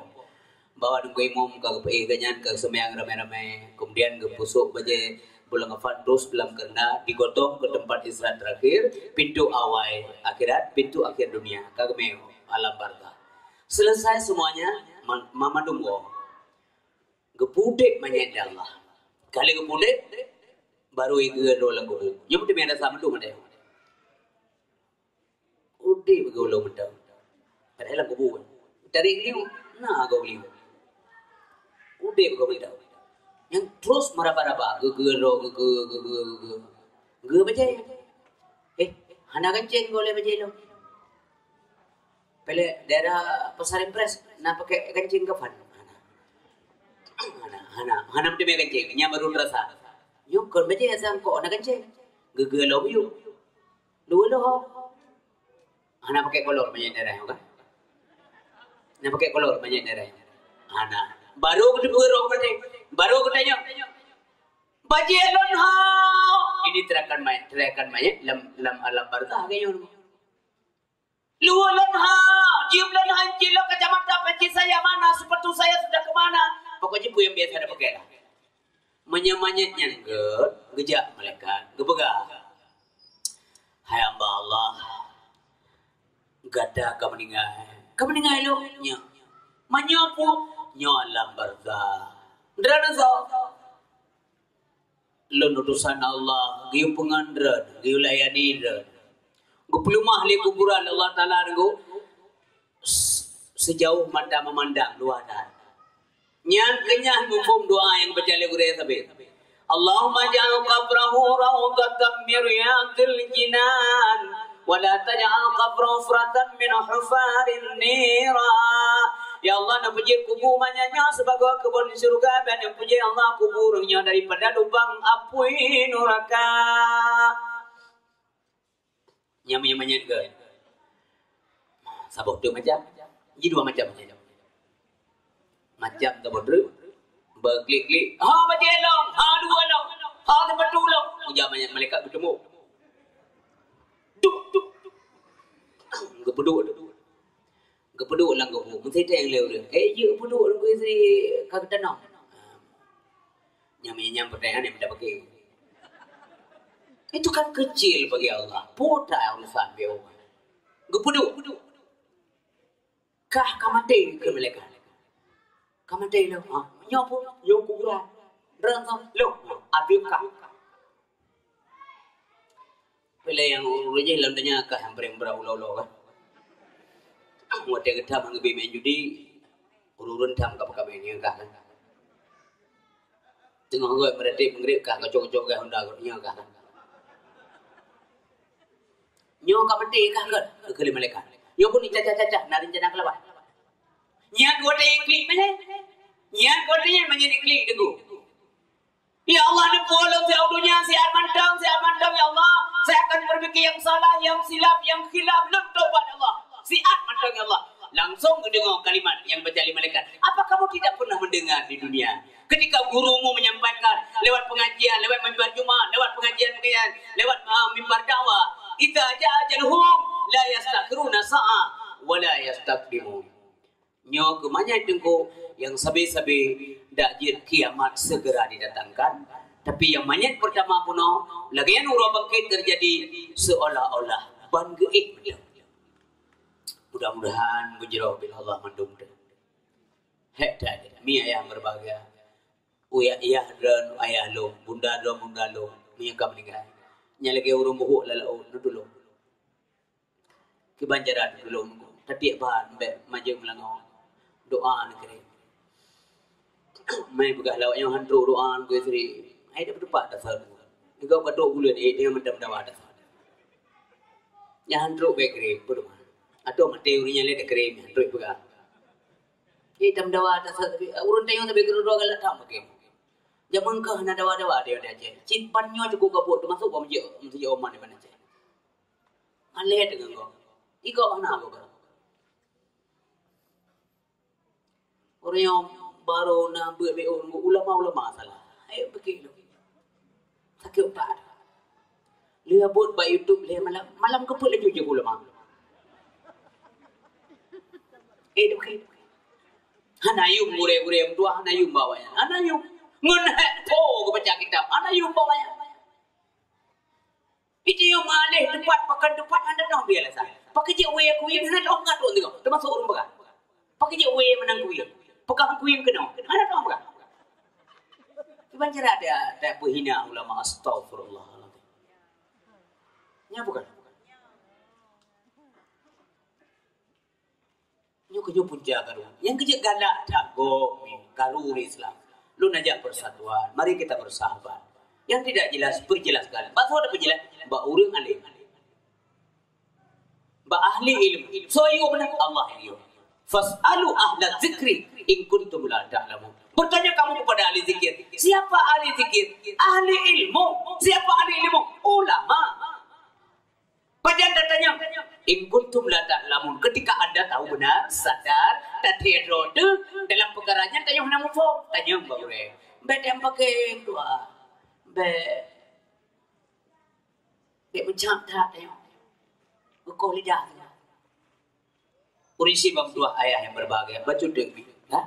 Bahwa teungku imum ka geupeuéh geuh nyan, ka geuseumayang ramé-ramé, kemudian geupeusôk bajée Pulang kafan terus dalam keranda, digotong ke tempat istirahat terakhir, pintu awai akhirat, pintu akhir dunia, ka geumé alam barzakh. Selesai semuanya, ma-, ma-, mandum woe. Geupudeb manyét di Allah. Kali geupudeb, baru igeue droe lam kubu. Nyoe meuteumé rasa mandum ada. Udeb geuh ulôn mantong. Padahai lam kubu kan. Tarék liuh, na gob liuh. Udeb gob mantong. Nyang terus meuraba-raba, geugeue droe, geugeue, geugeue, geugeue. Geue bajée. Eh, hana gancéng gob lé bajée lom. Peureulée daerah Pasar Impres, na pakai gancéng kafan. Hana. Hana, hana, hana meuteumé gancéng. Nyan baru teurasa. Nyoe kon bajée asai kok na gancéng. Geugeue lom yue. Dua loh. Hana pakai kolor manyét daerah nyoe kan? Na pakai kolor manyét daerah nyoe? Hana. Baru geuteupeue roh maté. Baru geutanyong. Bajée lôn ha. Ini terakan manyét, terakan manyét lam, lam alam barzakh lagée nyoe. Luweue lôn ha. Jieb lôn ha, cilok kacamata, peci saya mana, sepatu saya sudah ke mana. Pokoknya peue nyang biasa tapakai lah. Meunyoe manyét nyan gét, geujak malaikat, geupeugah, "Hai hamba Allah, gata ka meuninggai." "Ka meuninggai lôn?" "Nyoe." "Meunyoe peue?" "Nyoe alam barzakh." "Droeneuh soe?" "Lôn utosan Allah, geuyue peungon droeneuh, geuyue layani droeneuh." Geupeuleumah lé kuburan Allah Taala nunggu. Sejauh mata memandang luwah that. Nyan keuh nyan muphom doa nyang baca lé gurée sabe. Allahumma ja'al qabrahu raudhatan min riyadhil jinan, wa la taj'al qabrahu hufratan min hufarin nira. Ya Allah, neupeujeuet kubu manyét nyoe sibagoe keubon syeuruga, dan neupeujeuet Allah kubu ureuëng nyoe daripada lubang apui nuraka. Nyang meunyoe manyét gét. Saboh teuk macam. Ji dua macam manyét. Macam saboh teuk. Beuklik-klik. Ha, bajée lôn. Ha, dua lôn. Ha, seupatu lôn. Ujar manyét malaikat geuteumeung. Duk, duk, duk. Geupeuduek tu. Geupeuduek lam kubu, meusidang lé ureuëng. Eh, jeuet peuduek lam kubu istri ka geutanong. Nyang meunyoe nyan pertanyaan nyang tapeuke. Itu kan kecil bagi Allah. Peue urusan beu. Geupeuduek. Kah ka maté keu malaikat. Ka maté lom. Ha, nyoe peue? Nyoe kuburan. Droeneuh soe? Lôn. Ha, abéh kah. Peureulée nyang ureuëng jih lam donya kah nyang paléng brat ulo-ulo kan. Watée geutam ngon geubi main judi, ureuëng-ureuëng tam ka peukamé nyan kah kan. Teungoh gét meuratéb meungréb kah kacok-kacok gét honda gét nyan kah kan. Nyoe ka maté kah gét, keu lé malaikat. Nyoe pun cacah-cacah na rencana keulawan. Nyan watée iklik manyét. Nyan watée nyan manyét iklik teungku. Ya Allah, neupeuulôn siat donya, siat mantong, siat mantong, ya Allah. Saya akan berpikir yang salah, yang silap, yang khilaf, lôn tobat, ya Allah. Siat mantong, ya Allah. Langsung geudeungoe kalimat nyang baca lé malaikat. Apa kamu tidak pernah mendengar di dunia? Ketika gurumu menyampaikan lewat pengajian, lewat mimbar Jumat, lewat pengajian-pengajian, lewat, ah, mimbar dakwah. Idza jaa ajaluhum la yastakhiruna sa'ah wa la yastaqdimun. Nyoe keuh manyét teungku nyang sabe-sabe dak jeuet kiamat segera didatangkan. Tapi nyang manyét pertama bunoe, lagée nyan uroe bangkét terjadi seolah-olah ban geuéh mantong. Mudah-mudahan beujroh bila Allah mandum teuh. Hék that, mi ayah berbahagia. Uyak yah droen ayah lôn, bunda droen bunda lôn, meunyoe ka meuninggai. Nyan lagée ureuëng buhuk lam laôt, neutulông. Kiban cara neutulông, tatiek ban bék majeuem meulangau. Doa neukirém. Mai peugah lawak nyoe han trok doa neukirém. Hai dak beuteupat dasar. Nyoe ka trok buleuen, eh, dengan mantong dawa dasar. Nyan han trok bék kirém, peue teuma. Atau maté ureuëng nyan lé dak kirém, han trok peugah. Eh, tam dawa dasar, tapi ureuëng tanyoe sabe keudroe galak tam maké. Jameun keuh hana dawa-dawa di Aceh. Cit pan nyoe cukup gabuk teumasuk bak meujeuet, meujeuet umat di Aceh. Malèe deungon gob. Igob hana gob. Ureueng nyang barô na beuet B O ngon ulama-ulama salah. Ayo pike lom. Sakét utak. Lheueh buet bak YouTube lheueh malam, malam keupeue laju jeuet ulama. Eh, dok. Hana yum gurèe-gurèe meutuah, hana yum bak awaknyan. Hana yum. Ngon hek tho geubaca kitab. Hana yue po ayat. Itu nyang maleh teumpat, pakon teumpat hana teuh biasa. Pakai jeuet wee kuyeng hana teuh ngat tu tengok. Termasuk ureueng peugah. Pakai jeuet wee meunang kuyeng. Peugah kuyeng keunoe. Hana teuh peugah. Kiban cara dia, dia peuhina ulama, astagfirullahaladzim. Nya bukan. Nyoe keuh nyoe punca karu. Nyang keuh jeuet galak that gob mi, karu ureueng Islam. Lôn ajak persatuan, mari kita bersahabat. Yang tidak jelas, perjelaskan. Bak soe tapeurjelas? Bak ureueng alim. Bak ahli ilmu. Soe yue beuna? Allah nyang yue. Fas'alu ahla dzikri in kuntum la ta'lamun. Bertanya kamu kepada ahli zikir. Siapa ahli zikir? Ahli ilmu. Siapa ahli ilmu? Ulama. Pajan tatanyong, "In kuntum la ta'lamun," ketika anda tahu benar, sadar, tathee droe teuh dalam peukara nyan, tanyoe hana muphom, tanyong bak gurée. Bék tanyong pakon tuha. Bék. Bék meucab that tanyong. Geukoh lidah tanyong. Ureueng sibang tuah ayah yang berbahagia, bacut deuk mi. Ha?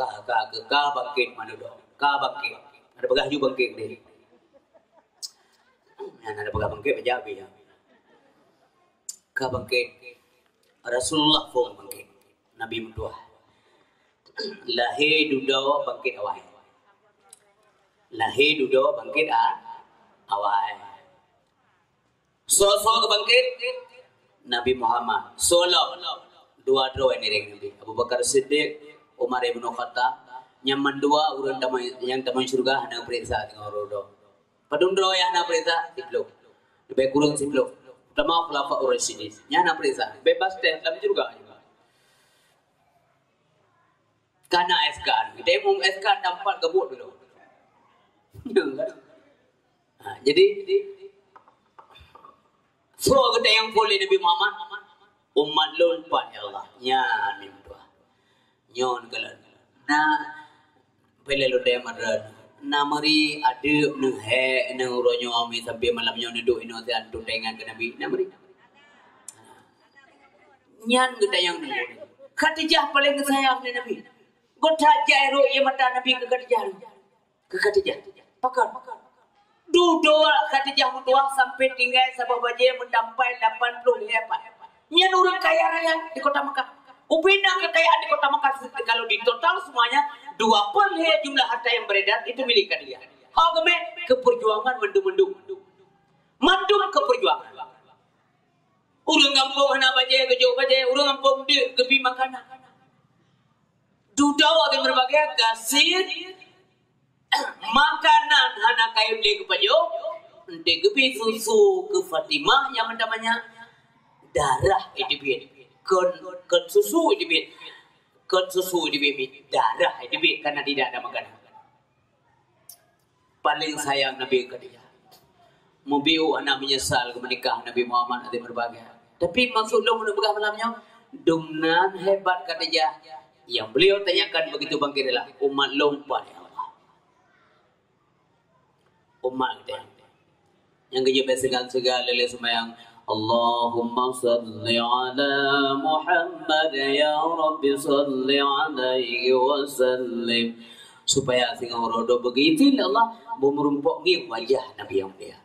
Ka, ka, ka, ka bangkit manoe doh. Ka bangkit. Ada peugah ju bangkit deh. Nyan ada peugah bangkit, baca habis ya. Ka bangkit. Rasulullah phon bangkit. Nabi meutuah. Lahé dudoe bangkit awai. Lahé dudoe bangkit a-, awai. Soe-soe geubangkét? Nabi Muhammad. Soe lom? Dua droe ngieng Nabi. Abu Bakar Siddiq, Umar ibnu Khattab. Nyang mandua ureueng tamong, nyang tamong syeuruga hana geupeuriksa teungoh uroe dudoe. Padum droe nyang hana peuriksa? Siploh. Leubeh kureueng siploh. Utama Khulafaur Rasyidin. Nyang hana peuriksa. Bebas teuh lam syeuruga. Kana S K. Kita umum S K tampat gabut dulu. Ha, jadi, soe geutanyong phon lé Nabi Muhammad, "Umat lôn pat, ya Allah?" Nyan meutuah. Nyoe keulan. Na, peureulée lôn tanyong meunan. Na meuri adeuk neuhek neuroe nyoe mi sampai malam nyoe neuduek inoe siat tutée ngon keu Nabi. Na meuri. Nyan geutanyong Nabi. Khadijah paleng geusayang lé Nabi. Geutajak jai rhot ie mata Nabi keu Khadijah. Keu Khadijah. Pakon? Dudoe Khadijah meutuah sampai tinggai saboh bajée meutampai lapan ploh lhée pat. Nyan ureueng kaya raya di kota Mekah. Ubena kekayaan di kota Mekah, kalau ditotal semuanya, dua per lhée jumlah harta yang beredar itu milik Khadijah. Hak geumé keu perjuangan mandum-mandum. Mandum keu perjuangan. Ureueng gampông hana bajée geujok bajée, ureueng gampông deuk geubri makanan. Dudoe di berbagai gasien, makanan hana kayém lé geupajoh, enteuk geubri susu keu Fatimah nyang meutamanya, darah iteubiet. Kon, kon susu iteubiet. Kon susu iteubiet, darah iteubiet karena tidak ada makanan. Paleng sayang Nabi Khadijah. Mubiu hana meunyeusal geumeunikah Nabi Muhammad até berbahagia. Tapi maksud lôn meunyoe peugah malam nyoe, dumnan hebat Khadijah. Yang beliau tanyakan begitu bangkit adalah, "Umat lôn pat, ya Allah?" Umat geutanyoe. Nyang geujeuet bèk seugan-seugan lé-lé seumayang, "Allahumma shalli ala Muhammad, ya Rabbi shalli alaihi wa sallim." Supaya singoh uroe dudoe beugitin lé Allah, beumeurumpok ngieng wajah Nabi nyang mulia.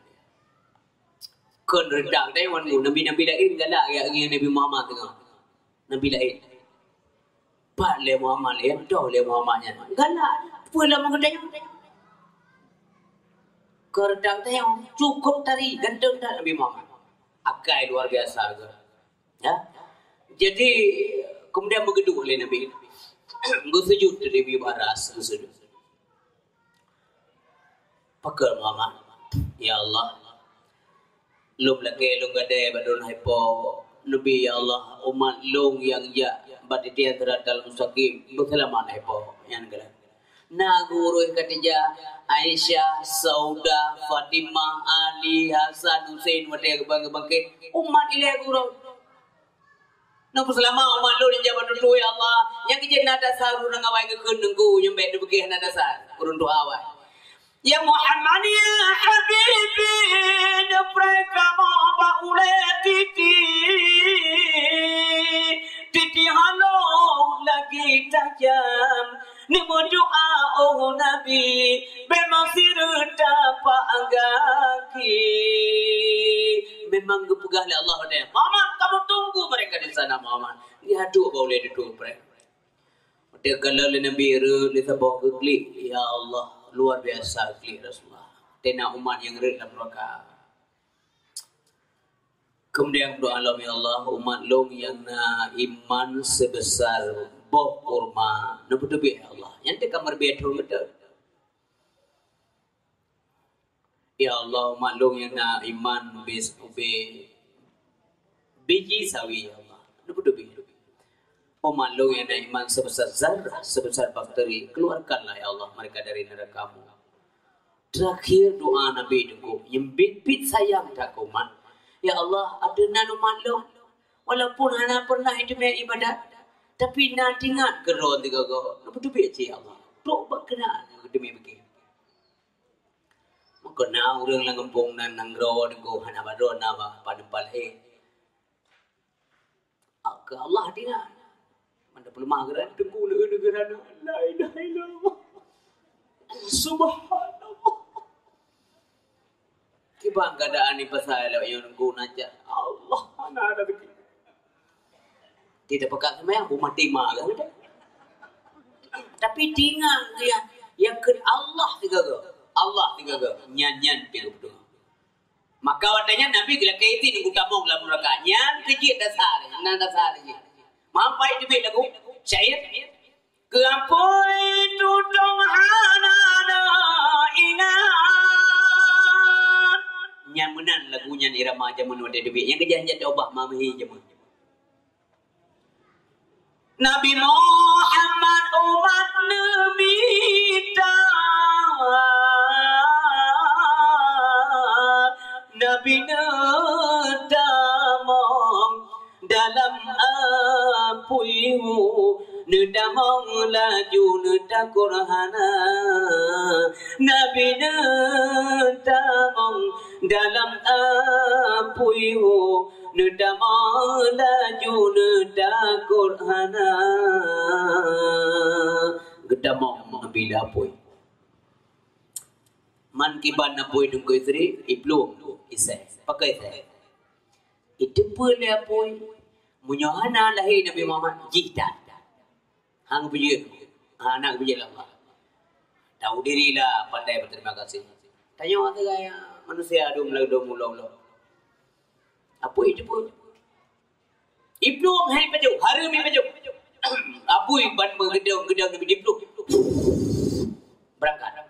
Kon redak dai wan nabi-nabi laén galak jak ngieng Nabi Muhammad teungoh. Nabi laén. Pat lé Muhammad lé, toh lé Muhammad nyan. Galak. Peue lam geutanyoe? Keu redak tanyoe, cukup tari, ganteng that Nabi Muhammad. Akai luar biasa ke. Ya. Jadi, kemudian beugeuduek lé Nabi. Geusujut di Nabi baras, geusujut. Pakon Muhammad, "Ya Allah, lôn lakèe lôn gadèe bak droeneuh hai Po Nabi, ya Allah, umat lôn nyang jak bak titian siratal mustaqim beuseulamat hai Po." Nyan keuh. Na geuurôh Khadijah, Aisyah, Saudah, Fatimah, Ali, Hasan, Husein watèe geubang-, geubangkét, umat ilèe geuurôh. Nyoe peuseulamat umat lôn nyang jak bak tutoe, ya Allah. Nyang keu jeuet na dasar ureueng awai geukheun teungku, nyang bèk neupeugah na dasar ureueng tuha awai. Ya Muhammad, ya Habibi, neupreh kamoe bak ulèe titi. Titi halo lagi tajam, neumeudoa Oh Nabi, memang sireuta pak gaki. Memang geupeugah lé Allah deh, "Muhammad, kamu tunggu mereka di sana, Muhammad." Dia tu baru boleh duduk, Watèe kalon lé Nabi rhët lé saboh geuklik, ya Allah, luar biasa geuklik Rasulullah. Tena umat nyang rhët lam neuraka. Kemudian doa lom, "Ya Allah, umat lôn nyang na iman sebesar boh kurma, neupeuteubiet, ya Allah." Nyan teuka meureubiet thon beutôi. Ya Allah, umat lôn nyang na iman ubé, ubé biji sawi, ya Allah. Neupeuteubiet. Umat lôn nyang na iman sebesar zarah, sebesar bakteri, keluarkanlah, ya Allah, mereka dari neraka-Mu. Terakhir doa Nabi Teungku, nyang biet-biet sayang that keu umat. Ya Allah, ateueh nan umat lôn, walaupun hana pernah jiteumé ibadat, tapi na teuingat keu droe sigoe-goe. Neupeuteubiet cit, ya Allah. Trok bak keunan geuteumé beuke. Meukeuna ureueng lam gampông nan nanggroe deungoe hana ba droe na ba paneumpat lahé. Keu Allah tinggai. Mantong peuleumah geuran teungku leueu geuran. La ilaha illallah. Subhanallah. Kiban keadaan ni pasal lewat yang teungku najak. Allah, hana ada rezeki. Tidak pekat semayang, bu mati ma lah. Tapi tinggal dia, yang ke Allah tiga ga. Allah tiga ga. Nyan-nyan tiga betul. Maka watèe nyan Nabi geulakèe izin geutamong lam neuraka. Nyan keuh jeuet dasar, nyan dasar jih. Mampai teubiet lagu syair. Keu apui tutong hana na ingat. Nyan meunan lagu nyan irama jameun watèe teubiet. Nyang keujah-jah taubah mamahi jameun. Nabi Muhammad umat neumita, Nabi neutamong dalam apui hu, neutamong laju neutakot hana. Nabi neutamong dalam apui hu, neutamong laju neutakot hana. Geutamong Nabi lam apui. Man kiban apui teungku istri, iplueng isèe. Pakai isèe. Iteupeue lé apui. Meunyoe hana lahé Nabi Muhammad, jih that. Hana geupeujiet. Hana geupeujiet lé Allah. Tahu dirilah pandai berterima kasih. Tanyoe ata gaya manusia dum ladom ulo-ulo. Apui teupeue. Iplueng hai pajoh, hareuem hai pajoh. Apui ban meugeudong-geudong Nabi diplueng. Berangkat.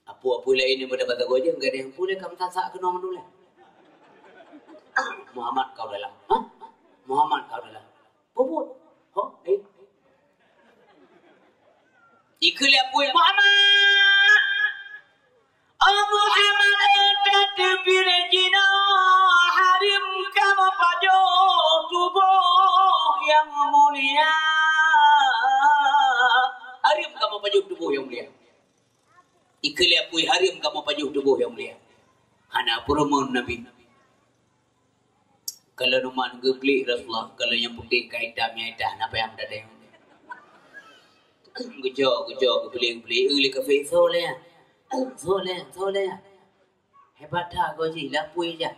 Apui-apui laén nyang beuda bata goe jeuet, gadéh apui lé ka meusasak keunoe mandum lé. Muhammad kau dalam. Ha? Muhammad kau dalam. Bubut. Ho? Eh? Ikeu lé apui, "Muhammad! Oh Muhammad, eh, tateubiet jinoe hareuem kamoe pajoh tuboh nyang mulia. Hareuem kamoe pajoh tuboh nyang mulia." Ikeu lé apui, "Hareuem kamoe pajoh tuboh nyang mulia." Hana peurumoh Nabi. Kalau numan geuklik Rasulullah, kalau nyang putéh ka itam, nyang itam hana payah meudadeng. Geucok, geucok, geubeli, geubeli, eh, lé kafé, "Soe lé nyan? Soe lé nyan? Soe lé nyan?" Hebat that goe jih, lé apui jih.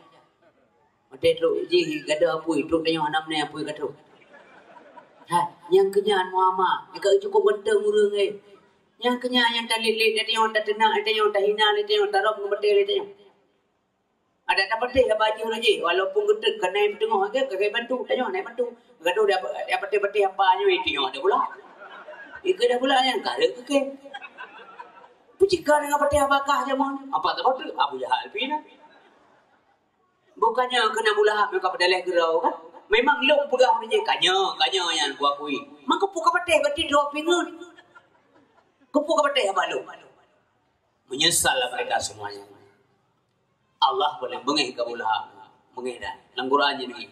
Watèe trok jih gadoh apui, trok tanyoe hana meunan apui ka trok. Hai, nyang keu nyan Muhammad, nyang ka cukôp ganteng ureueng, eh. Nyang keu nyan nyang talét-lét lé tanyoe, tateunak lé tanyoe, tahina lé tanyoe, tarok ngon batèe lé tanyoe. Adak tapatéh haba jih uroe jih, walaupun geuteuk ka na nyang peuteungoh, ka, ka bantu, tanyoe na nyang bantu. Gadoh dia, dia patéh-patéh apa nyoe, tanyoe ada pula. Ikeu dah pula nyan, ka rhot keu kèe. Peucit ka deungon patéh haba kah jameun. Apa tapatéh? Abu Jahal pih na. Bukannya keunan Abu Lahab nyang ka peudaléh keudroe kan? Memang lôn peugah meunyoe ka nyoe, ka nyoe nyan kuakui. Maka peue ka patéh, berarti droe pih ngeut. Keupeue ka patéh haba lôn? Meunyesallah mereka semuanya. Allah boleh beungéh keu Abu Lahab. Beungéh dah. Lam Quran jih beungéh.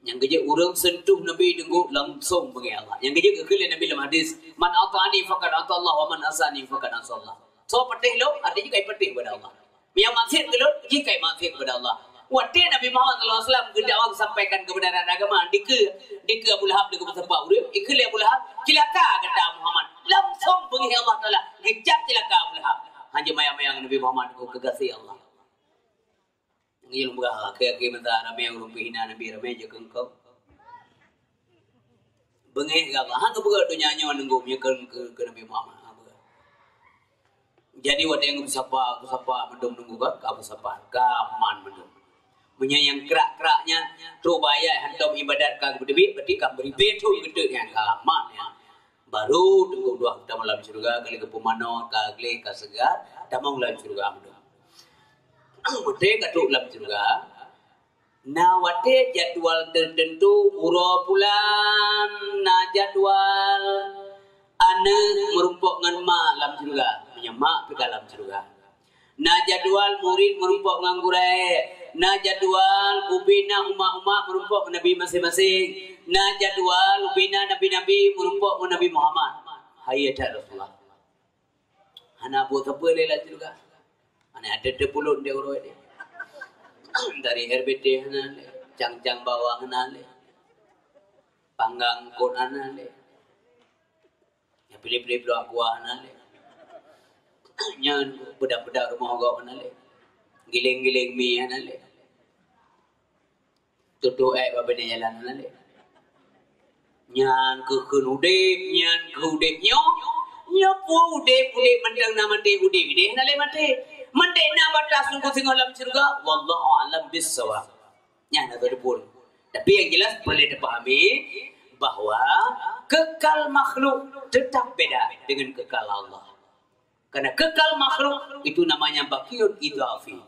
Nyang geujeuet ureueng sentuh Nabi teungku langsong beungéh Allah. Nyang geujeuet geukheun lé Nabi lam hadis, "Man ata'ani faqad ata'allah, wa man asani faqad asallah." Soe patéh lôn, artinya ka patéh kepada Allah. Nyang maksiat keu lôn, jih ka maksiat kepada Allah. Watée Nabi Muhammad sallallahu alaihi wasallam geudakwah sampaikan kebenaran agama, dikeue, dikeue Abu Lahab lé geupeusapa ureuëng, dikeue lé Abu Lahab, "Cilaka gata Muhammad." Langsung beungéh Allah Taala, geucap cilaka Abu Lahab. Hana mayang-mayang Nabi Muhammad keu keugaséh Allah. Ngieng beurah, akhé-akhé masa ramé ureuëng pih hina Nabi, ramé jeuet keu engkau. Beungéh gata, hana beureukat donya nyoe nunggu meunyoe keu, keu, keu Nabi Muhammad. Hana beureukat. Jadi watée nyang beusapa, beusapa mandum nunggu ka, ka beusapa, ka man mandum. Meunyoe nyang krak-krak nyan trok bak ayat hantom ibadat ka geuteubiet, berarti ka meuribée thon geuteuk nyan ka man nyan. Baru teungku dua tamong lam syeuruga, ka lheueh geupumanö, ka gleh, ka seugar, tamong lam syeuruga mandum. Watée ka trok lam syeuruga, na watée jadwal teuteuntu uroe bulan, na jadwal aneuëk meurumpok ngon mak lam syeuruga, meunyoe mak pih ka lam syeuruga. Na jadwal murit meurumpok ngon gurée, na jadwal ubena umat-umat meurumpok ngon nabi maséng-maséng, na jadwal ubena nabi-nabi meurumpok ngon Nabi Muhammad. Hai that Rasulullah. Hana buet sapeue lé lam syeuruga. Hana ada teupulot di uroe nyoe. Dari R B T hana lé, cang-cang bawang hana lé, panggang kot hana lé, nyang pilih-pilih bloe aqua hana lé, nyan bedak-bedak rumoh gob hana lé, giléng-giléng mi hana lé. Tutoe ék bak binéh jalan hana lé. Nyan keuh kheun udeb, nyan keuh udeb nyoe. Nyoe peue udeb, udeb mantong na maté, udeb ideh hana lé maté. Maté na batas teungku singoh lam syeuruga. Wallahu a'lam bissawab. Nyan na teupeu. Tapi yang jelas perlu dipahami bahwa kekal makhluk tetap beda dengan kekal Allah. Karena kekal makhluk itu namanya baqiyun idhafi.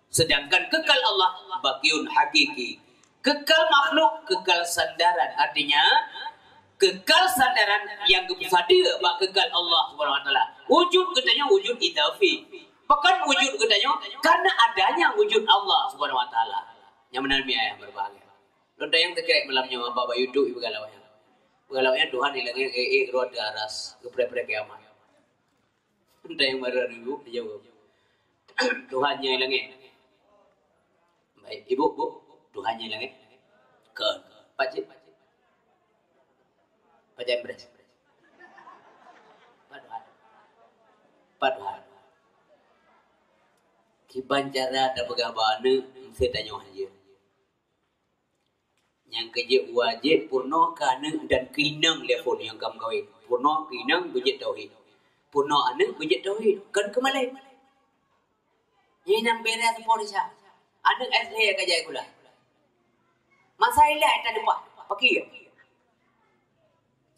Sedangkan kekal Allah baqiyun hakiki. Kekal makhluk, kekal sandaran. Artinya, kekal sandaran nyang geupeusadeue bak kekal Allah Subhanahu wa Taala. Wujud geutanyoe wujud idhafi. Bahkan wujud geutanyoe karena adanya wujud Allah Subhanahu wa Taala. Nyang meunan mi ayah berbahagia. Lôn tayang teukrek malam nyoe bak YouTube ibu galau nyan. Ibu galau nyan Tuhan di langit, eh, eh, rot di aras, geupreh-preh kiamat. Entah nyang marah dulu, dijawab. Tuhan nyang langit. Baik, ibu, bu, Tuhan nyang langit. Ke, Pak Cik. Pak Cik Pres. Pak Tuhan. Pak Tuhan. Kiban cara tapeugah bak aneuk, meusti tanyoe hajeue. Nyang keujeuet wajéb peurunoe keu aneuk dan keu inong lé phon nyang ka meukawen. Peurunoe keu inong beujeuet tauhid. Peurunoe aneuk beujeuet tauhid, kon keu malée. Nyan nyang beda seupôt Isa. Aneuk S D ka jai sikula. Masa ilée ka leupah, pakri.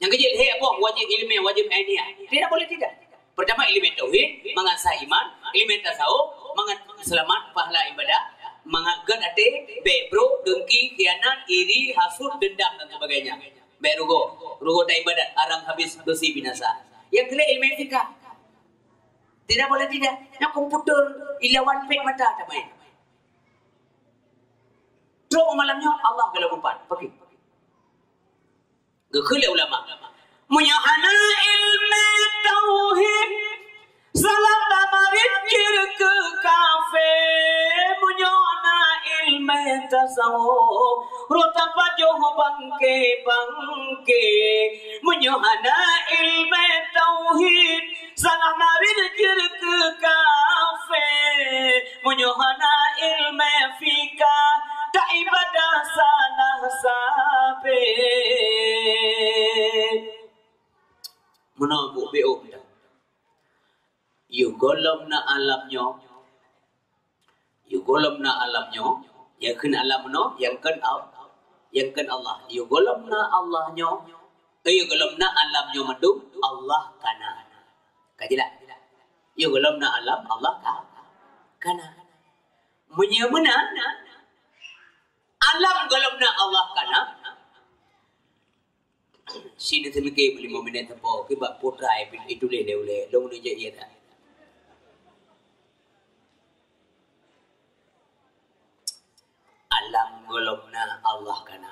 Nyang keujeuet lhée boh wajéb ileumèe, wajéb ainiah. Tidak boleh tidak. Pertama ileumèe tauhid, mangat sah iman, ileumèe tasawuf, mangat seulamat pahala ibadah, mangat gét até, bèk brok, dengki, khianat, iri, hasut, dendam dan sebagainya. Bèk rugoe, rugoe ta ibadat, arang habis, beusi binasa. Nyang keulhèe ileumèe fikah. Tidak boleh tidak. Nyang komputer, ilawan pet mata tamai. Trok malam nyoe Allah galak meupat. Pakri. Geukheun lé ulama. Meunyoe hana ileumèe tauhid, salah tamarit jeuet keu kafé. Meunyoe hana ileumèe tasawuf, roh tapajoh bangké-bangké. Meunyoe hana ileumèe tauhid, salah marit jeuet keu kafé. Meunyoe hana ileumèe fikah, ta ibadah salah sabé. Meunoe bu B O kita. Yôh gohlom na alam nyoe. Yôh gohlom na alam nyoe, nyang kheun alam nyoe, nyang kheun Al-, nyang kheun Allah. Yôh gohlom na Allah nyoe, eh, yôh gohlom na alam nyoe mandum, Allah ka na. Ka jeulaih? Yôh gohlom na alam, Allah ka, ka na. Meunyoe meunan, alam gohlom na, Allah ka na, Sinoe teumike limong minèt teupeu, keu bak putra itu lé ulèe, lôn neujak ié that. Alam gohlom na, Allah ka na.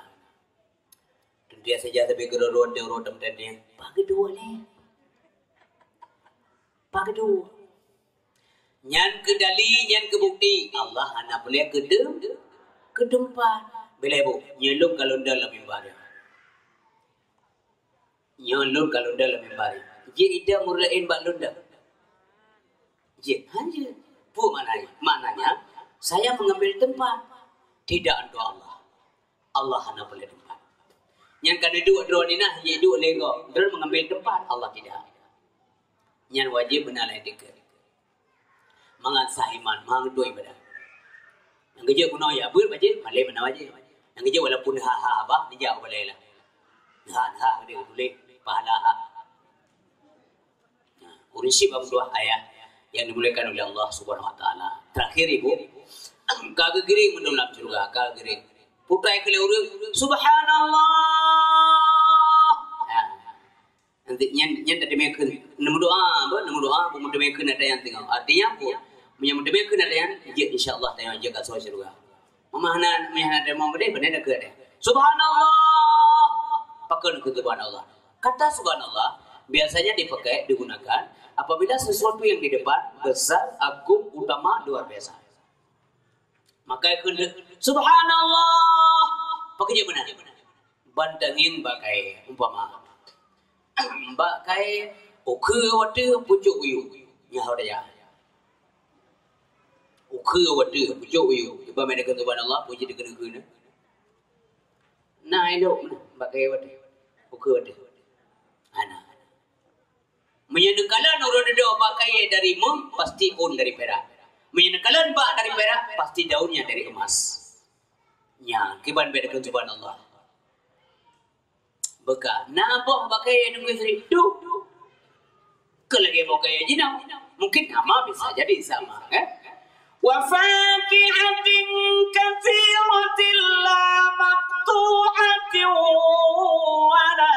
Teuntèe saja sabe keureuruan di ureueng teumteuntèe. Pageudua lé. Pageudua. Nyan keu dali, nyan keu bukti. Allah hana peureulèe keu deu-, Keu teumpat. Bilai bu, nyoe lôn ka lôn dong lam mimbar. Nyoe lôn ka lôn dong lam mimbar. Jeuet idong ureueng laén bak lôn dong. Jeuet, hana jeuet. Peue makna jih? Maknanya, saya mengambil tempat. Tidak untuk Allah. Allah hana peureulée teumpat. Nyang ka neuduek droeneuh nah, jeuet duek lé gob. Droeneuh mengambil tempat, Allah tidak. Nyan wajéb beuna lé dikeue. Mangat sah iman, mangat beutôi ibadah. Nyang keujeuet bunoe ya beuet wajéb, malée meunan wajéb. Nyang keujeuet walaupun ha-ha bah, neujak u balée lah. Ha-ha geude tuléh pahala ha. Nah, ureueng syiek bak meutuah ayat yang dimuliakan oleh Allah Subhanahu Wa Taala. Terakhir ibu, ka geugiring mandum lam syeuruga, ka geugiring. Putai keu lé ureueng, Subhanallah. Nah, Nanti nyan, nyan tateumé kheun. Neumeudoa, apa? Neumeudoa, apa meuteumé kheun ata nyan teungoh. Artinya apa? Meunyo meuteumé kheun ata nyan, jeuet insya Allah ata nyan jeuet ka soe syeuruga. Mama hana, mama hana teurimong beudeh, beudeh na keu ata. Subhanallah. Pakon keu subhanallah. Kata subhanallah biasanya dipakai, digunakan apabila sesuatu yang di depan besar, agung, utama, luar biasa. Maka kheun, "Subhanallah." Pakon jeuet meunan? Ban tangieng bak kayée, umpama. Bak kayée, ukeue watée pucok uyu. Nyan hana daya. Ukeue watée pucok uyu. Iban meunan kheun subhanallah, puji dikeue-keue. Na ilok meunan bak kayée watée. Ukeue watée. Hana. Meunyoe neukalon uroe dudoe bak kayée dari emas, pasti ôn dari pirak. Meunyoe neukalon bak dari pirak, pasti daunnya dari emas. Nyan, kiban bèk takheun subhanallah. Beuka, na boh bak kayée Teungku Yusri, duh. Keu lagèe boh kayée jinoe. Mungkin nama bisa jadi sama, kan? Wa fakihatin katsiratin la maqtu'atin wa la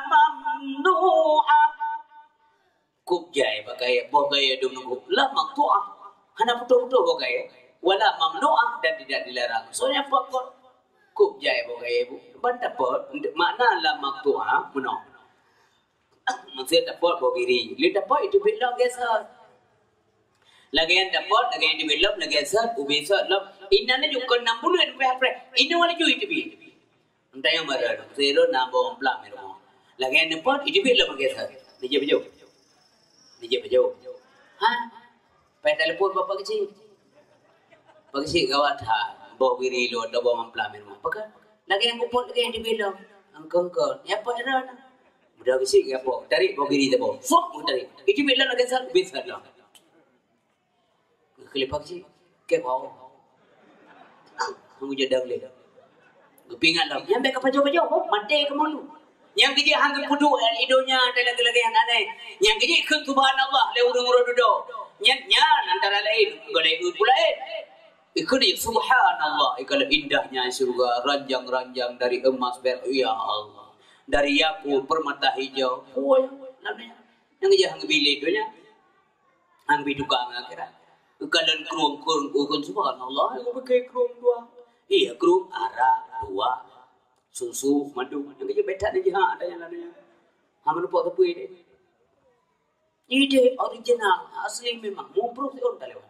mamnu'ah. Kôb jai bak kayée, boh kayée dum nunggu. La maqtu'ah. Hana putôh-putôh boh kayée. Wa la mamnu'ah dan tidak dilarang. Soalnya apa kok? Kôb jai boh kayée bu. Ban tapot, makna la maqtu'ah meunoe. Maksud tapot boh giri. Lé tapot itu bilong geser. Lagèe nyan tapot, lagèe nyan teubiet lom, lagèe sot, ubé sot lom. Inan laju kon nam buleuen pih apreh. Inoe laju iteubiet. Entah nyang baru, sirot na boh amplam di rumoh. Lagèe nyan neupot, iteubiet lom lagèe sot. Dijak bajôh. Dijak bajôh. Ha? Payah telepon bapak kecil. Pak kecil gawat ha. Boh biri lôn, ada boh amplam di rumoh. Pakon? Lagèe nyang kupot lagèe nyan teubiet lom. Engkon-kon. Ya, pot ira na. Mudah kecil ya, pot. Tarik boh biri teuboh. Fok, tarik. Iteubiet lom lagèe sot, ubé sot lom. Geukheun lé Pak Cik, "Kèe bau." Hana geujak dang lé. Geupeuingat lom, "Nyan bèk kapajoh-pajoh, oh, maté keumalu." Nyang keujeuet han geupeuduek i donya dan lagèe-lagèe nyan aneh. Nyang keujeuet kheun subhanallah lé ureueng uroe dudoe. Nyan, nyan antara laén, gohlom pula laén. Ikheun lé subhanallah, ikheun lé indahnya syurga, ranjang-ranjang dari emas, perak, ya Allah. Dari yakut, permata hijau. Oh, ya, namanya. Nyang keujeuet han geubi lé donya. Ambi tukang akhirat. Kalon krueng-krueng, krueng, subhanallah, aku pakai krueng dua. Iya, krueng arak, dua, susu, madu. Yang kerja betak ni jihad ada yang lain. Hama lupa tepi ni. Ide original, asli memang. Mubruk tu tak lewat.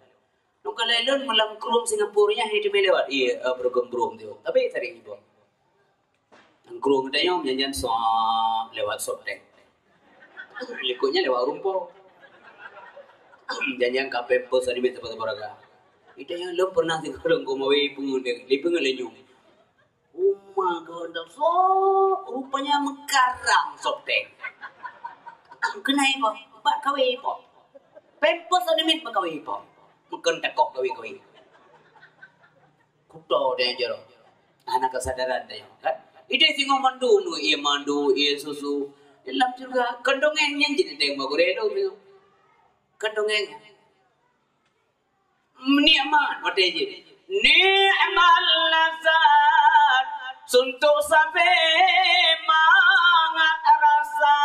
Nung kalau lon malam krueng Singapura nya, itu boleh lewat. Iya, eh, bergembrum tu. Tapi tadi ibu. Nanggroe geutanyoe nyan-nyan sop lewat sop tank. Likot nyan lewat rumpok. Nyan-nyan ka pampers aneuk miet saboh-saboh raga. Geutanyoe lôn pernah sigohlom keu mawe peungeut, lé peungeut lé nyoe. Uma geuh sop, rupanya meukarang sop tank. Keunai boh, bak kawé boh. Pampers aneuk miet bak kawé boh. Meukon takok kawé-kawé. Kuto deh jero. Hana kesadaran deh, kan? Ideh singoh mandum, ié madu, ié susu. Dalam syurga, kon dongeng nyan jih deh, mak gurèe tu. Kon dongeng. Nikmat, watèe jih. Nikmat lazat, suntok sabe mangat rasa.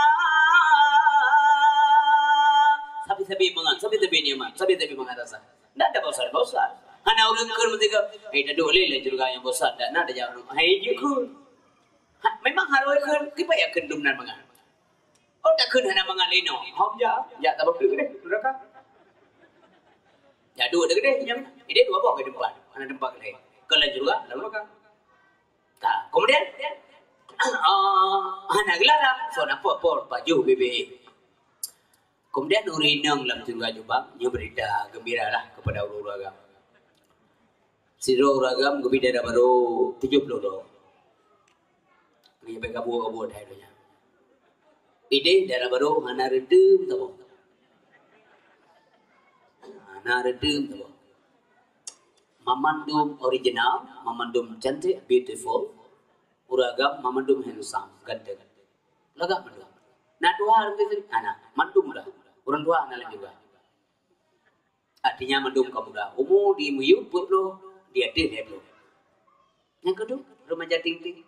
Sabe-sabe mangat, sabe-sabe nikmat, sabe-sabe mangat rasa. Ndak ada bosan-bosan. Hana ureueng kheun meusigoe, "Eh, taduek lé lam syeuruga nyang bosan." Ndak na tajak ureueng. Hai, jeuet kheun. Ha, memang harôh kheun, kiban jak kheun dum nan mangat. Oh, takheun hana mangat lé nyoe. Hom jak, jak tabang teuk deh, neuraka. Jak duek deh, nyan. Ideh dua boh keu teumpat. Hana teumpat keu lhèe. Kon lam syeuruga, lam neuraka. Ka, kemudian, ah, hana geularang, soe na po-po pajoh bibit. Kemudian ureueng inong lam syeuruga jubang, nyoe beurita geumbira lah keupada ureueng-ureueng agam. Sidroe ureueng agam geubri dara barô tujoh ploh droe. Nyoe bèk kabôh-kabôh that donya. Idéh dara barô hana reudeuem saboh. Hana reudeuem saboh. Mamandum original, mamandum cantik, beautiful. Ureueng agam mamandum handsome, ganteng. Lagak mandum. Na tuha, hana, mandum dah. Ureueng tuha hana lé juga. Artinya mandum ka muda. Umu di miyueb peuet ploh, di ateueh lhèe ploh. Nyang keudua, remaja ting-ting.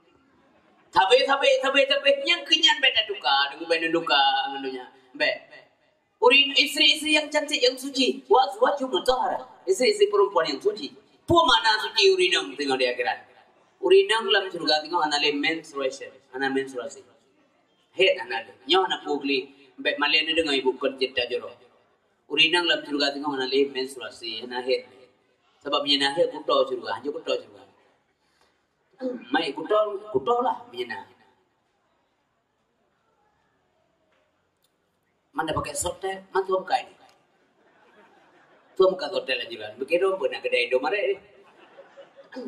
Sabe, sabe, sabe, sabe. Nyang keu nyan bèk tatuka, deungon bèk neutuka ngon donya. Bèk. Ureueng istri-istri nyang cantik, nyang suci. Wa azwajuhum mutahharah. Istri-istri perempuan yang suci. Peue makna suci ureueng inong teungoh di akhirat? Ureueng inong lam syeuruga teungoh hana lé menstruation, hana menstruasi. Haid hana lé. Nyoe hana peue gli. Bèk malèe neudeungoe ibu kon cerita joroh. Ureueng inong lam syeuruga teungoh hana lé menstruasi, hana haid. Sabab meunyo na haid, kuto syeuruga, hanjeuet kuto syeuruga. Mai kuto, kuto lah meunyo na. Mana pakai softtek, man tuan bukai ni. Tuan buka softtek laju lah. Begitu pun nak kedai Indomaret ni.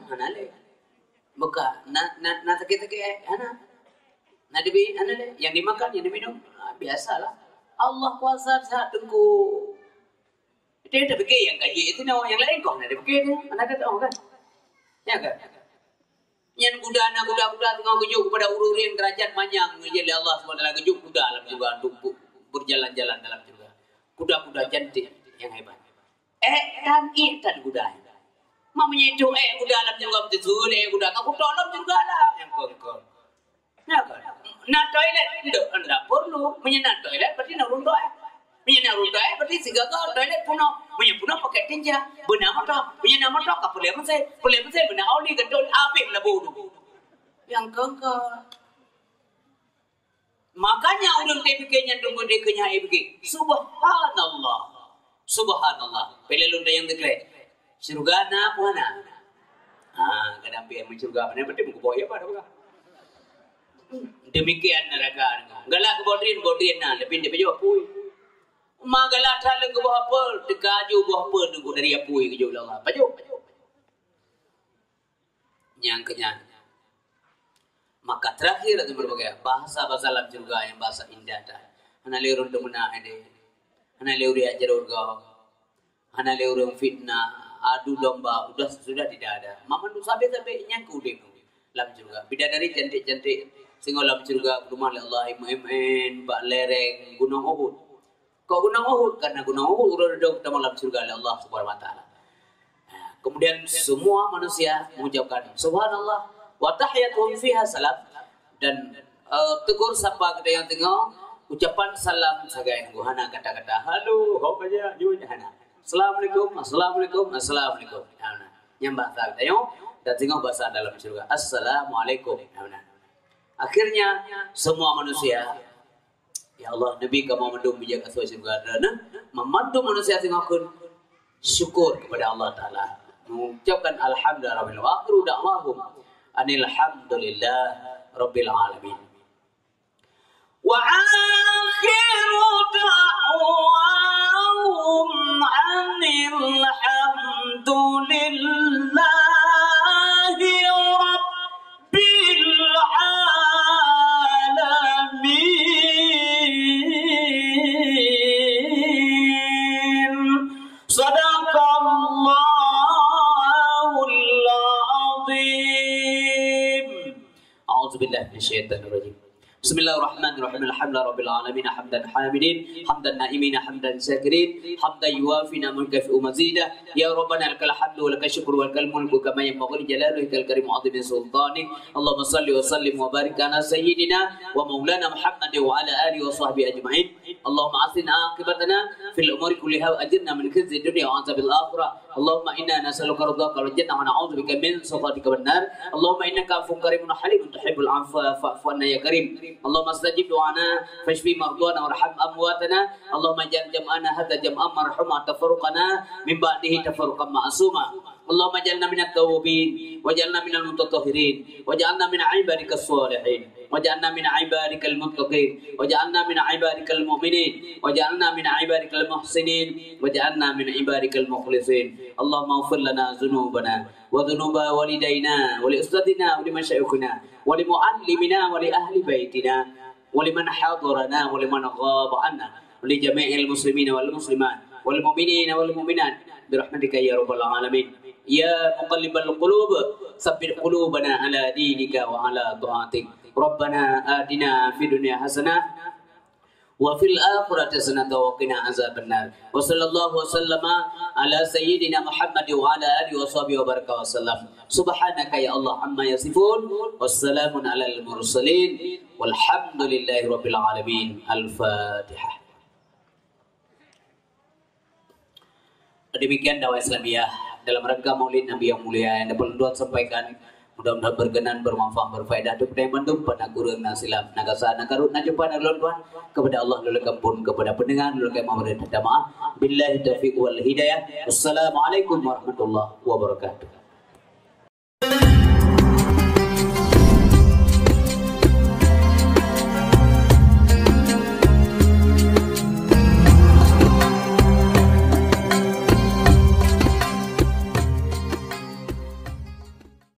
Mana leh? Buka, na, na, na sakit-sakit, eh, hana. Na dibi, hana leh. Yang dimakan, yang diminum, ah, biasalah. Allah kuasa sihat teungku. Itu yang terfikir yang kaji itu, yang lain kau nak dipikir tu. Mana kata orang kan? Ya kan? Nyan guda na guda-guda teungoh geujok keupada ureueng-ureueng deurajat manyang, geujok lé Allah Subhanahu Wa Taala geujok guda lam syeuruga untuk bu-, berjalan-jalan dalam syeuruga. Guda-guda cantik nyang hebat. Ék tan, ék tan guda. Mak meunyoe ék guda lam syeuruga, beutôi ék guda ka kutok lam syeuruga lah. Nyang kon-kon. Ya kan? Na toilet, ndak, ndak perlu. Meunyoe na toilet, berarti na ureueng toilet. Meunyoe na ureueng toilet, berarti sigaga toilet punoh. Meunyoe punoh, pakai tinja. Beuna moto. Meunyoe na moto, ka peureulèe mesin. Peureulèe mesin, beuna oli, gantong, habéh meulabu tu. Nyang keungka. Makanya ureueng teupike nyan teungku dikeue nyan ai pike. Subhanallah. Subhanallah. Peureulèe lôn tanyong teukrek. Syeuruga na peue hana? Ha, kadang pih meusyeuruga, mana beutôi meukeubah ya pada peugah. Demikian neraka. Galak keu bodrin, bodrin na, tapi dia bejawab pui. Ma galak that lé keu boh apel, teuka aju boh apel nunggu dari apui geujok lé Allah. Pajoh. Nyang keunyan. Maka terakhir, bahasa-bahasa lam syeuruga nyang bahasa indah that. Hana lé ureueng teumeunak idéh. Hana lé ureueng jak jaroe gob. Hana lé ureueng fitnah, adu domba, udah sudah tidak ada. Mamandum sabe-sabe nyang keu udeb lam syeuruga. Bidadari cantik-cantik singoh lam syeuruga, geupeugah lé Allah, imeun-imeun bak lereng Gunong Uhud. Kok Gunong Uhud? Karena Gunong Uhud uroe dudoe geutamong lam syeuruga lé Allah Subhanahu Wa Taala. Nah, kemudian semua manusia mengucapkan subhanallah wa tahiyyatuhum fiha salam, dan, eh, tegur sapa geutanyoe teungoh ucapan salam sagai nunggu, hana kata-kata halo, ho ka jak, jeuet, hana. Assalamualaikum, assalamualaikum, assalamualaikum. Hana. Nyang bahasa geutanyoe dan teungoh bahasa dalam syeuruga. Assalamualaikum. Hana. Akhirnya semua manusia Ya Allah, neubi kamoe mandum bijak asoe syeuruga Droeneuh, meumandum manusia singoh kheun syukur kepada Allah Taala. Mengucapkan alhamdulillah rabbil, wa akhiru da'wahum anil hamdulillah rabbil alamin. Wa akhiru da'wahum anil hamdulillahi rabbil alamin. Sadaqallahul azim. A'udzubillahi minasyaitonirrajim. Bismillahirrahmanirrahim. Alhamdulillahirabbil alamin. Hamdan hamidin, hamdan na'imin, hamdan syakirin, hamdan yuwafi ni'amahu wa yukafi'u mazidah. Ya Rabbana lakal hamdu wa lakal syukru wa lakal mulku kama yanbaghi li jalali wajhikal karim wa 'azimi sultanik. Allahumma shalli wa sallim wa barik ala sayyidina wa maulana Muhammadin wa ala alihi wa sahbihi ajma'in. Allahumma ahsin aqibatana fil umuri kulliha wa ajirna min khizyid dunya wa 'adzabil akhirah. Allahumma inna nas'aluka ridhaka wal jannah wa na'udzubika min sakhatika wan nar. Allahumma innaka 'afuwwun karimun halimun tuhibbul 'afwa fa'fu 'anna ya karim. Allahumma stajib du'ana, fashfi mardhana warham amwatana. Allahumma ij'al jam'ana hadza jam'an marhuma, tafarruqana min ba'dihi tafarruqan ma'suma. اللهم اجعلنا من التوابين، واجعلنا من المتطهرين، واجعلنا من عبادك الصالحين، واجعلنا من عبادك المتقين، واجعلنا من عبادك المؤمنين، واجعلنا من عبادك المحسنين، واجعلنا من عبادك المخلصين. اللهم اغفر لنا ذنوبنا وذنوب والدينا ولأستاذنا ولمشايخنا ولمعلمنا ولأهل بيتنا ولمن حضرنا ولمن غاب عنا ولجميع المسلمين والمسلمات والمؤمنين والمؤمنات برحمتك يا رب العالمين. يا مقلب القلوب ثبت قلوبنا على دينك وعلى طاعتك. ربنا آتنا في الدنيا حسنة وفي الآخرة حسنة وقنا عذاب النار. وصلى الله وسلم على سيدنا محمد وعلى آله وصحبه وبارك وسلم. سبحانك يا الله عما يصفون. والسلام على المرسلين. والحمد لله رب العالمين. الفاتحة. Demikian dakwah Islamiyah dalam rangka Maulid Nabi yang mulia yang dapat ulôn tuan sampaikan. Mudah-mudahan berkenan, bermanfaat, berfaedah untuk kita bantu. Pada kurang na silap, na gasa, na karot, na cupa, na lôn tuan. Kepada Allah lôn lakée ampôn, kepada pendengar lôn lakée maaf dan minta maaf. Billahi taufiq wal hidayah. Wassalamualaikum warahmatullahi wabarakatuh.